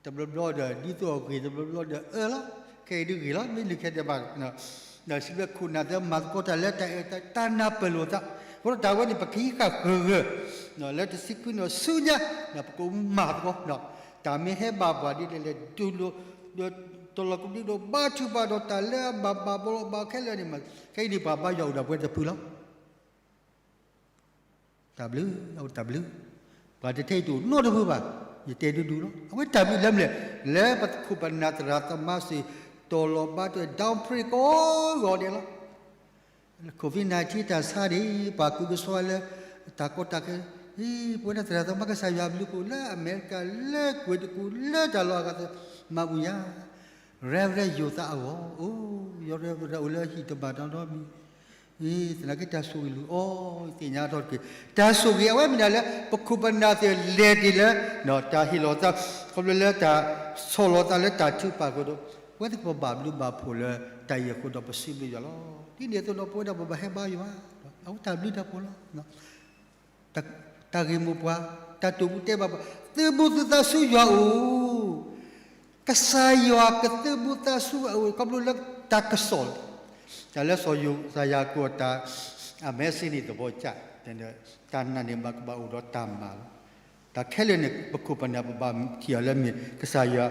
တဘျီဘျီဒီးဒ်သိးအဂ့ၤ တဘျီဘျီဒီးအၢလီၤ, ခဲအံၤဒုးဂ့ၤလီၤ မ့ၢ်လုၢ်ခဲဒဲးဘၣ်, ဒီးစံးဘျုးခိၣ်နၢ်သ့ၣ်မၤသကိးတၢ်လၢတၢ်အဲၣ်တၢ်နၢ်ပၢၢ်လိာ်သး, အဃိဒီးတၢ်ဝဲန့ၣ် ပကဟံးဃာ်ဂၢၢ်ဂၢၢ် လၢတဆံခွံန့ၣ်ဆူညါ, ပကမၤသကိး, တၢ်မ့ၢ်ဟဲဘၣ်ပှၤဒ်လဲၣ်လဲၣ် ဒုးလိာ်, ဒီးတလီၤကဒုဒီးဘါထုကဖၣ်ဒီးတၢ်လၢအဘၣ်ဘၣ်ဘီလီၤဘၣ်ခဲလၢာ်န့ၣ်မး, ခဲအံၤန့ၣ်ပှၤဘါယွၤအိၣ်ဒီးပဝဲတဖုလီၤ. တၢ်ဘျုး, တၢ်ဘျုး, ပှၤတထဲအံၤတအိၣ်နီတဖုဘၣ်, ယတဲဒူဒူလီၤ. အဝဲတၢ်ဘျုးလၢမနုၤလဲၣ်, လၢပခိၣ်ပနၢ်သရၣ်သမါစ့ၢ် တီၤလီၤဘါထု down pray ကိးဂီၤဒဲးလီၤ. Covid nineteen တၢ်ဆါန့ၣ် ပှၤကူကဆှီလၢ တၢ်ကီတၢ်ခဲ, ပဝဲဒၣ်သရၣ်သမါကစၢ်ယွၤအဘျုးအဖှိၣ်လၢအမဲရကၤ လၢကွဲၤတကူၣ် လၢတၢ်လီၢ်အဂၤ မၤဘူၣ်ယၤ Reverend ယိၤသးအဂီၢ်, အိ, ယ Reverend အိၣ်လၢဟံၣ်တဘၣ်ဒီမံၤ, သနာ်က့တၢ်ဆိၣ်ဂ့ၤလူၤအီၤ သ့ၣ်ညါထီၣ်တက့ၢ်. တၢ်ဆိၣ်ဂ့ၤအဝဲမ့ၢ်ဒၣ်လၢ ပခိၣ်ပနၢ်သ့ၣ်လဲၤတ့ၢ်လၢ တၢ်ဟ့ၣ်လီၤသး, ခီဖျိလၢတၢ်ဆီၣ်လီၤသးလၢတၢ်ထုကဖၣ်အဃိဒီး, ပဝဲသ့ၣ်ပဘၣ်ဘျုးဘၣ်ဖှိၣ်လၢတၢ်အံၤအဃိဒီးပစံးဘျုးယွၤလီၤ. ဒ်န့ၣ်အသိးဒီးပဝဲဒၣ်ပဘၣ်ဟဲဘါယွၤ, အဝဲတၢ်ဘျုးတၢ်ဖှိၣ်လီၤ. တၢ်ဂ့ၢ်မိၢ်ပှၢ်, တၢ်တိာ်ပူၤတဲဘၣ်ပှၤ, သုးဘူးသုသးဆူယွၤအအိၣ်, ကစၢ်ယွၤကသုးဘူးသးဆူအအိၣ် ခီဖျိလၢတၢ်ကစီၣ်လီၤ. တၢ်လၢစီၤယိၤသးယၤကိးတၢ် အမဲစ့န့ၣ်သဘီကၢ်, တၢ်နာ်န့ၣ်ဘၣ်ကဘၣ်အိၣ်ဒီးတၢ်မၤလီၤ. တၢ်ခဲလၢာ်န့ၣ် ပခိၣ်ပနၢ်ပဘၣ်ထံၣ်အီၤလၢမ့ၢ်ကစၢ်ယွၤ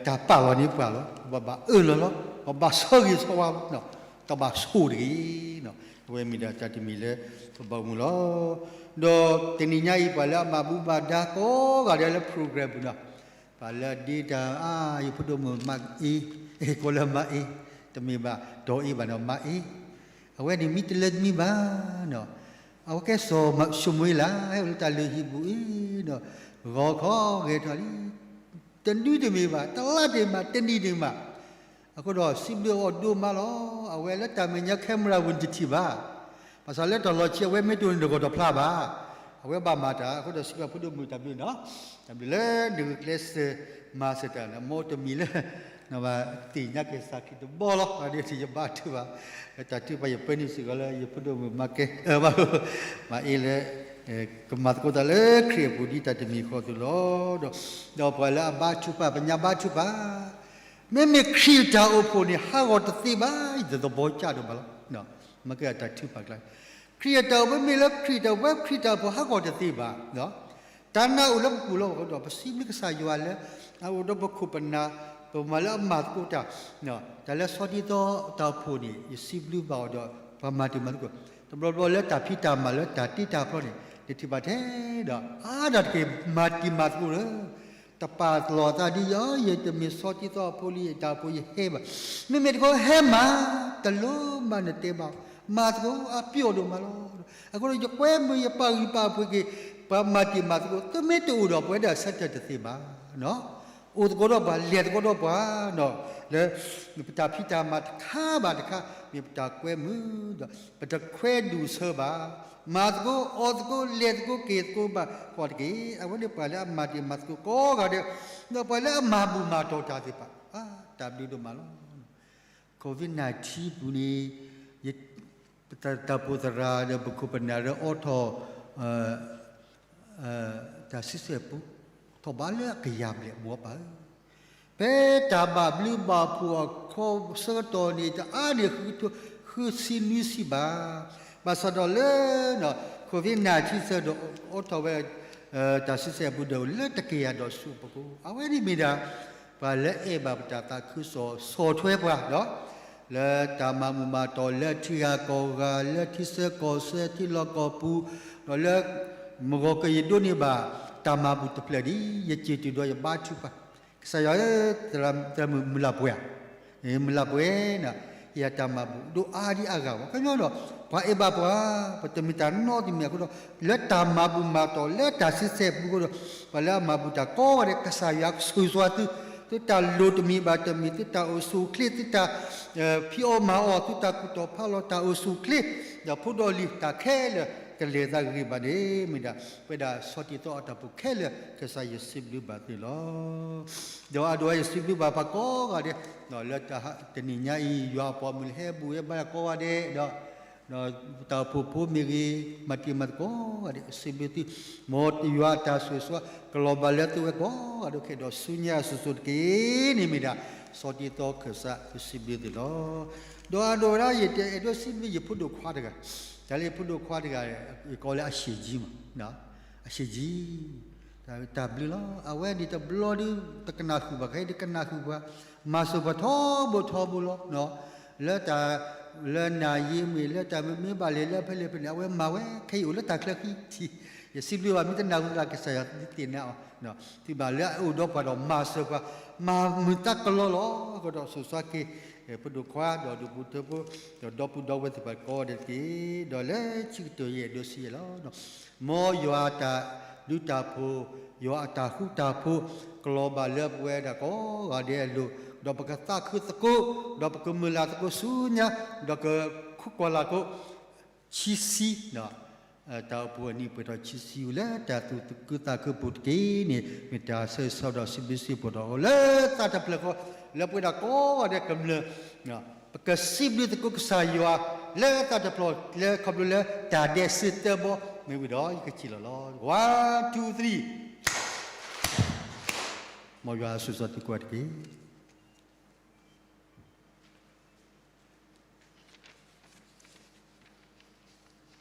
တၢ်ပာ်လီၤန့ၢ်ပှၤလီၤ. ပဘၣ်အၢၣ်လီၤလီၤ, ပဘၣ်ဆၢဂ့ၤဆၢဝါလီၤ, တၢ်ဘၣ်ဆိၣ်တဂ့ၤ, အဝဲမ့ၢ်ဒၣ်တၢ်တမံၤလၢပဘၣ်အိၣ်မူလီၤ. ဒီးတနံၤညါအံၤ ပှၤလၢအမၤဘူၣ်မၤဒါကိးဂၤဒဲးလၢ program ပူၤန့ၣ်, ပှၤလၢအဒ့တၢ် အါ ယဖိဒိၣ်မုၣ်မါအ့, ကိးလၢမါအ့, တမ့ၢ်ဘၣ် ဒီးအ့ဘၣ်နီၤ မါအ့, အဝဲန့ၣ်မံတလၢတမံဘၣ်နီၤ, အဝဲကဲစီၤၡမူၤအ့လး ဟဲအိၣ်လၢတၢ်လုၢ်ဟံၣ်ပူၤအံၤဒီး, ဂီၤခီဂဲၤထီၣ်လံ, တနွံတမ့ၢ်ဘၣ်, တလါတမ့ၢ်ဘၣ်, တနံၣ်တမ့ၢ်ဘၣ်, အဃိဒီးစံးဘျုးအီၤဒိၣ်မးလီၤ. အဝဲလၢတၢ်မဲာ်ညါ camera ပူၤန့ၣ်တထံၣ်ဘၣ်, ဘၣ်ဆၣ်လၢတၢ်လီၢ်ခံအဝဲမ့ၢ်တအိၣ်န့ၣ် တဂီၤတဖျါဘၣ်, အဝဲဘၣ်မၤတၢ်, အဃိဒီးစံးဘျုးဖိဒိၣ်မုၣ်တၢ်ဘျုးနီၤ, တၢ်ဘျုးလၢနဂုာ်ကျဲးစၢးမၤစၢၤတၢ်န့ၣ် မ်တမံၤလၢ သ့ၣ်ညါက့ၤကစၢ်ခရံာ်တဘီလီၤ. ဒ်ယဘါထုကဖၣ်, တၢ်ထုကဖၣ်ယပၢနုာ်စ့ၢ်ကီးလၢယဖိဒိၣ်မုၣ်မၤကဲ, ဘၣ်, မၤအ့လၢ ကမၤသကိးတၢ်လၢခရံာ်အပူၤဒ်တၢ်တမံၤဃီအသိးလီၤ. ဒီး, ဒီးပှၤလၢအဘါထုကဖၣ် ပညါဘါထုကဖၣ်, မ့မ့ၢ်ခရံာ်အတၢ်အိၣ်ဖှိၣ်န့ၣ် ဟးဂီၤတသ့ဘၣ်, ယတသဘီကၢ်ဒိၣ်မးလီၤ. မ့ၢ်ကဲအတၢ်ထုကဖၣ်ကျါ, ခရံာ်အတၢ်အိၣ်ဖှိၣ်မ့ၢ်လၢခရံာ်တၢ်အိၣ်ဖှိၣ် ခရံာ်တၢ်အိၣ်ဖှိၣ်ဟးဂီၤတသ့ဘၣ် တၢ်နာ်အိၣ်လၢပပူၤလီၤ. အဃိဒီးပစံးဘျုးကစၢ်ယွၤလၢ အအိၣ်ဒီးပခိၣ်ပနၢ်, ပမၤလၢအမၤသကိးတၢ်, တၢ်လၢဆီဒံသီတၢ်အိၣ်ဖှိၣ်န့ၣ် ယစံးဘျုးဘၣ်အီၤဒီး ပှၤမၤတံၢ်မၤသကိး, တဘျီဘျီလၢတၢ်ဖံးတၢ်မၤလၢတၢ်တ့တၢ်ဖျီန့ၣ် နထံၣ်ဘၣ်ထဲဒီး အါဒၣ်တက့ၢ် မၤတံၢ်မၤသကိးလၢ တပာ်လီၤသးဒ်ယဲ ယတမ့ၢ်ဆီဒံသီအဖိလံ တၢ်အိၣ်ဖှိၣ်ယဟဲဘၣ်, မ့မ့ၢ်တခီဟဲမၤ, တလိၣ်မၤနတဲဘၣ်, မၤသကိးအပျီၢ်ဒိၣ်မးလီၤ. အဃိဒီးယကွဲမုာ်ယပာ်ဂံၢ်ပာ်ဘါက့ၤ ပှၤမၤတံၢ်မၤသကိး သုမ့ၢ်တအိၣ်ဒီးပဝဲဒၣ်ဆၢထၢၣ်တသ့ဘၣ်, အိၣ်သကိးဒီးပှၤ လဲၤသကိးဒီးပှၤ, လၢ ပတၢ်ဖံးတၢ်မၤတခါဘၣ်တခါ မ့ၢ်ပတၢ်ကွဲမုာ်ဒီး ပတခွဲးဒူၣ်ဆၢဘၣ်, မၤသကိးအီၣ်သကိး လဲၤသကိးက့ၤသကိးဘၣ်ကိးတက့ၢ်. အဝဲန့ၣ်ပှၤလၢအမၤတံၢ်မၤသကိးကိးဂၤဒဲး, ဒီးပှၤလၢအမၤဘူၣ်မၤတီၢ်တၢ်သ့ၣ်တဖၣ်, တၢ်ဘျုးဒိၣ်မးလီၤ. Covid nineteen ပူၤန့ၣ် ယ တၢ်အိၣ်ဖှိၣ်သရၣ်ဒီးပခိၣ်ပနၢ်ဒီးအိးထီၣ် တၢ်ဆံဆဲၣ်ပူ, ထီၣ်ဘးလၢအကယၤဘျဲၣ် မိၢ်ပၢ်ဧၢ, ဖဲတၢ်ဘၣ်ဘျုးဘၣ်ဖှိၣ်အခီဆၢကတီၢ်န့ၣ် တအါန့ၢ် ဃုဆံနွံဆံဘၣ်. ဘၣ်ဆၣ်ဒီးလၢ Covid nineteen ဆၢကတီၢ် အိးထီၣ်ဝဲ တၢ်ဆံဆဲၣ်ပူဒီး လၢတကယၤဒီးဆူအပူၤ, အဝဲန့ၣ်မ့ၢ်ဒၣ် ပှၤလၢအဲၣ်ဘၣ်ပတၢ်သးခုကစီၣ် ဆီၣ်ထွဲပှၤဒီး လၢတၢ်မၤဘူၣ်မၤတီၢ်လၢထံဂၤကီၢ်ဂၤ လၢထံဆၢကီၢ်ဆၢ ထံလီၢ်ကီၢ်ပူၤ, ဒီးလၢမုၢ်ဂီၤကယဲၢ်ဒိးန့ၢ်ဘၣ် တၢ်မၤဘူၣ်တဖျၢၣ်ဒ်အံၤ ယစံၣ်တဲၤတဲလီၤယဘါထုကဖၣ်, ကစၢ်ယွၤဧၢ, သရၣ်မုၣ်မုၢ်လၢ်ပှဲၤဧါ, မုၢ်လၢ်ပှဲၤ, ယတၢ်မၤဘူၣ်ဒိၣ်အါဒံးအါဂၤဘၣ်. ခီပညီဒီး ပှၤအဲၣ်ဘၣ်ပှၤ, ပတမ့ၢ်တၢ်နီတမံၤအဃိဒီး လၢတၢ်မၤဘူၣ်မၤတီၢ်လၢတၢ်ဆံဆဲၣ်ပူၤအဃိဒီး ပှၤလၢအမၤဘူၣ်တၢ်ကိးဂၤဒဲး ကစၢ်ယွၤဆိၣ်ဂ့ၤဆိၣ်ဝါသု, သုတၢ်လိၣ်တမံၤဘၣ်တမံၤ, သုတၢ်အိၣ်ဆူၣ်အိၣ်ချ့, သုတၢ်ဖံးအီၣ်မၤအီၣ်, သုတၢ်ကူၣ်တီၣ်ဖးလီၤ, တၢ်အိၣ်ဆူၣ်အိၣ်ချ့, ဒီးဖိဒီးလံၤတၢ်ခဲလၢာ် ကလဲၤသးဂ့ၤဘၣ်န့ၣ် မ့ၢ်ဒၣ် ပဝဲဒၣ်ဆီၣ်တံၢ်သီအတၢ်ပူၤခဲလၢာ် ကစၢ်ယွၤစံးဘျုးဘၣ်သုလီၤ. ဒီးအဒိ ယစံးဘျုးဘၣ်ပှၤကိးဂၤဒဲး, ဒီးလၢတနံၤညါအံၤ ယွၤအပှၤမုၣ်လၢဟဲဘူၣ်ဟဲဘါယွၤကိးဂၤဒဲး, ဒီး ဒီးတၢ်အိၣ်ဖှိၣ်ဖိမ့ၢ်ဂ့ၤ, မၤတံၤမၤသကိးဂၤဒဲး စံးဘျုးသု, မ်ယွၤအတၢ်ဆိၣ်ဂ့ၤဆိၣ်ဝါ ကလီၤဘၣ်လၢသုဝဲကိးဂၤဒဲးခဲဒီး ဆူညါအစိၤစိၤတက့ၢ်န့ၣ် မ့ၢ်ဒၣ် ဆီၣ်တံၢ်သီခၢၣ်စး သုစံးဘျုးသုလီၤ. ဒီးအဒိဝဲဒၣ် ယတအဲၣ်ဒိးစံးဘျုးယဖိဒိၣ်ခွါတဂၤ, တၢ်လၢယဖိဒိၣ်ခွါတဂၤ ယကိးလၢအရှေ့ကြီးမး, အရှေ့ကြီး, တၢ်ဘျုးလီၤ. အဝဲန့ၣ်တဘျီဒုး တကနၣ်ဃုာ်ဘၣ်, ခဲအံၤဒုးကနၣ်ဃုာ်ပှၤ, မၤစၢၤပှၤထီဘိထီဘိလီၤ. လၢတၢ်, လၢနၢ်ယ့မ့ၢ်, လၢတၢ်မ့မ့ၢ်ဘၣ်လဲၣ်, လၢဖဲလဲၣ်ဖဲလဲၣ် အဝဲမၤဝဲ, ခဲအံၤအိၣ်လၢတၢ်ချၢဃံထံး, ယစံးဘျုးဘၣ် မ့ၢ်တနၢ်ဟူသး ကစၢ်ယွၤသ့ၣ်ညါအီၤ, သုဘၣ်လၢအအိၣ်ဒီးပှၤဒီးမၤစၢၤပှၤ, မၤမုာ်တၢ်ကလီလီၤ. အဃိဒီးဆိၣ်ဂ့ၤဆိၣ်ဝါက့ၤ ဖိဒိၣ်ခွါ ဒီးဒူၣ်ဖိထၢဖိ, ဒီးဒီပုၢ်ဒီဝဲၢ်သ့ၣ်တဖၣ်ကိးဂၤဒဲးတက့ၢ်. ဒီးလၢခံကတၢၢ်ယအဲၣ်ဒိးစံးယဲၢ်လီၤ. မ်ယွၤအတၢ်ဒုးတၢ်ဖှိၣ်, ယွၤအတၢ်ဃူတၢ်ဖိး, ကလီၤဘၣ်လၢပဝဲဒၣ်ကိးဂၤဒဲးအလိၤ, ဒီးပကသးခုသကိး, ဒီးပကမုၢ်လၢ်သကိးဆူညါ, ဒီးကခိးကွၢ်လၢ်သကိး, ဆံဆံ, တၢ်အိၣ်ဖှိၣ်အနံၣ်ပှဲၤထီၣ်ဆံဆံ လၢတၢ်သူၣ်ခုသးခုပူၤတက့ၢ်န့ၣ် မ့ၢ်တၢ်ဆၢဂ့ၤဆၢဝါဒီးစံးဘျုးစံးဖှိၣ်ထီၣ်အီၤလၢသးတဖျၢၣ်ဃီ, လၢပဝဲဒၣ်ကိးဂၤဒဲးကမျၢၢ် ပကစံးဘျုးသကိးကစၢ်ယွၤ လၢသးတဖျၢၣ် လၢခီဖျိလၢတၢ်ဒဲးစ့တၢဘီ မ့ၢ်ဝံၤဒီးယကစံးလီၤလီၤ. One, two, three. မ်ယွၤဆိၣ်ဂ့ၤဆိၣ်ဝါသုကိးဂၤတက့ၢ်.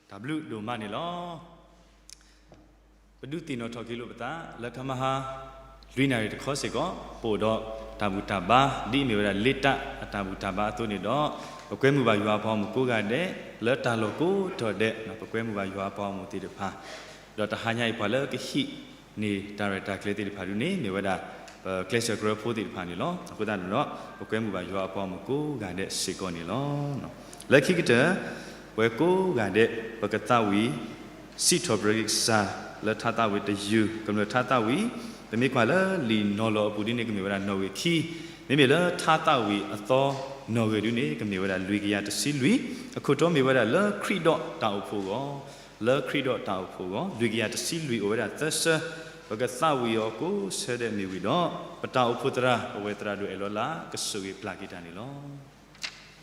တၢ်ဘျုးဒိၣ်မးန့ၣ်လီၤ. ပဒုးသ့ၣ်နီၣ်ထီၣ်က့ၤလိာ်ပသး လၢတၢ်မၤဟါ လွံၢ်နၣ်ရံၣ်တခီစ့ၢ်ကီး ပအိၣ်ဒီးတၢ်ဘူၣ်တၢ်ဘါ ဒ်အမ့ၢ်ဝဲဒၣ်လ့တၢ်အတၢ်ဘူၣ်တၢ်ဘါအသိးန့ၣ်ဒီး ပကွဲမုာ်ဘၣ်ယွၤအပှၤဂီၢ်မုၢ်ကိးဂၤဒဲး လၢတၢ်လီၢ်ကိးတီၤဒဲး ပကွဲမုာ်ဘၣ်ယွၤအပှၤဂီၢ်မုၢ်သ့ၣ်တဖၣ် ဒီးတဟါညါအံၤပှၤလၢကဟံးန့ၢ်တၢ်ရဲၣ်တၢ်ကျဲၤသ့ၣ်တဖၣ်ဒ်န့ၣ် မ့ၢ်ဝဲဒၣ် ပကျဲးစၢးကရၢဖိသ့ၣ်တဖၣ်န့ၣ်လီၤ. အဃိသတးဒီး ပကွဲမုာ်ဘၣ်ယွၤအပှၤဂီၢ်မုၢ်ကိးဂၤဒဲးစ့ၢ်ကီးန့ၣ်လီၤ. လၢခံကတၢၢ် ပဝဲကိးဂၤဒဲး ပကသးဝံၣ် စံးထီၣ်ပတြၢၤက့ၤကစၢ် လၢထါသးဝံၣ်တယုၢ် ကမျၢၢ်ထါသးဝံၣ် ပမ့ၢ်ကွၢ်လၢလံာ်နီၤလီၤအပူၤဒ်န့ၣ် ကမ့ၢ်ဝဲဒၣ်နီၣ်ဂံၢ်ခံ, မ့မ့ၢ်လၢထါသးဝံၣ်အသီနီၣ်ဂံၢ်ဒ်န့ၣ် ကမ့ၢ်ဝဲဒၣ်လွံၢ်ကယၤတဆံလွံၢ်, အခိၣ်တီမ့ၢ်ဝဲဒၣ်လၢခရံာ်ဒီးတၢ်အိၣ်ဖှိၣ်အဂီၢ်, လၢခရံာ်ဒီးတၢ်အိၣ်ဖှိၣ်အဂီၢ် လွံၢ်ကယၤတဆံလွံၢ်အိၣ်ဝဲဒၣ်သၢဆၢ, ပကသးဝံၣ်အီၤကိးဆၢဒဲးမ့ၢ်ဝံၤဒီး ပတၢ်အိၣ်ဖှိၣ်သရၣ် ပဝဲသရၣ်ဒိၣ်အဲၣ်လီၤလၢ် ကဆိၣ်ဂ့ၤပျၢ်က့ၤတၢ်န့ၣ်လီၤ.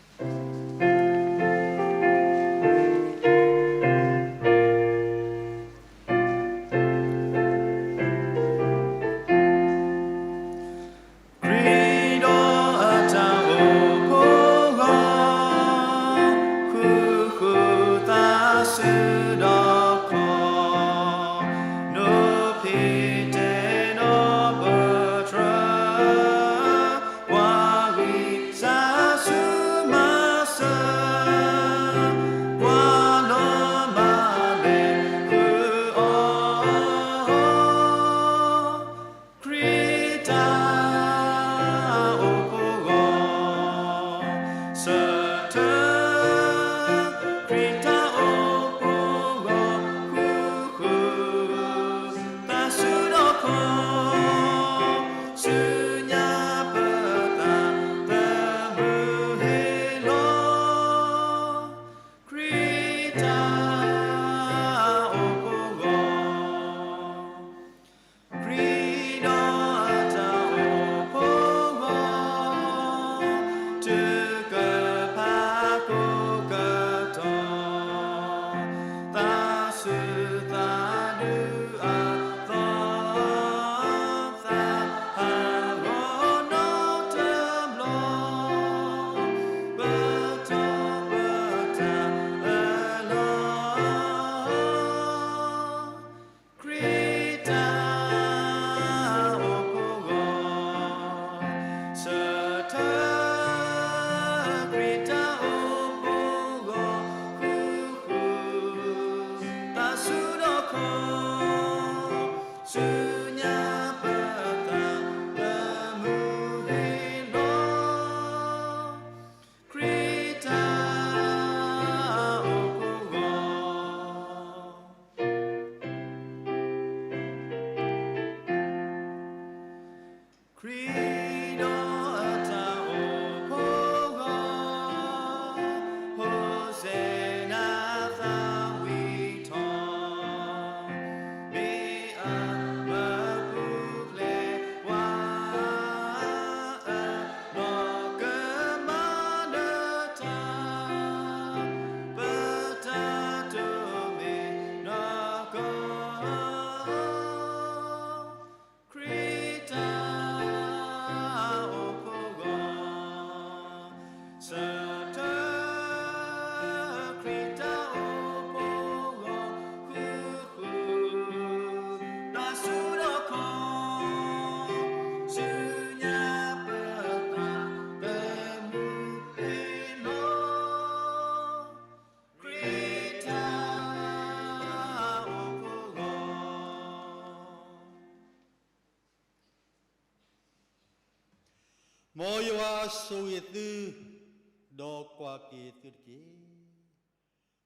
ဆိၣ်ဂ့ၤသု, ဒီးကွၢ်က့ၤသုတက့ၢ်.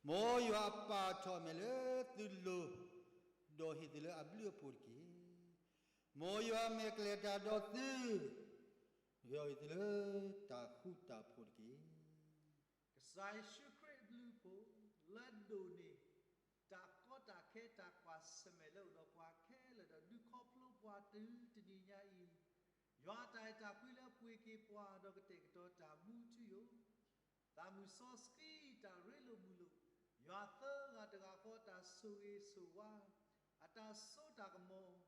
မ်ယွၤအပာ်ထီၣ်အမဲာ်လၢသုလိၤ, ဒီးဟ့ၣ်သုလၢအဘျုးအဖှိၣ်တက့ၢ်. မ်ယွၤအမဲာ်ကလဲၤတၢ်ဒီးသု, ဒီးဟ့ၣ်သုလၢတၢ်ဃူတၢ်ဖိးတက့ၢ်. ကစၢ်ယ့ၣ်ၡူးခရံာ်အဘျုးအဖှိၣ်, လၢအဒိၣ်န့ၢ် တၢ်ကီတၢ်ခဲတၢ်ကွၢ်ဆၢၣ်မဲာ်လၢအအိၣ်ဒီးပှၤခဲလၢာ်ဒီးဒုးခီဖျိပှၤတုၤတနံၤညါအံၤ, ယွၤအတၢ်အဲၣ်တၢ်ကွံလၢအပှ့ၤက့ၤပှၤဒီးကတဲာ်ကတီၤတၢ်မူထူယိာ် သးမုၢ်စီဆှံ တၢ်ရ့လိာ်မုာ်လိာ်, ယွၤသၢဂၤတဂၤဃီတၢ်ဆိၣ်ဂ့ၤဆိၣ်ဝါ, အတၢ်စိတၢ်ကမီၤ,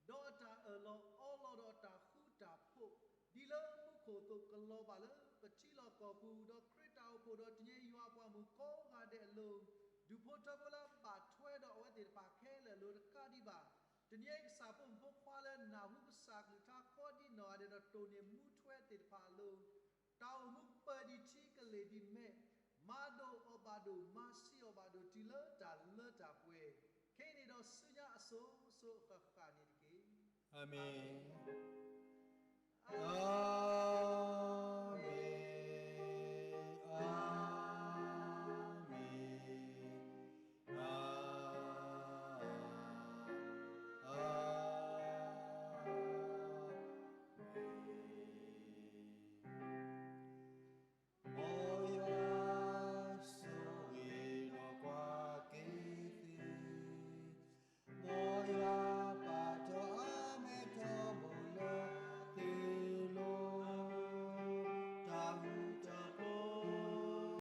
ဒီးအတၢ်အၢၣ်လီၤအီလီၤဒီးအတၢ်ဃူတၢ်ဖိး, ဒ်လၢမူခိၣ်အသိးကလီၤဘၣ်လၢပထံလီၢ်ကီၢ်ပူၤ, ဒီးခရံာ်တၢ်အိၣ်ဖှိၣ်ဒီးတနံၤအံၤယွၤအပှၤမုၣ်ကိးဂၤဒဲးအလိၤ, ဒူၣ်ဖိထၢဖိလၢအဘၣ်ထွဲဒီးအဝဲသ့ၣ်တဖၣ်ခဲလၢာ်အလိၤတကးဒံးဘၣ်, တနံၤအံၤကစၢ်ဖိမုၣ်ဖိခွါလၢနၢ်ဟူကစၢ်ကလုၢ်ကထါကိးဒ်နီၢ်ဂၤဒဲး ဒီးတိၢ်န့ၢ်မူထွဲသ့ၣ်တဖၣ်အလိၤ တၢ်အိၣ်မူပၢၢ်ဒံးထံကလ့ၢ်ဒံးမဲး, မၤဒိၣ်အီၣ်ဘၣ်ဒိၣ် မၤဆံးအီၣ်ဘၣ်ဒိၣ်တုၤလၢတၢ်လၢတၢ်ပှဲၤ, ခဲအံၤန့ၣ်ဒီးဆူညါအစိၤစိၤဃၣ်ဃၣ်န့ၣ်တက့ၢ်. အၤမ့ၣ်.